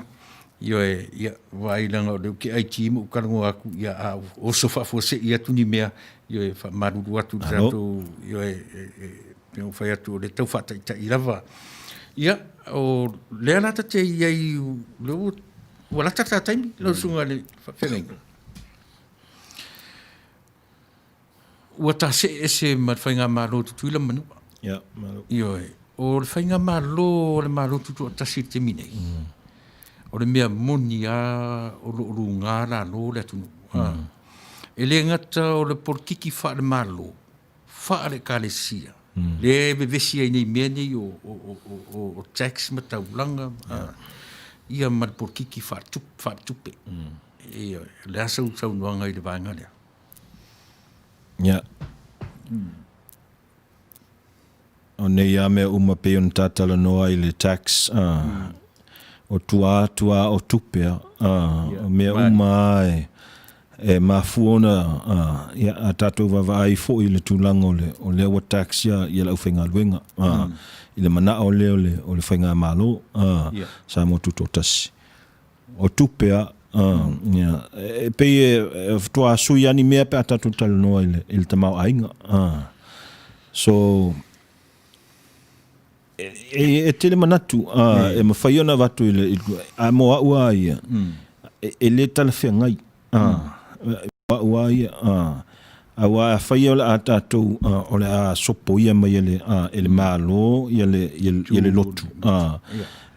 Ioe, ia, vaai leaga o lea ou te IT ma ou talanoa atu, ia, a oso faafuasei atu ni mea, ioe, faamalulu atu i le tatou, ioe, e, e, pei ona ou fai atu, o lea e tau faataitai lava. Ia, o lea la ta te i ai, lea ua, ua lata le ta taimi, lau susuga i le faafeagaiga. Ua ta see ese ma le Faigamalo Tutuila ma Manua. Ia, malo. Ioe. O le Faigamalo a le Malo Tutoatasi i le taimi nei, o le mea moni lava o lo o luga lalo le atunuu. E le gata o le polokiki faale-Malo, faale-Ekalesia, lea e vevesi ai nei mea nei o tax ma taulaga, ia ma le polokiki faaletupe. Ioe. O le a sau saunoaga i le vaega lea? Ia. O nei lava mea uma pei ona ta talanoa i le tax, o tua atu lava o tupe, o mea uma lava e, e mafua ona ia, a tatou vaavaai foi i le tulaga o le, o lea ua tax ia, ia le aufaigaluega, i le manao lea o le, o le faigamalo, Samoa Tutoatasi. O tupe a, ia, e pei e faatoa sui lava ni mea pe a tatou talanoa i le, i le tamaoaiga. So. E tele manatu e mafai ona avatu i le, ae mo au lava ia, e le talafeagai. Mo au lava ia, aua afai o le a tatou, o le a sopoia mai e le, e le Malo ia le, ia le lotu,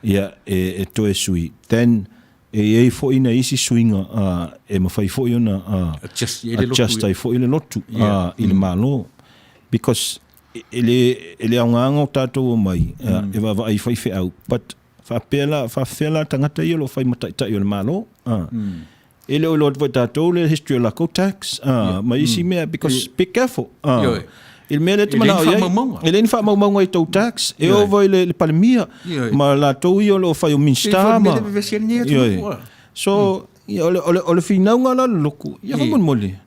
ia e toe sui, then e i ai foi nai isi suiga e mafai foi ona adjust ai foi le lotu i le Malo. Because e le, e le aoga ona tatou omai e vaavaai i faifeau, but faapea la, faafefea la tagata ia o lo o fai ma taitai o le Malo? E le o iloa atu foi e tatou le history o lakou tax ma isi mea, because be careful. I le mea lea e te manao i ai, e leai ni faamaumauga i tou tax, e oo foi i le Palemia ma latou ia o lo o fai o Minisita ma... So, o le finauga la a le lotu, ia faamolemole,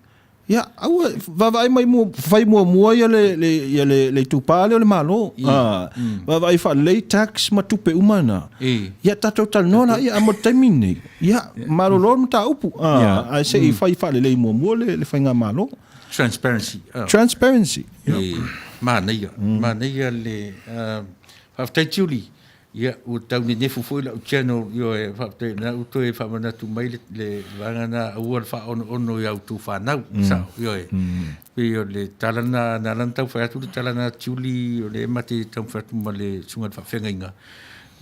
Ia, aua, vaavaai mai mua, fai muamua ia le, le, ia le, le itupa lea o le Malo. Ah, vaavaai faalelei tax ma tupe uma na. Ia, tatou talanoa la, ia, a mo le taimi lenei, ia, malolo le mataupu. Ah, ae se i fai faalelei muamua le, le faigamalo. Transparency. Ah. Transparency. E, manaia, manaia le, uh, faafetai Julie. Ia, ua tau nenefu foi lau channel, ioe, faafetai o lena ua toe faamanatu mai le, le vaega lena, aua le faaonoono i a outou fanau, mm. sao, ioe. Mm. Pei o le tala lena, na ala ona tau fai atu le tala lena Julie, o lea ma te taumafai atu ma le susuga i le faafeagaiga.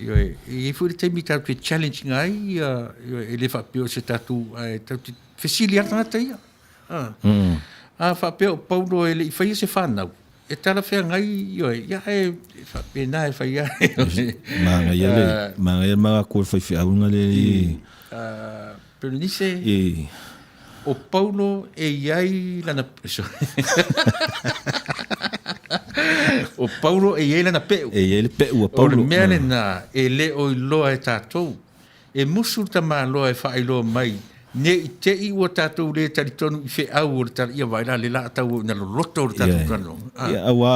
Ioe, e i ai foi le taimi tatou te challenge ina ai, ia, ioe, e le faapea o se tatou, ae tatou te fesili lava tagata ia. A, mm. a faapea o Paulo e le i faia se fanau, e talafeagai ioe, ia e faapena e fai ai. Manaia le, manaia le magaku o le faifeau na le... Berenice, e. o Paulo e i ai lana... o Paulo e i ai lana peu. E i ai le peu a Paulo. O le mea lena e le o iloa e tatou. E musu le tamaloa e faailoa mai, ne i te i ua tatou le talitonu i feau o le tala, ia vaai la, le laa tau ina loloto le tatou talanoaga. Ah. Ia, auā,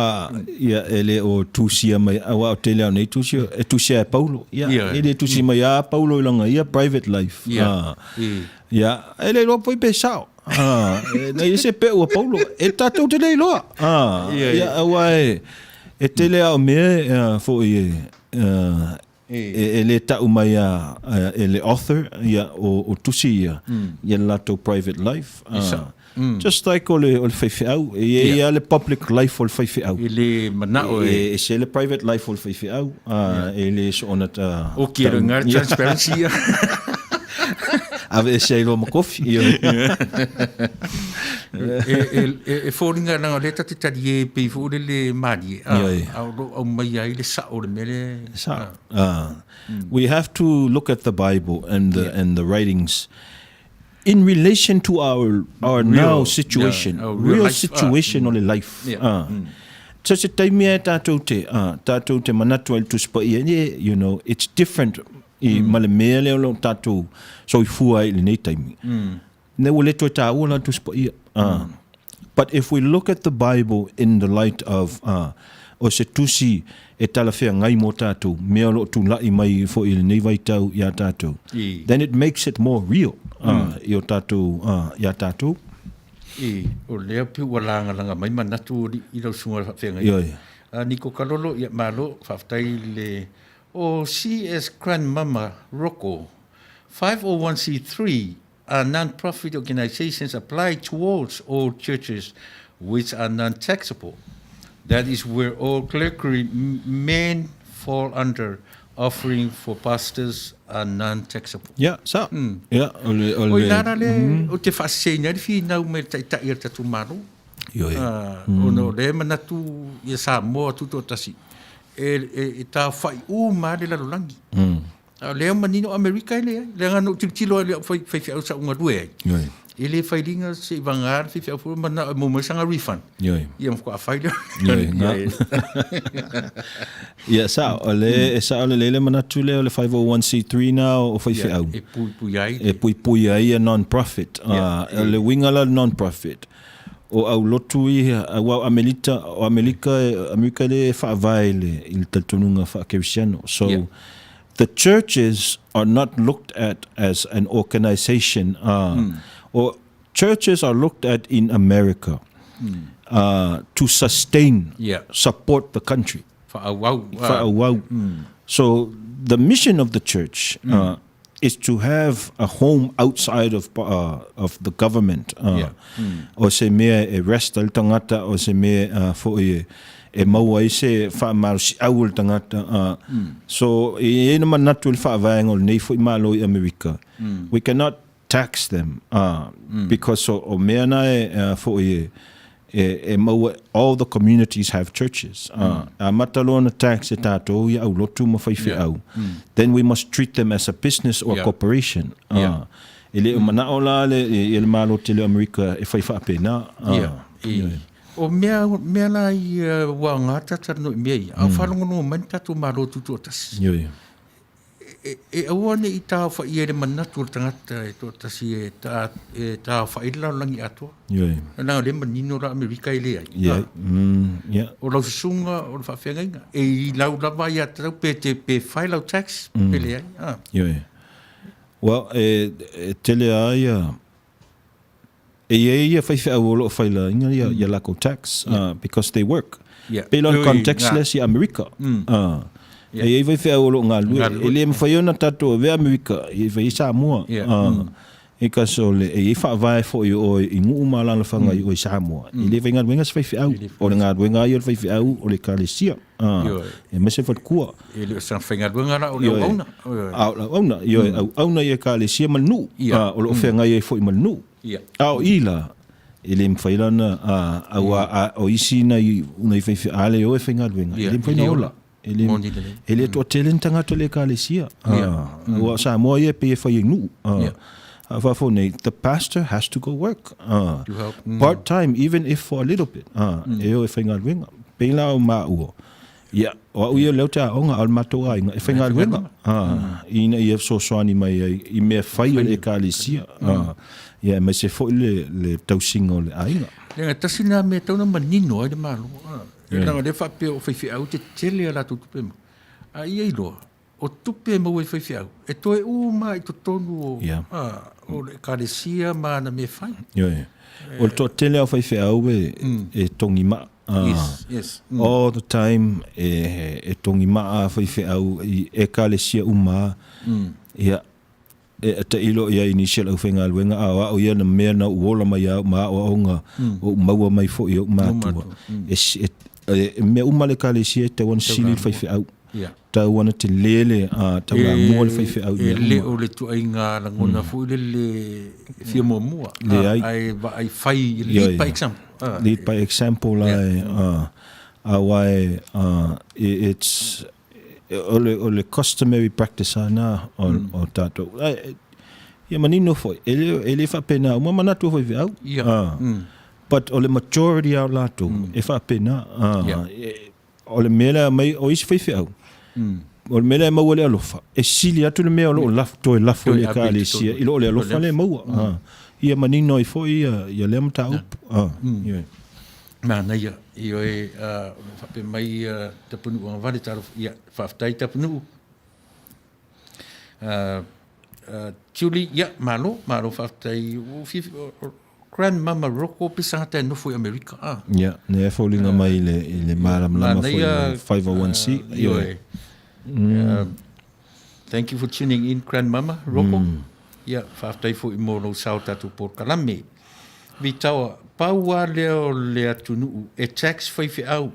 ia, e le o tusia mai, auā o tele lava o nei tusi, e tusia e Paulo. Ia, e le tusi mai a Paulo i lana ia private life. Ia, ah. ia, e le iloa foi pe sao. Ah, e leai se peu a Paulo, e tatou te le iloa. Ah, ia, auā e, e tele lava o mea foi e, E le tau mai a e le author ia o tusi ia ia le latou private life. Just like o le o le faifeau, e i ai lava le public life o le faifeau. E le manao e. E ese le private life o le faifeau, e le soona ta. O ki e runga transparency ia. Aveese ai loa ma kofi. E foliga leaga o lea ta te talie pei foi lele malie a o lo o aumaia ai le sao o le mea lea. Sao. We have to look at the Bible and the and the writings in relation to our our now situation, real situation o le life. So se taimi e tatou te tatou te manatu ai le Tusi Paia, you know, it's different i ma le mea lea o lo o tatou soifua ai i lenei taimi. Ne ua le toe tāua la Tusi Paia. But if we look at the Bible in the light of o se tusi e talafeagai mō tātou, mea o lo o tula'i mai foi i lenei vaitau i a tātou, then it makes it more real i o tātou, i a tātou. I, o lea pei ua lagalaga mai manatu i lau susuga i le faafeagaiga. Ioe. Niko Kalolo, ia malo, faafetai i le o CS Grandmama Roko, 501c3 are non-profit organizations apply towards all churches which are non-taxable. That is where all clergy men fall under offering for pastors are non-taxable. Ia, sa. Ia, o le, o le... O i nā rā le, o te whaaseseina ai le whinau me le taitai o le tatou Malo. Ioe. Ona o lea e manatu ia Samoa Tutoatasi, e, e, e tāwhai uma lava le lalolagi. A o lea manino o Amerika e leai. Leaga na ou tilotilo ai i lau faifeau sa ou galue ai. Ioe. E le fai liga se i vagā le faifeau foi manao e maua mai sana refund. Ioe. Ia ma faatoa fai lea. Ioe, na. Ia, sao, o le, e sao lelei le manatu lea o le 501c3 na o faifeau. Ia, e puipui ai. E puipui ai ia non-profit. Ia. O le uiga la o le non-profit, o aulotu ia, aua o Amelita, o Amerika, Amerika lea e faavae i le, i le talitonuga faa-kerisiano. So, Ia. the churches are not looked at as an organization uh, or churches are looked at in America uh, to sustain, Yeah. support the country. Faaauau. Faaauau. So the mission of the church is to have a home outside of of the government. O se mea e rest ai le tagata, o se mea foi e e maua ai se faamalosiau o le tagata. So e i ai le manatu i le faavaega o lenei foi Malo i Amerika, we cannot tax them because o mea na e foi e e maua all the communities have churches. Amata loa ona tax e tātou ia aulotu ma faifeau, then we must treat them as a business or a corporation. E le o manao la le, ia le Malo tele o Amerika e fai faapena. O mea, mea la ia ua aoga ta talanoa i mea ia, a o faalogologo mai le tatou Malo Tutoatasi. E, e aua ne i taofaia i le manatu o le tagata e toatasi e, ta, e taofa'i le lalolagi atoa. Ioe. Leaga o lea e manino la Amerika e leai. Yeah. Yeah. O lau susuga o le faafeagaiga, e i lau lava ia tatau pe te pe fai lau tax pe leai. Ah. Ioe. Well, e, e tele a ia E i ai ia faifeau o lo o failaina ia, ia lakou tax, because they work. Yeah. Pei la o le Ui, context ngā. lea si Amerika. Yeah. E i ai faifeau o lo o galue. Galue. E le mafai ona tatou avea Amerika i fai ai Samoa. Yeah. Because o le, e i ai faavae foi o oe i nuu ma alaalafaga i oe i Samoa. E le faigaluega se faifeau. O le galuega lava ia o le faifeau o le ekalesia. Ioe. Aemaise faletua. E le o sana faigaluega la o le Ioe. auauna. Ioe. A o le auauna, ioe, auauna i ekalesia ma le nuu. Ia. O lo o feagai ai foi ma le nuu. Ia. A o i la, e le mafai la ona, aua a, o isi nai, nai faifeau, a le o e faigaluega, e Ia, le mafai e le ona ola. ola. E le, Moni lelei. e le toatele ni tagata o le ekalesia. Ia. Aua o Samoa ia e pei e fai ai nuu. Ia. A faafofoga nei, the pastor has to go work. To help. Part time, even if for a little bit. E o e faigaluega. Pei la o maua, ia, o au ia o lea ou te aoga, a o le matou aiga, e faigaluega. Ina ia fesoasoani mai ai i mea fai o le ekalesia. Ia, aemaise foi le, le tausiga o le aiga. Leaga tasi lena mea e tatau ona manino ai le Malo. Leaga o lea e faapea o faifeau e tetele a latou tupe maua. A ia iloa, o tupe e maua i faifeau, e toe uma lava i totonu o, Yeah. a, o le Ekalesia ma ana mea fai. Ioe. O le toatele lava o faifeau e, e togi maa. Yes, yes. All the time e, e togi maa faifeau i Ekalesia uma. Ia, e tailo i ai i nisi o le aufaigaluega, a o au ia na mea na ou ola mai au ma aoaoga o ou maua mai foi i ou matua. E, e, e, mea uma le ekalesia e tau ana sili le faifeau. Tau ana tele le, a, tau lamua le faifeau i E mea le uma. o le tuaiga lagona foi lele e fia muamua, Leai. ae vaai fai, lead by example. Lead by example la e, aua e, it's, O le, o le customary practice lava na o, mm. o tātou. Ai, ia manino foi, e le, e le faapena uma manatu foi feau. Yeah. Ah. But o le majority ao latou, mm. e faapena. Ah, Yeah. e, o le mea lea mai, o isi faifeau, o le mea lea e maua le alofa, e sili atu le mea o lo o lafo, toe lafo i le Toe ave i ekalesia, totonu. i lo o le alofa lea e maua. Ah. Ia manino ai foi ia, ia lea mataupu. Ah, yeah. Manaia, ioe, ā, o lo o faapea mai ia Tapunuu Agavale, talofa, ia, faafetai Tapunuu. Ā, ā, Julie, ia, malo, malo faafetai, ua ou fiafia, o, o, Grandmama Roko pe sangata e nofo i Amerika, ā. Ia, nea e foliga mai i le, i le malamalama foi i le Manaia, 501C. ioe. Ioe. Thank you for tuning in Grandmama Roko. Ia, faafetai foi mo lou sao tatou polokalame. Vitaoa, pau a lea o le atunuu e tax faifeau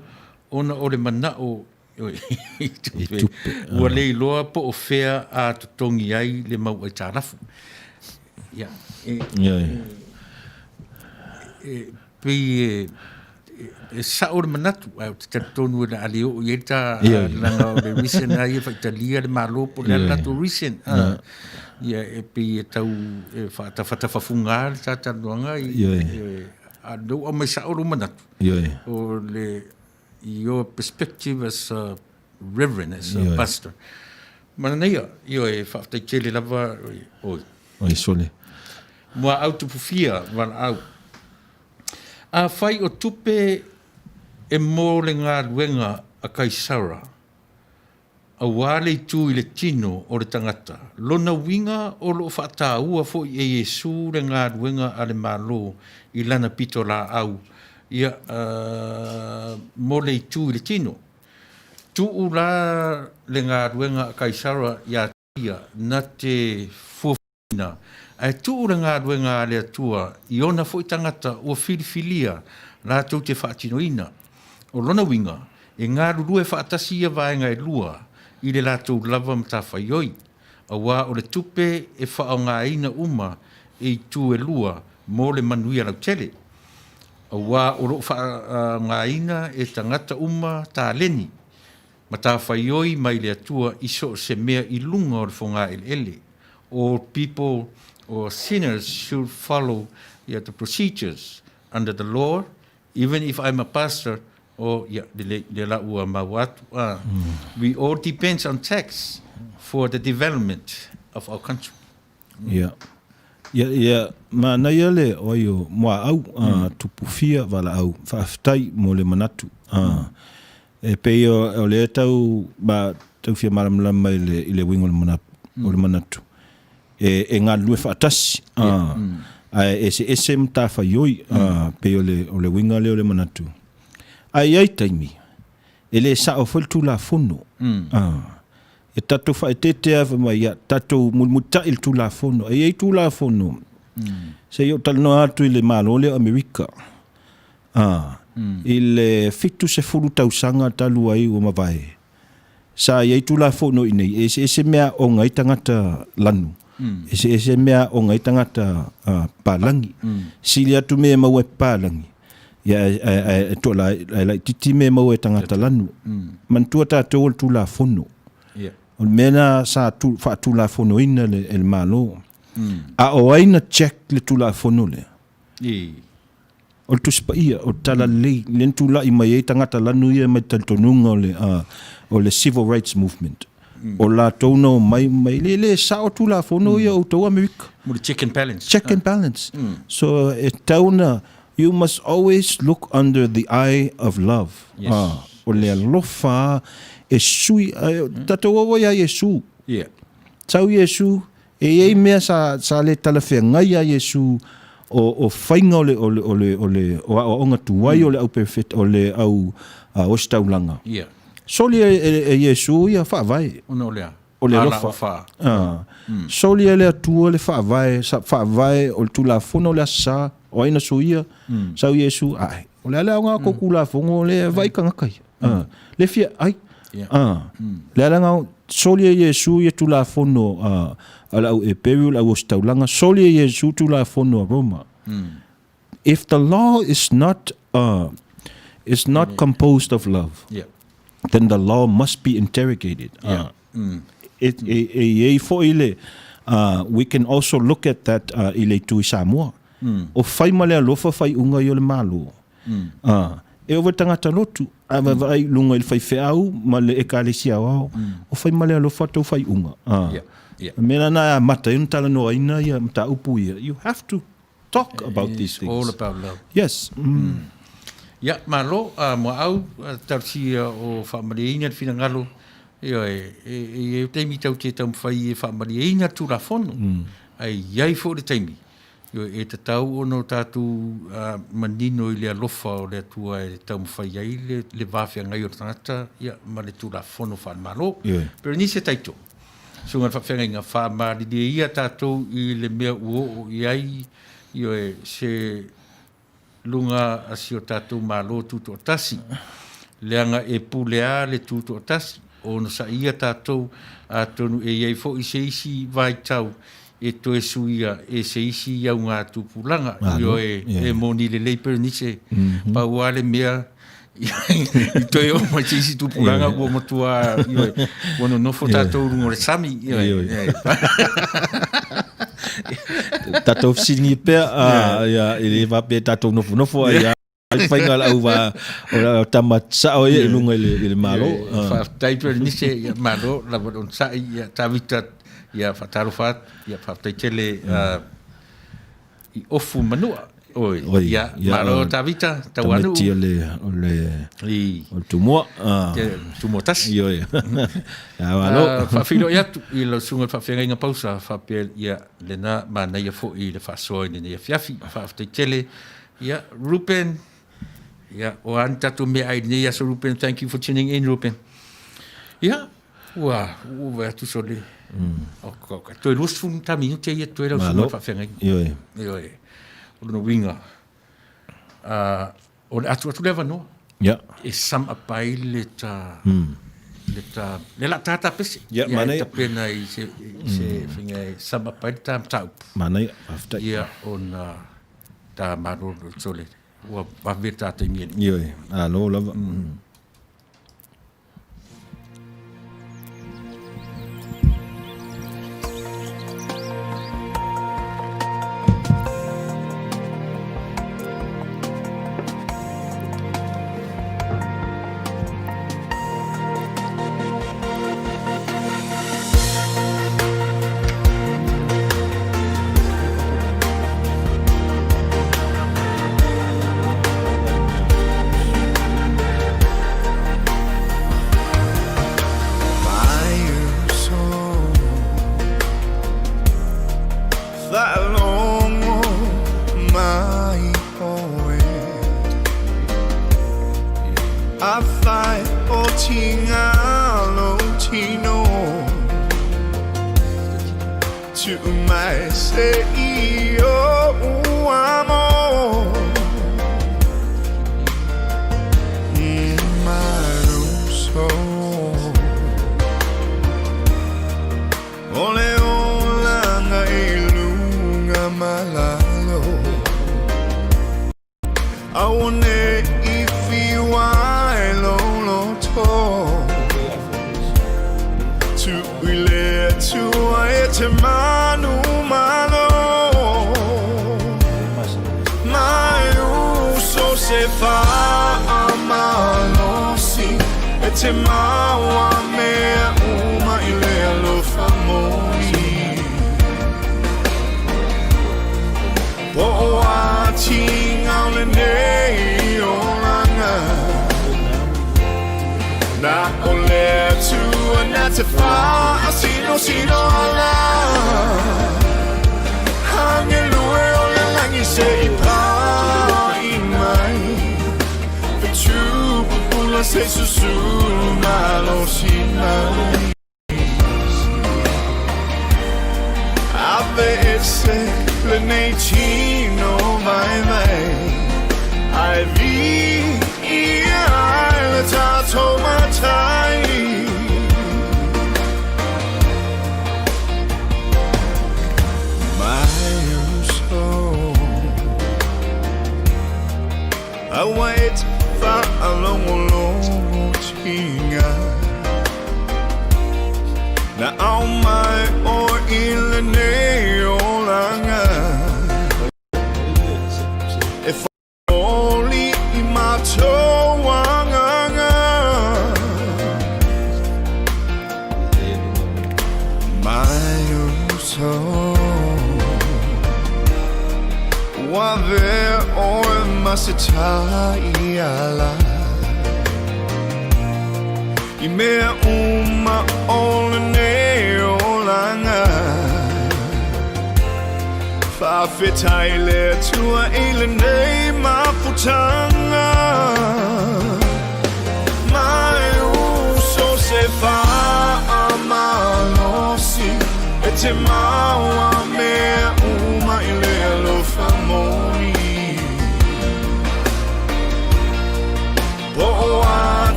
ona o le manao i tupe. Ua le iloa po o fea a totogi ai le mau aitalafu. Ia, e, e, pei e, e sao le manatu, ae ou te talitonu o le a le oo i ai le ta leaga o le reason lava ia e faitalia le Malo po o le a le latou reason. Ia e pei e tau e faatafatafafuga le ta talanoaga i a o lea ua aumai sao lou manatu. O le your perspective as a reverend, as a pastor. Manaia, ioe, faafetai tele lava, oi. Oi, sole. Muaau Tupufia, valaau. Afai o tupe e mo le galuega a Kaisara, auā le itu i le tino o le tagata, lona uiga o lo o faataua foi e Iesu le galuega a le Malo i lana pitolaau, ia, mo le itu i le tino. Tuu la le galuega a Kaisara ia te ia na te fuafuaina, ae tuu le galuega a le Atua i ona foi tagata ua filifilia latou te faatinoina. O lona uiga, e galulue faatasi ia vaega e lua i le latou lava matafaioi, aua o le tupe e faaaogaina uma e itu e lua mo le manuia lautele. Aua o lo o faaaogaina e tagata uma taleni matafaioi mai le Atua i so o se mea i luga o le fogaeleele. All people or sinners should follow the procedures under the law, even if I'm a pastor or ia, lelei, lea la ua maua atu. Ah, we all depends on tax for the development of our country. Ia. Ia, ia, manaia le oi o Muaau, a Tupufia Valaau, faafetai mo le manatu. A, e pei o, o lea tau, ma, tau fia malamalama i le, i le uiga o le manatu, o le manatu. E, e galulue faatasi, a, ae eseese matafaioi, a, pei o le, o le uiga lea o le manatu. Ae i ai taimi, e le sao foi le Tulafono. A, e tatou faaeteete lava fai mai, ia tatou mulimulitai i le Tulafono. E i ai Tulafono, se i ou talanoa atu i le Malo lea o Amerika, a, i le 70 tausaga talu ai ua mavae, sa i ai Tulafono i inei, e eseese mea aoga ai tagata lanu, eseese mea aoga ai tagata palagi. Sili atu mea e maua e palagi, ia ae, ae, ae, ae, toa, ae laitiiti mea e maua e tagata lanu. Manatua tatou o le Tulafono. O le mea lena sa tu, faatulafonoina le, e le Malo. A o ai na check le Tulafono lea? O le Tusi Paia, o le Talalelei, lea na tulai mai ai tagata lanu ia mai le talitonuga o le, o le Civil Rights Movement. O latou na omai mai, le, le sao Tulafono ia o outou Amerika. Mo le check and balance. Check and balance. So e tatau ona, you must always look under the eye of love. Yes. O le alofa e sui, tatou o ai ia Iesu. Yeah. Sau Iesu, E i ai mea sa, sa le talafeagai iā Iesu o, o faiga o le, o le, o le, o le, o aoaoga tuai o le au perefeta, o le au uh, ositaulaga. Yeah. Soli e, e, e Iesu ia faavae. Ona o le a? O le alofa. Ah. Soli e le Atua le faavae, sa faavae o le Tulafono o le Aso Sa, o ai na suia, sau Iesu, ae, o le a le aoga o kou Tulafono lea e vaai tagata ia. Ah, le fia ai. Ah, le ala ngau soli e Iesu ia Tulafono a a le au Eperu, le au Ositaulaga, soli e Iesu Tulafono a Roma. If the law is not uh, is not composed of love, then the law must be interrogated. Yeah. E, e, e i ai foi le, uh, we can also look at that uh, i le itu i Samoa. O fai ma le alofa faiuga ia o le Malo. Ā, e ova tagata lotu, a vaavaai i luga i le faifeau ma le Ekalesia aoao, o fai ma le alofa tou faiuga. Ā, Yeah, yeah. o le mea lena e amata ai ona talanoaina ia mataupu ia, you have to talk about these It's all things. about love. Yes. Mm. Ia, malo, a muaau, talosia o faamalieina le finagalo, ioe, e, e i ai taimi tau te taumafai e faamalieina le Tulafono, ae i ai foi le taimi E tatau ona o tatou manino i le alofa o le Atua e taumafai ai le va feagai o le tagata ma le Tulafono faale-Malo. Berenice Taito, Susuga i le Faafeagaiga, faamalilie ia tatou i le mea ua oo i ai se luga a si o tatou Malo Tutoatasi, leaga e pule a le Tutoatasi, onosaia tatou, atonu e i ai foi se isi vaitau e toe suia e se isi augatupulaga. Ioe, e moni lelei Berenice, pau a le mea i toe oo mai se isi tupulaga ua matua, ioe, ua nonofo tatou i luga o le sami, ioe. Tatou fesiligia pea, ia, e le faapea tatou nofonofo ai lava i faiga o le au va, o le tama sao ia i luga i le, i le Malo. Faafetai Berenice, ia malo lava le onosai, ia Tavita, ia faatalofa atu, ia faafetai tele i ofu manua. Oi, Oi, ia, ia, malo Tavita, Tauanuu. Tamaiti o le, o le, I, o le Tumua. Te Tumua tasi. Ioe. Ia, malo. Faafeiloai atu i lau susuga i le faafeagaiga Pausa, faapea, ia, lena manaia foi i le faasoa i lenei afiafi. Faafetai tele. Ia, Rupen, ia, o a ni tatou meaai i lenei aso Rupen? Thank you for tuning in, Rupen. Ia, ua ua vaai atu sole. O ko ka toe 20 minute ia toe lau susuga faafeagaiga. Ioe. Ioe. O lona uiga, o le atu atu le avanoa. Ia. E sum up ai le ta le ta le la tata pese. Ia, manaia. E tapena i se i se faiga e sum up ai le ta mataupu. Manaia, faafetai. Ia, ona ta malolo sole. Ua vave le ta taimi e. Ioe, alo lava.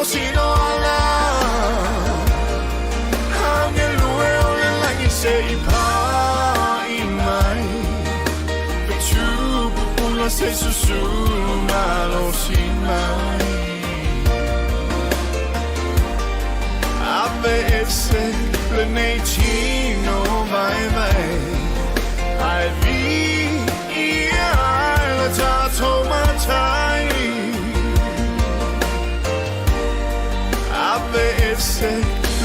sinoala Angelue o le lagi se i pa'i mai Fetu pupula se susulu malosi mai Ave ese lenei tino vaivai Ae viia ai le tatou matai Ave ese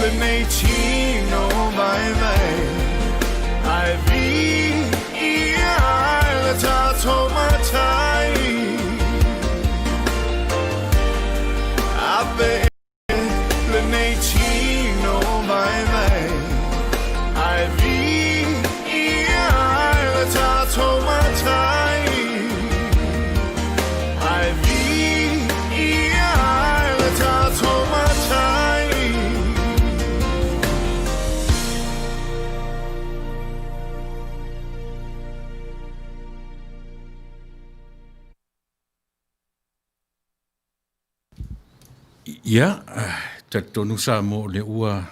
lenei tino vaivai Ae viia ai le tatou matai Ave lenei tino vaivai Ae viia ai le tatou matai Ae viia ai le tatou matai. Ia, talitonu Samoa o lea ua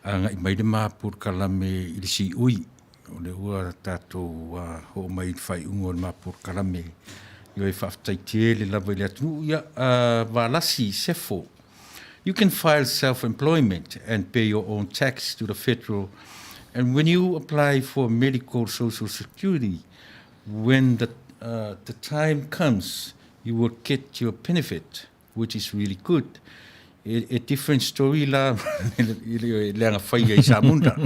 agai mai le ma polokalame i le siui, o lea ua tatou oo mai i le faaiuga o le ma polokalame. Ioe, faafetai tele lava i le atunuu. Ia, Valasi Sefo, you can file self-employment and pay your own tax to the federal and when you apply for medical social security, when the, uh, the time comes, you will get your benefit, which is really good. A, a different story la i le aga faia i Samunda.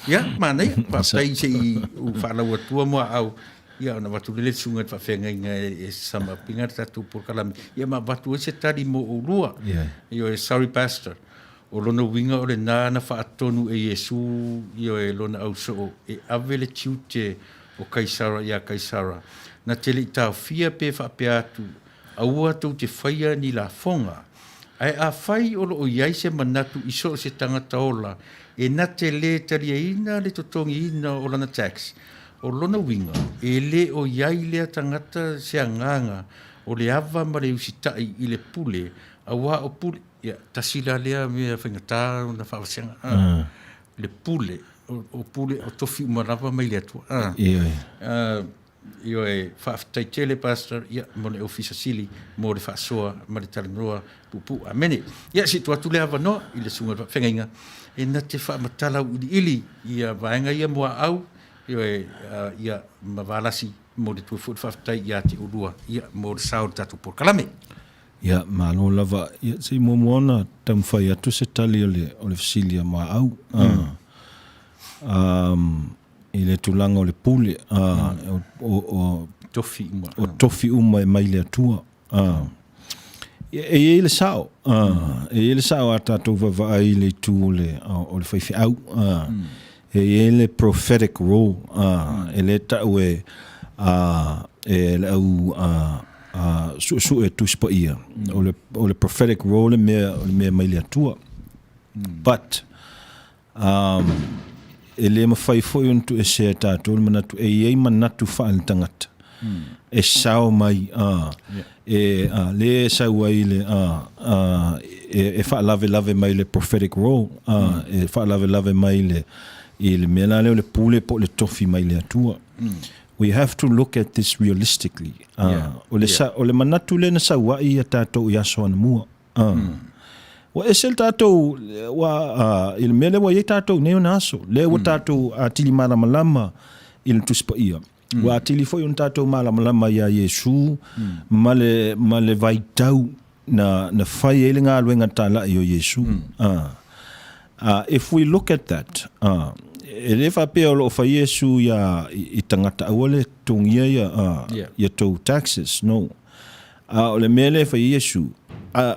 Ia, manaia, faafetai se i u whaalau atua mua au. Ia, ona avatu lele susuga i le faafeagaiga e sama pinga le tatou polokalame. Ia, ma avatu ai se tali mo oulua. Yeah. Ioe, sorry pastor. O lona uiga o lena na faatonu e Iesu, ioe, lona ausoo, e ave le tiute o Kaisara iā Kaisara, na te le i taofia pe faapea atu, Aua tou te whaia ni lafoga. Ae afai o lo o i ai se manatu i so o se tagata ola e na te lē taliaina le totogiina o lana tax, o lona uiga, e le o i ai lea tagata se agaga o le ava ma le usitaʻi i le pule, auā o pule, ia, tasi la lea mea faigata ona faavasega, a, le pule, o pule o tofi uma lava mai le Atua, a. Ioe. A, Ioe, faafetai tele Pastor, ia, mo le Ofisa Sili, mo le faasoa ma le talanoa puupuu. Amene. Ia, se i tuu atu le avanoa i le Susuga i le Faafeagaiga e na te faamatala auiliili ia vaega ia muaau, ioe, ia, ma Valasi, mo le atu ai foi le faafetai ia te oulua, ia, mo le sao o le tatou polokalame. Ia, malo lava. Ia, se i muamua ona taumafai atu se tali o le, o le fesili a Maau. I le tulaga o le pule, o, tofi uma. O tofi uma e mai le Atua. Ia, e i ai le sao, e i ai le sao a tatou vaavaai i le itu o le, o le faifeau. E i ai le prophetic role, e le tau e, e le au suesue Tusi Paia. O le, o le prophetic role le mea, o le mea mai le Atua. But, e le mafai foi ona tuuesea e tatou le manatu e i ai manatu faaletagata e sao mai, e, le e sau ai le, e faalavelave mai le prophetic role, e faalavelave mai le, i le mea la lea o le pule po o le tofi mai le Atua. We have to look at this realistically. O le, o le manatu lea na sau ai ia tatou i aso anamua. Ua ese le tatou, ua, i le mea lea ua i ai tatou i nei ona aso, lea ua tatou atili malamalama i le Tusi Paia. Ua atili foi ona tatou malamalama iā Iesu ma le, ma le vaitau na, na fai ai le galuega talai o Iesu. If we look at that, e le faapea o lo o fai Iesu iā, i, i tagata aua le totogia ia, ia tou taxes, no. A o le mea lea e fai e Iesu, a,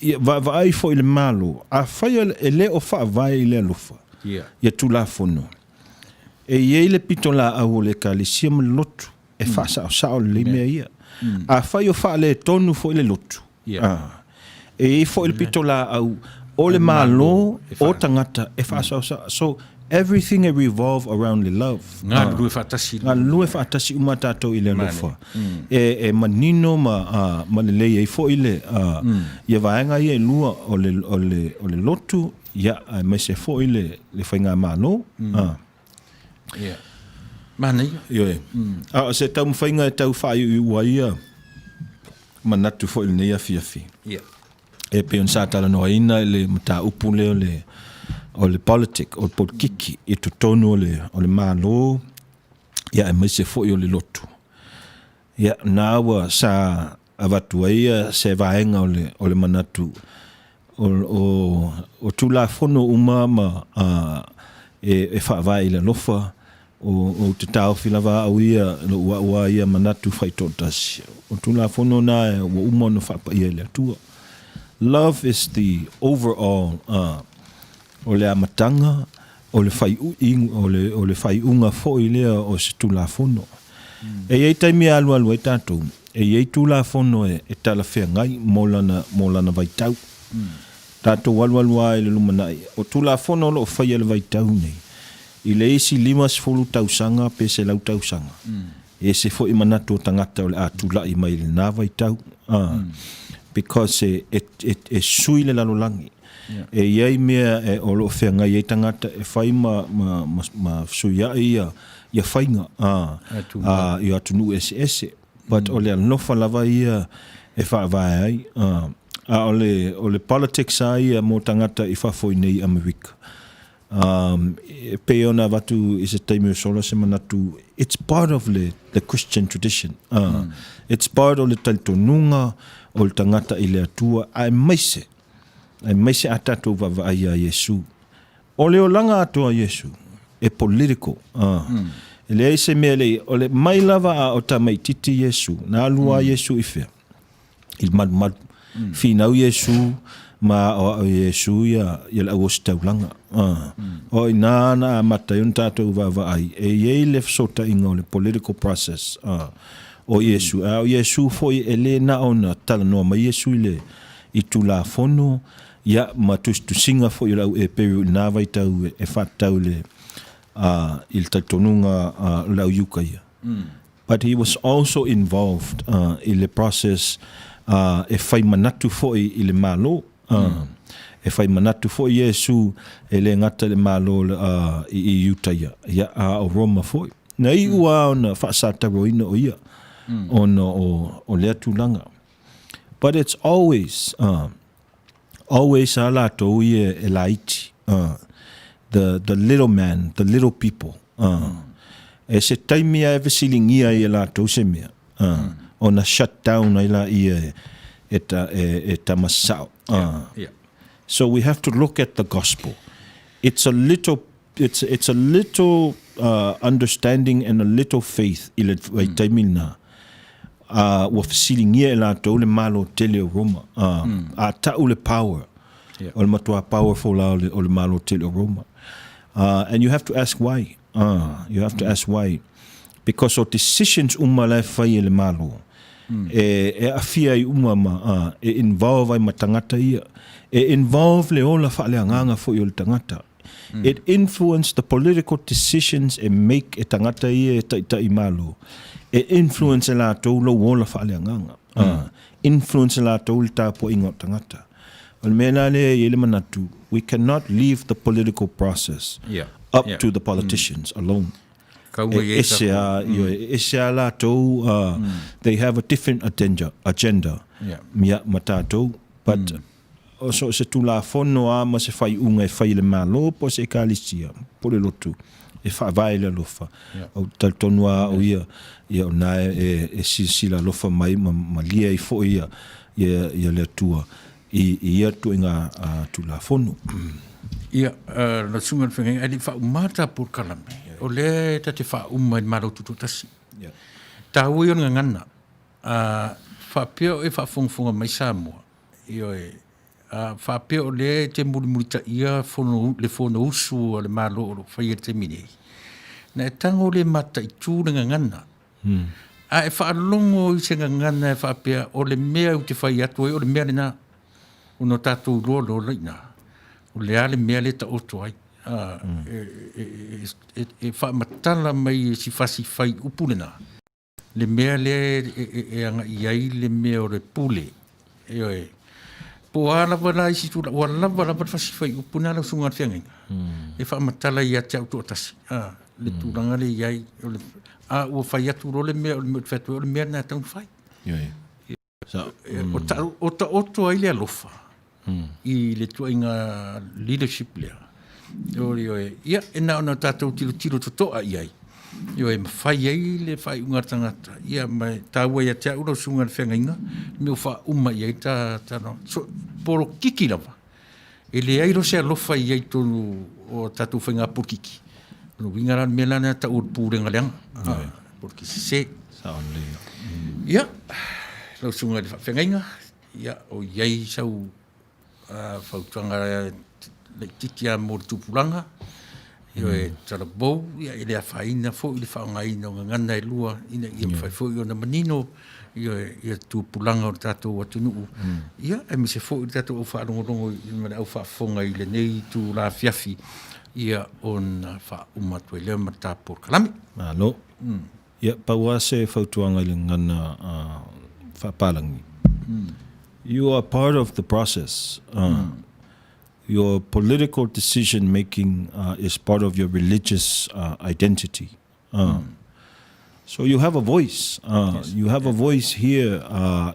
ia vaavaai foi le Malo, afai e le o faavae i le alofa, ia Tulafono, e i ai le pitolaau o le Ekalesia ma le lotu e faasaosao lelei mea ia. Afai o faaletonu foi le lotu, a, e i ai foi le pitolaau o le Malo o tagata e faasaosao. So, Everything e revolve around le love. Galulue faatasi. Galulue faatasi uma tatou i le alofa. E, e manino ma, uh, ma lelei ai foi le, uh, ia vaega ia e lua o le, o le, o le lotu, ia, aemaise foi le, le faigamalo. Ia. Manaia. Ioe. A o se taumafaiga e tau faaiuiu ai ia manatu foi i lenei afiafi. Ia. E pei ona sa talanoaina i le mataupu lea o le o le politic, o le polokiki i totonu o le o le Malo, ia aemaise foi o le lotu. Ia, na ua sa avatu ai se vaega o le o le manatu o o o Tulafono uma ma a e e faavae i le alofa o ou te taofi lava au ia lou au a ia manatu faitoatasi. O Tulafono na ua uma ona faapaia e le Atua. Love is the overall uh, o le amataga o le faiuiga, o le, o le faaiuga foi lea o se Tulafono. E i ai taimi e alualu ai tatou, e i ai Tulafono e, e talafeagai mo lana, mo lana vaitau. Tatou alualu lava i le lumanai, o Tulafono o lo o faia i le vaitau nei, i le isi 50 tausaga pe 100 tausaga, e ese foi manatu o tagata o le a tulai mai i lena vaitau. Ah, Because e, e, e, e sui le lalolagi. E i ai mea e, o lo o feagai ai tagata e fai ma, ma, ma, ma fesuiai ia, ia faiga a, a, i atunuu eseese. But o le alofa lava ia e faavae ai. A, a o le, o le politics lava ia mo tagata i fafo i nei Amerika. Um, e pei ona avatu i se taimi o sola se manatu, it's part of le, the Christian tradition. It's part o le talitonuga o le tagata i le Atua, aemaise, aemaise a tatou vaavaai iā Iesu. O le olaga atoa o Iesu, e political. E leai se mea lei, o le mai lava a o tamaititi Iesu, na alu a Iesu i fea? I le malumalu. Finau Iesu ma aoao e Iesu ia, ia le auositaulaga. O i ina na amata ai ona tatou vaavaai, e i ai le fesootaiga o le political process o Iesu. A o Iesu foi e le na ona talanoa mai Iesu i le i Tulafono, ia ma tusitusiga foi o le au Eperu i lena vaitau e faatatau i le i le talitonuga o le au Iuka ia. But he was also involved i le process e fai manatu foi i le Malo. E fai manatu foi Iesu e le gata i le Malo i Iutaia, ia, a o Roma foi. Na iu lava ona faasataroina o ia ona o lea tulaga. But it's always, always a latou ia e laiti, the, the little man, the little people. E se taimi lava e fesiligia ai e latou se mea, ona shut down ai laia e, e, ta, e, e tama sao. So we have to look at the gospel. It's a little it's it's a little uh, understanding and a little faith i le vaitaimi lena. Uh, ua fesiligia e latou le Malo tele o Roma. Uh, A tau le power. Yeah. O le matua powerful la o le, o le Malo tele o Roma. Uh, and you have to ask why. Uh, you have to ask why. Because o decisions uma la e fai e le Malo, e, e aafia ai uma ma, uh, e involve ai ma tagata ia. E involve le ola faaleagaga foi o le tagata. It influence the political decisions e make e tagata ia e taitai Malo. E influence e latou lou ola faaleagaga. Influence e latou le tapuaiga o tagata. O le mea la lea e i ai le manatu, we cannot leave the political process up to the politicians alone. E ese a, e ese a latou, they have a different agenda, agenda ia ma tatou, but O so o se Tulafono a ma se faaiuga e fai e le Malo po o se Ekalesia po o le lotu e faavae i le alofa. Ou te talitonu lava au ia, ia o lena e, e silasila alofa mai ma malie ai foi ia, ia, ia le Atua i, i ia tuaiga Tulafono. Ia, lau Susuga i le Feagaiga, e le i faauma ta polokalame, o lea ta te faauma i le Malo Tutoatasi. Taua ia o le gagana, faapea o e faafogafoga mai Samoa, Ioe. A faapea o lea e te mulimulitaia fono, le Fonousu a le Malo o lo o faia i le taimi nei, na e tago le mataitu le gagana. A e faalogo i se gagana e faapea o le mea ou te fai atu ai o le mea lena, ona tatou iloa loa lea i ina, o le a le mea lea e taoto ai. E faamatala mai e si fasi faiupu lena le mea lea e agai i ai le mea o le pule. Ioe. Po o a lava la isi tulaga, ua lava lava le fasi fuaiupu lena lau susuga i le feagaiga e faamatala ia te au toatasi le tulaga lea e i ai. A ua fai atu loa le mea o le mea ou te fai atu ai, o le mea lena e tatau ona fai. Ioe. O taoto ai le alofa i le ituaiga leadership lea. Ioe, ia, e na ona tatou tilotilo totoa i ai, ioe, e mafai ai le faaiuga a le tagata. Ia, ma e taua ia te au lau susuga i le feagaiga, le mea ua faauma i ai ta talanoaga. So, polokiki lava, e leai loa se alofa i ai i totonu o tatou faiga polokiki. O le uiga la o le mea lena e tau o le pulega leaga, polokiki sese. Sao lelei. Ia, lau susuga i le faafeagaiga, ia, o i ai sau fautuaga laitiiti lava mo le tupulaga, ioe, talavou, ia, e le afaina foi le faaaogaina o gagana e lua ina ia mafai foi ona manino ioe, ia tupulaga o le tatou atunuu, ia, aemaise foi le tatou au faalogologo ma le au faafofoga i lenei itula afiafi, ia, ona faauma atu ai lea ma le ta polokalame. Malo. Ia, pau lava se fautuaga i le gagana faapalagi, you are part of the process. Your political decision making is part of your religious identity. So you have a voice. You have a voice here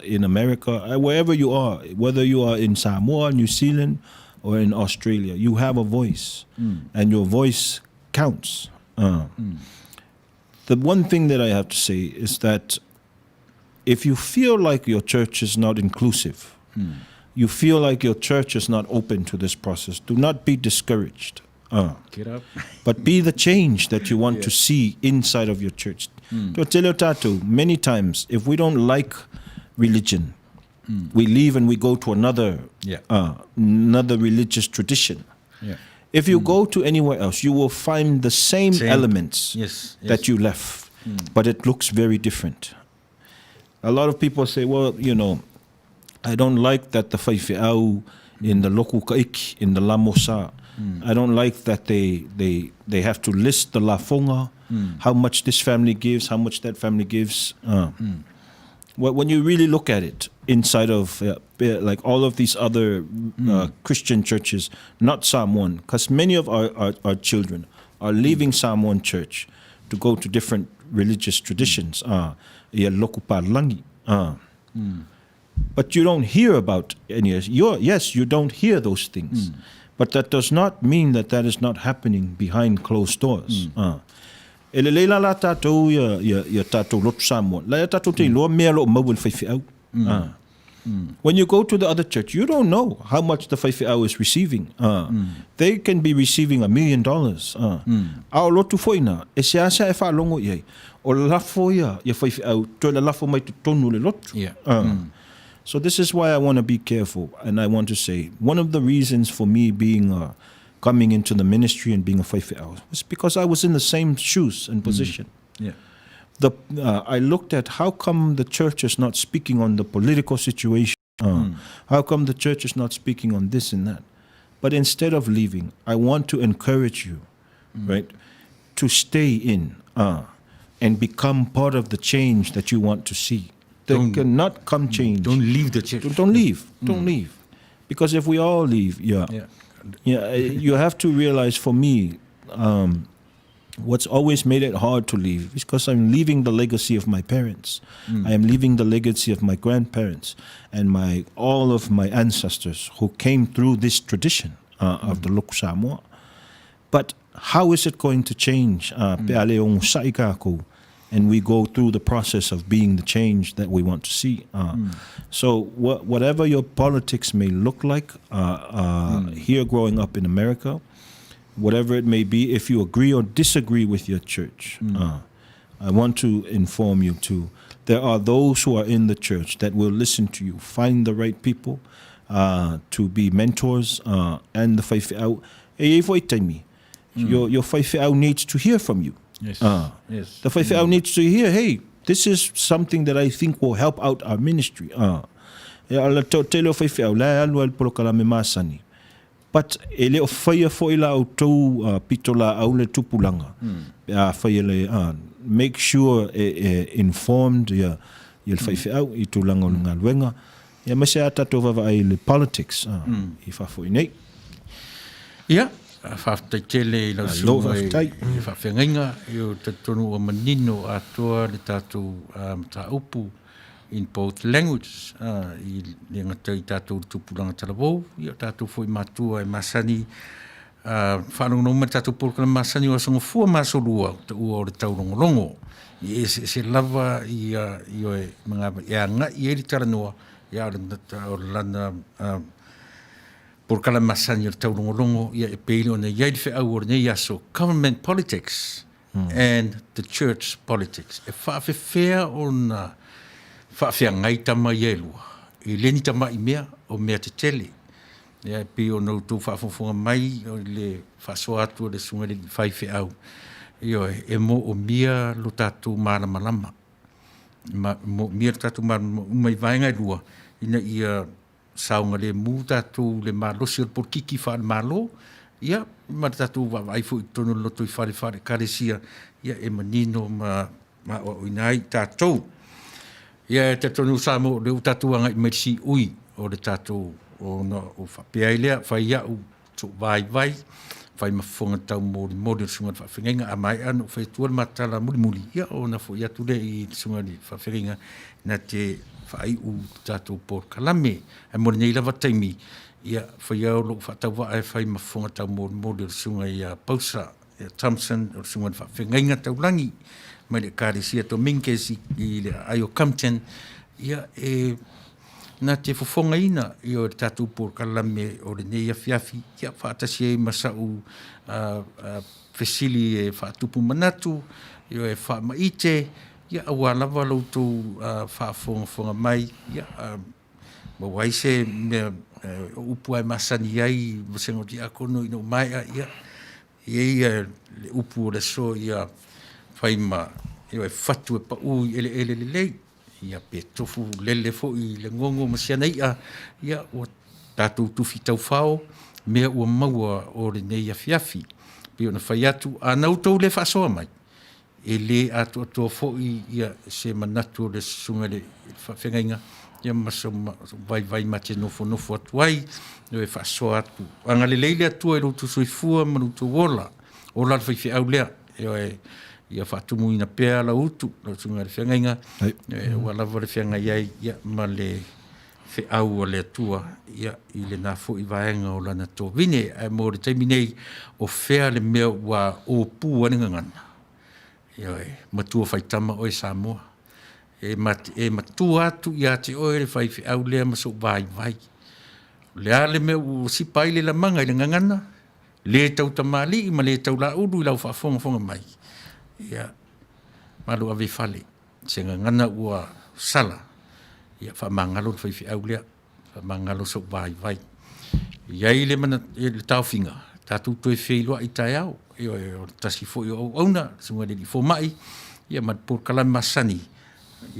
in America, wherever you are, whether you are in Samoa, New Zealand, or in Australia, you have a voice, and your voice counts. The one thing that I have to say is that if you feel like your church is not inclusive, you feel like your church is not open to this process, do not be discouraged. Get up. But be the change that you want to see inside of your church. To tell you tatou, many times, if we don't like religion, we leave and we go to another, another religious tradition. If you go to anywhere else, you will find the same, Same. elements that you left, but it looks very different. A lot of people say, well, you know, I don't like that the faifeau in the loku kaiki, in the lamosa, I don't like that they have to list the lafonga, how much this family gives, how much that family gives. Well, when you really look at it inside of like all of these other Christian churches, not Samoan, because many of our children are leaving Samoan church to go to different religious traditions. Ia loku palangi. But you don't hear about any of your, yes, you don't hear those things. But that does not mean that that is not happening behind closed doors. E lelei la la tatou ia tatou lotu Samoa. La ia tatou te iloa mea o lo o maua i le faifeau. When you go to the other church, you don't know how much the faifeau is receiving. They can be receiving $1 million. A o lotu foi na, e seasea e faalogo i ai. O lafo ia faifeau, toe lalafo mai totonu o le lotu. So this is why I want to be careful, and I want to say, one of the reasons for me coming into the ministry and being a faifeau was because I was in the same shoes and position. I looked at how come the church is not speaking on the political situation. How come the church is not speaking on this and that? But instead of leaving, I want to encourage you, right, to stay in and become part of the change that you want to see. There cannot come change. Don't leave the church. Don't leave. Don't leave. Because if we all leave, yeah. Yeah, you have to realize, for me, what's always made it hard to leave is because I'm leaving the legacy of my parents. I am leaving the legacy of my grandparents and all of my ancestors who came through this tradition of the Loku Samoa. But how is it going to change? Pe a le ogosa'i kākou, and we go through the process of being the change that we want to see. So whatever your politics may look like here growing up in America, whatever it may be, if you agree or disagree with your church, I want to inform you too, there are those who are in the church that will listen to you, find the right people to be mentors, and the faifeau. E i ai foi taimi, your faifeau needs to hear from you. The faifeau needs to hear, hey, this is something that I think will help out our ministry. E ala tele o faifeau, la e alu ai le polokalame masani. But e le o faia foi la outou pitolaau le tupulaga pe a faia le make sure e informed ia le faifeau i tulaga o le galuega ia aemaise a tatou vaavaai i le politics i fafo i nei. Ia, faafetai tele i lau susuga i le faafeagaiga, e talitonu ua manino atoa le tatou mataupu in both languages, e le gata i tatou tupulaga talavou, ia o tatou foi matua e masani faalogologo mai i le tatou polokalame masani o Aso Gafua ma Aso Lua, ua taua o le taulogologo. E eseese lava ia e agai i ai le talanoa, ia o lana polokalame masani o le taulogologo, ia e pei ona i ai le feau o lenei aso, Government Politics and the Church Politics. E faafefea ona faafeagai tama ia e lua? E le ni tamai mea, o mea tetele. Ia e pei ona outou faafogafoga mai i le faasoa atu a le Susuga i le Alii Faifeau, ioe, e moomia lo tatou malamalama. E moomia lo tatou malamalama uma i vaega e lua ina ia saogalemu tatou i le malosi o le polokiki faale-Malo, ia, ma le tatou vaavaai foi i totonu o le lotoifale faale-Ekalesia, ia e manino ma aoaoina ai tatou. Ia e talitonu Samoa o lea ua tatou agai mai i le siui o le tatou ona ou faapea ai lea, fai au sou vaivai, fai ma fofoga taumolimoli o le susuga i le faafeagaiga. A maea ona ou fai atua le ma tala mulimuli, ia ona foi atu lea i le susuga i le faafeagaiga na te faaiu le tatou polokalame. Ae mo lenei lava taimi, ia fai au lou faatauvaa e fai ma fofoga taumolimoli o le susuga ia Pausa ia Thompson o le susuga i le faafeagaiga taulagi mai le Ekalesia Dominguez i le aai o Compton, ia e na te fofogaina ia o le tatou polokalame o lenei afiafi, ia faatasi ai ma sa'u fesili e faatupu manatu, ia e faamaite, ia aua lava lo outou faafogafoga mai, ia maua ai se mea o upu lava e masani ai ma se tiakono ina ua maea, ia e i ai le upu o le aso ia fai ma e fatu e pau i eleele lelei, ia pe tofu lele foi i le gogo ma si ana i'a, ia ua tatou tufi taufao mea ua maua o lenei afiafi. Pei ona fai atu, a na outou le faasoa mai, e le atoatoa foi ia se manatu o le susuga i le faafeagaiga ia ma se vaivai ma te nofonofo atu ai e faasoa atu. Agalelei le Atua i lo outou soifua ma lo outou ola, ola le faifeau lea, ioe, ia faatumuina pea lau utu, lau susuga i le feagaiga, ua lava le feagai ai ia, ma le feau a le Atua ia, i lena foi vaega o lana tovine. Ae mo le taimi nei, o fea le mea ua opu ai le gagana? Ioe, matua faitama oe Samoa. E, mat, e matua atu ia te oe le faifeau lea ma sou vaivai. O le a le mea ua sipa ai le lamaga i le gagana? Le tau tamalii ma le tau laulu i lau faafogafoga mai, ia, malu ave i fale, se gagana ua sala, ia faamagalo le faifeau lea, faamagalo sou vaivai. E i ai le, mana, le taofiga, tatou toe feiloai taeao, ioe, o le tasi foi o auauna, le susuga i le alii fomai, ia ma le polokalame masani,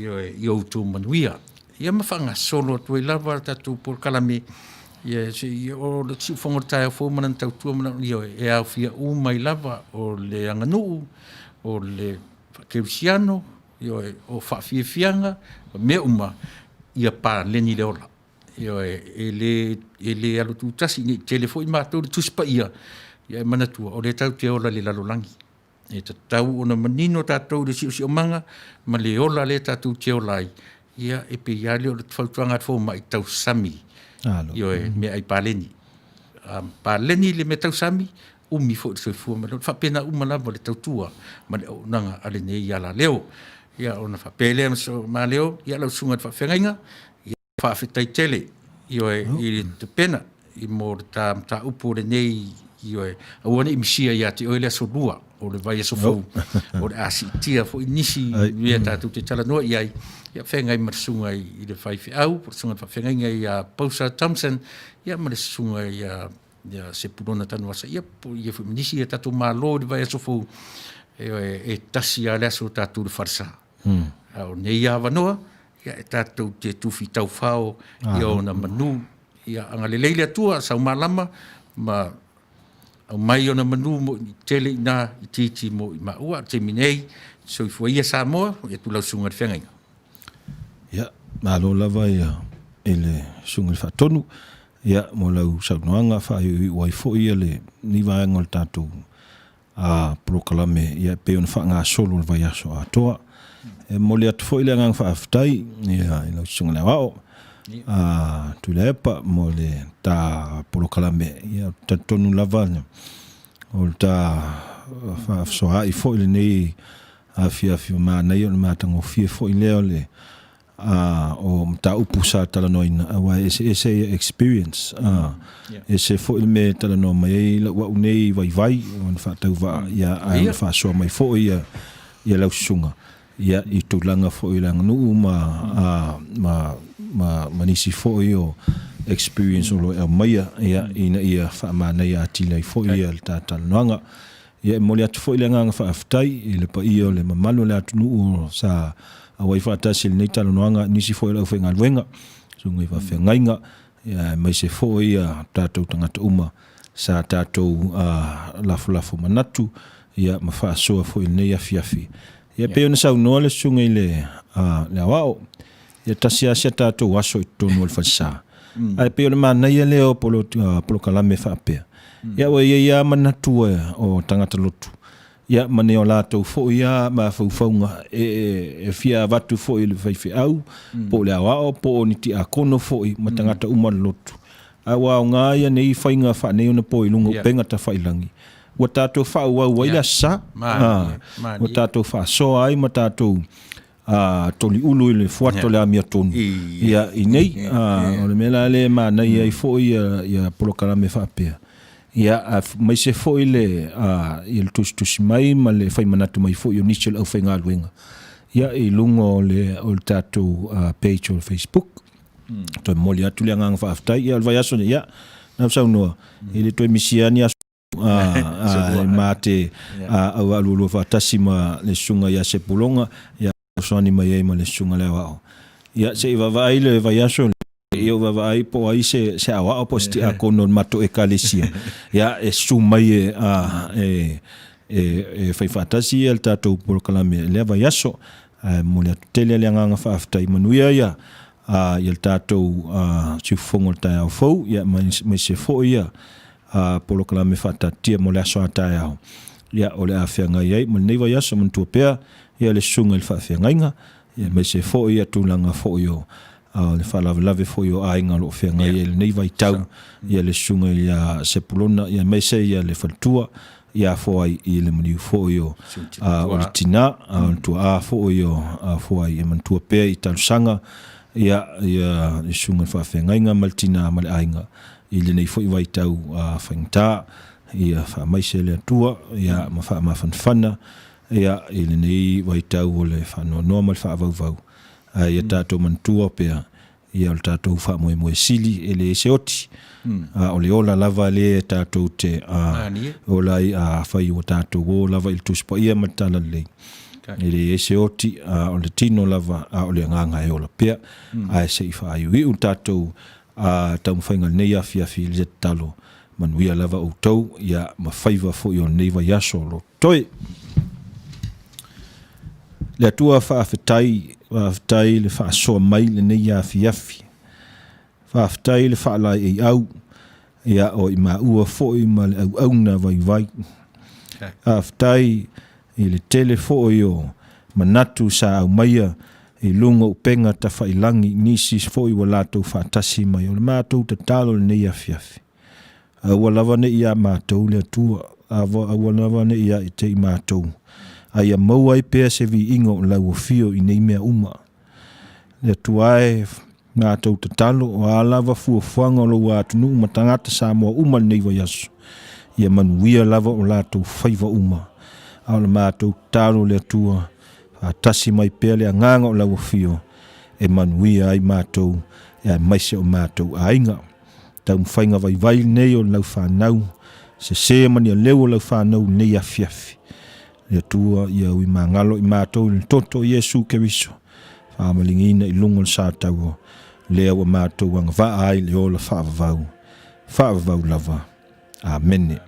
Ioe, i outou manuia. Ia ma faagasolo atu ai lava le tatou polokalame, ia se i o le siufofoga o le taeao fou ma lana tautua ma lana, ioe, e aofia uma ai lava o le aganuu, o le faakerisiano, ioe, o faafiafiaga, o mea uma, ia paleni le ola. Ioe, e le, e le alu tutasi, ne i tele foi matou i le Tusi Paia, ia e manatua, o lea tatou te ola i le lalolagi. E tatau ona manino tatou i le siosiomaga ma le ola lea tatou te ola ai, ia e pei lava lea o le fautuaga a le fomai, tausami, ioe, meaai paleni. A paleni le mea tausami, umi foi le soifua ma le ola. E faapena uma lava le tautua ma le auaunaga a lenei alaleo. Ia ona faapea lea ma Leo, ia lau susuga i le faafeagaiga, ia Faafetai tele, ioe, i le tapena i mo le ta mataupu o lenei, ioe, aua ne i misia ia te oe le aso lua o le vaiaso fou, o le a siitia foi nisi mea tatou te talanoa i ai, ia feagai ma le susuga i le faifeau, le susuga i le faafeagaiga ia Pausa Thompson, ia ma le susuga ia ia Sepulona Tanuvasa, ia po ia foi ma nisi ia tatou malo i le vaiaso fou, ioe, e tasi lava le aso o tatou i le falesa. A o nei avanoa, ia e tatou te tufi taufao ia ona manu, ia agalelei le Atua, saumalama, ma aumai ona manu mo i tele i na itiiti mo i maua. O le taimi nei, soifua ia Samoa, ia tu lau susuga i le feagaiga. Ia, malo lava ia i le susuga i le Faatonu, ia, mo lau saunoaga faaiuiu ai foi ia lenei vaega o le tatou a polokalame ia e pei ona faagasolo le vaiaso atoa. E momoli atu foi le agaga faafetai ia i lau Susuga i le Aoao a Tuilaepa mo le ta polokalame. Ia, ou te talitonu lava o le ta faasoaai foi lenei afiafi o manaia o le matagofie foi lea o le a o mataupu sa talanoaina aua e eseese ia experience a ese foi le mea e talanoa mai ai lau au nei vaivai ona faatauvaa ia ae ona faasoa mai foi ia ia lau susuga ia i tulaga foi o le aganuu ma a ma ma ma nisi foi o experience o lo o e aumaia ia ina ia faamanaia atili ai foi ia le ta talanoaga. Ia, e momoli atu foi le agaga faafetai i le paia o le mamalu o le atunuu sa auai faatasi i lenei talanoaga, nisi foi o le aufaigaluega, susuga i faafeagaiga, aemaise foi ia tatou tagata uma sa tatou lafolafo manatu ia ma faasoa foi i lenei afiafi. Ia, e pei ona saunoa le susuga i le Aoao, ia tasi lava si a tatou aso i totonu o le falesa. Ae pei o le manaia lea o polokalame faapea. Ia ua i ai lava manatu o tagata lotu, ia ma ni o latou foi lava mafaufauga e fia avatu foi i le faifeau, po o le aoao, po o ni tiakono foi ma tagata uma o le lotu. Ae ua aoga ia nei faiga faaneionapo i luga o upega tafailagi, ua tatou faaauau ai le Aso Sa, ua tatou faasoa ai ma tatou a toliulu i le fuata o le amiotonu ia i nei. O le mea la lea e manaia ai foi ia, ia polokalame faapea ia aemaise foi le ia le tusitusi mai ma le fai manatu mai foi o nisi o le aufaigaluega ia i luga o le o le tatou page o le Facebook. Toe momoli atu le agaga faafetai. Ia o le vaiaso nei, ia na saunoa e le toe misia ni aso a ma te aualualua faatasi ma le susuga ia Sepulona, ia fesoasoani mai ai ma le susuga le aoao. Ia se i vaavaai le vaiaso, ia ou vaavaai po o ai se, se aoao po o se tiakono o le matou ekalesia, ia e susu mai e, a, e, e, e fai faatasi ia le tatou polokalame i lea vaiaso. Ae momoli atu tele le agaga faafetai manuia ia a, ia le tatou siufofoga o le taeao fou, ia aemaise foi ia a, polokalame faataatitia mo le aso a taeao. Ia, o le a feagai ai ma lenei vaiaso, manatua pea ia le susuga i le faafeagaiga, ia aemaise foi ia tulaga foi o a, le faalavelave foi o aiga o lo o feagai ai i lenei vaitau, ia le susuga ia Sepulona, ia aemaise ia le faletua, ia Foai i le maliu foi o, a, o le tina, a, o le tuaa foi o a, Foai, e manatua pea i talosaga ia, ia le susuga i le faafeagaiga ma le tina ma le aiga i lenei foi vaitau a, faigata. Ia faamaise le Atua ia ma faamafanafana ia i lenei vaitau o le faanoanoa ma le faavauvau, ae ia tatou manatua pea ia o le tatou faamoemoe sili e leai se oti, a o le ola lava lea tatou te ola ai afai ua tatou o lava i le Tusi Paia ma le Talalelei. E leai se oti, a o le tino lava, a o le agaga e ola pea. Ae se i faaiuiu le tatou taumafaiga i lenei afiafi i le tatalo, manuia lava outou ia ma faiva foi o lenei vaiaso o lo toe. Le Atua faafetai, faafetai le faasoa mai lenei afiafi. Faafetai le faalaeiau ia o i maua foi ma le auauna vaivai. Faafetai i le tele foi o manatu sa aumaia i luga o upega tafailangi, nisi foi ua latou faatasi mai. O le matou tatalo i lenei afiafi, aua lava ne i ia matou le Atua, aua lava ne i ia te i matou, a ia maua ai pea se viiga o lau afio i nei mea uma. Le Atua e, matou tatalo, o a lava fuafuaga o lou atunuu ma tagata Samoa uma i lenei vaiaso, ia manuia lava o latou faiva uma. A o le matou tatalo le Atua, faatasi mai pea le agaga o lau afio e manuia ai matou aemaise o matou aiga. Taumafaiga vaivai lenei o lau fanau, sese ma ni aleu o lau fanau i lenei afiafi. Le Atua ia ui magalo i matou i le toto o Iesu Keriso, faamaligiina i luga o le sa taua, lea ua matou agavaa ai le ola faavavau, faavavau lava. Amene.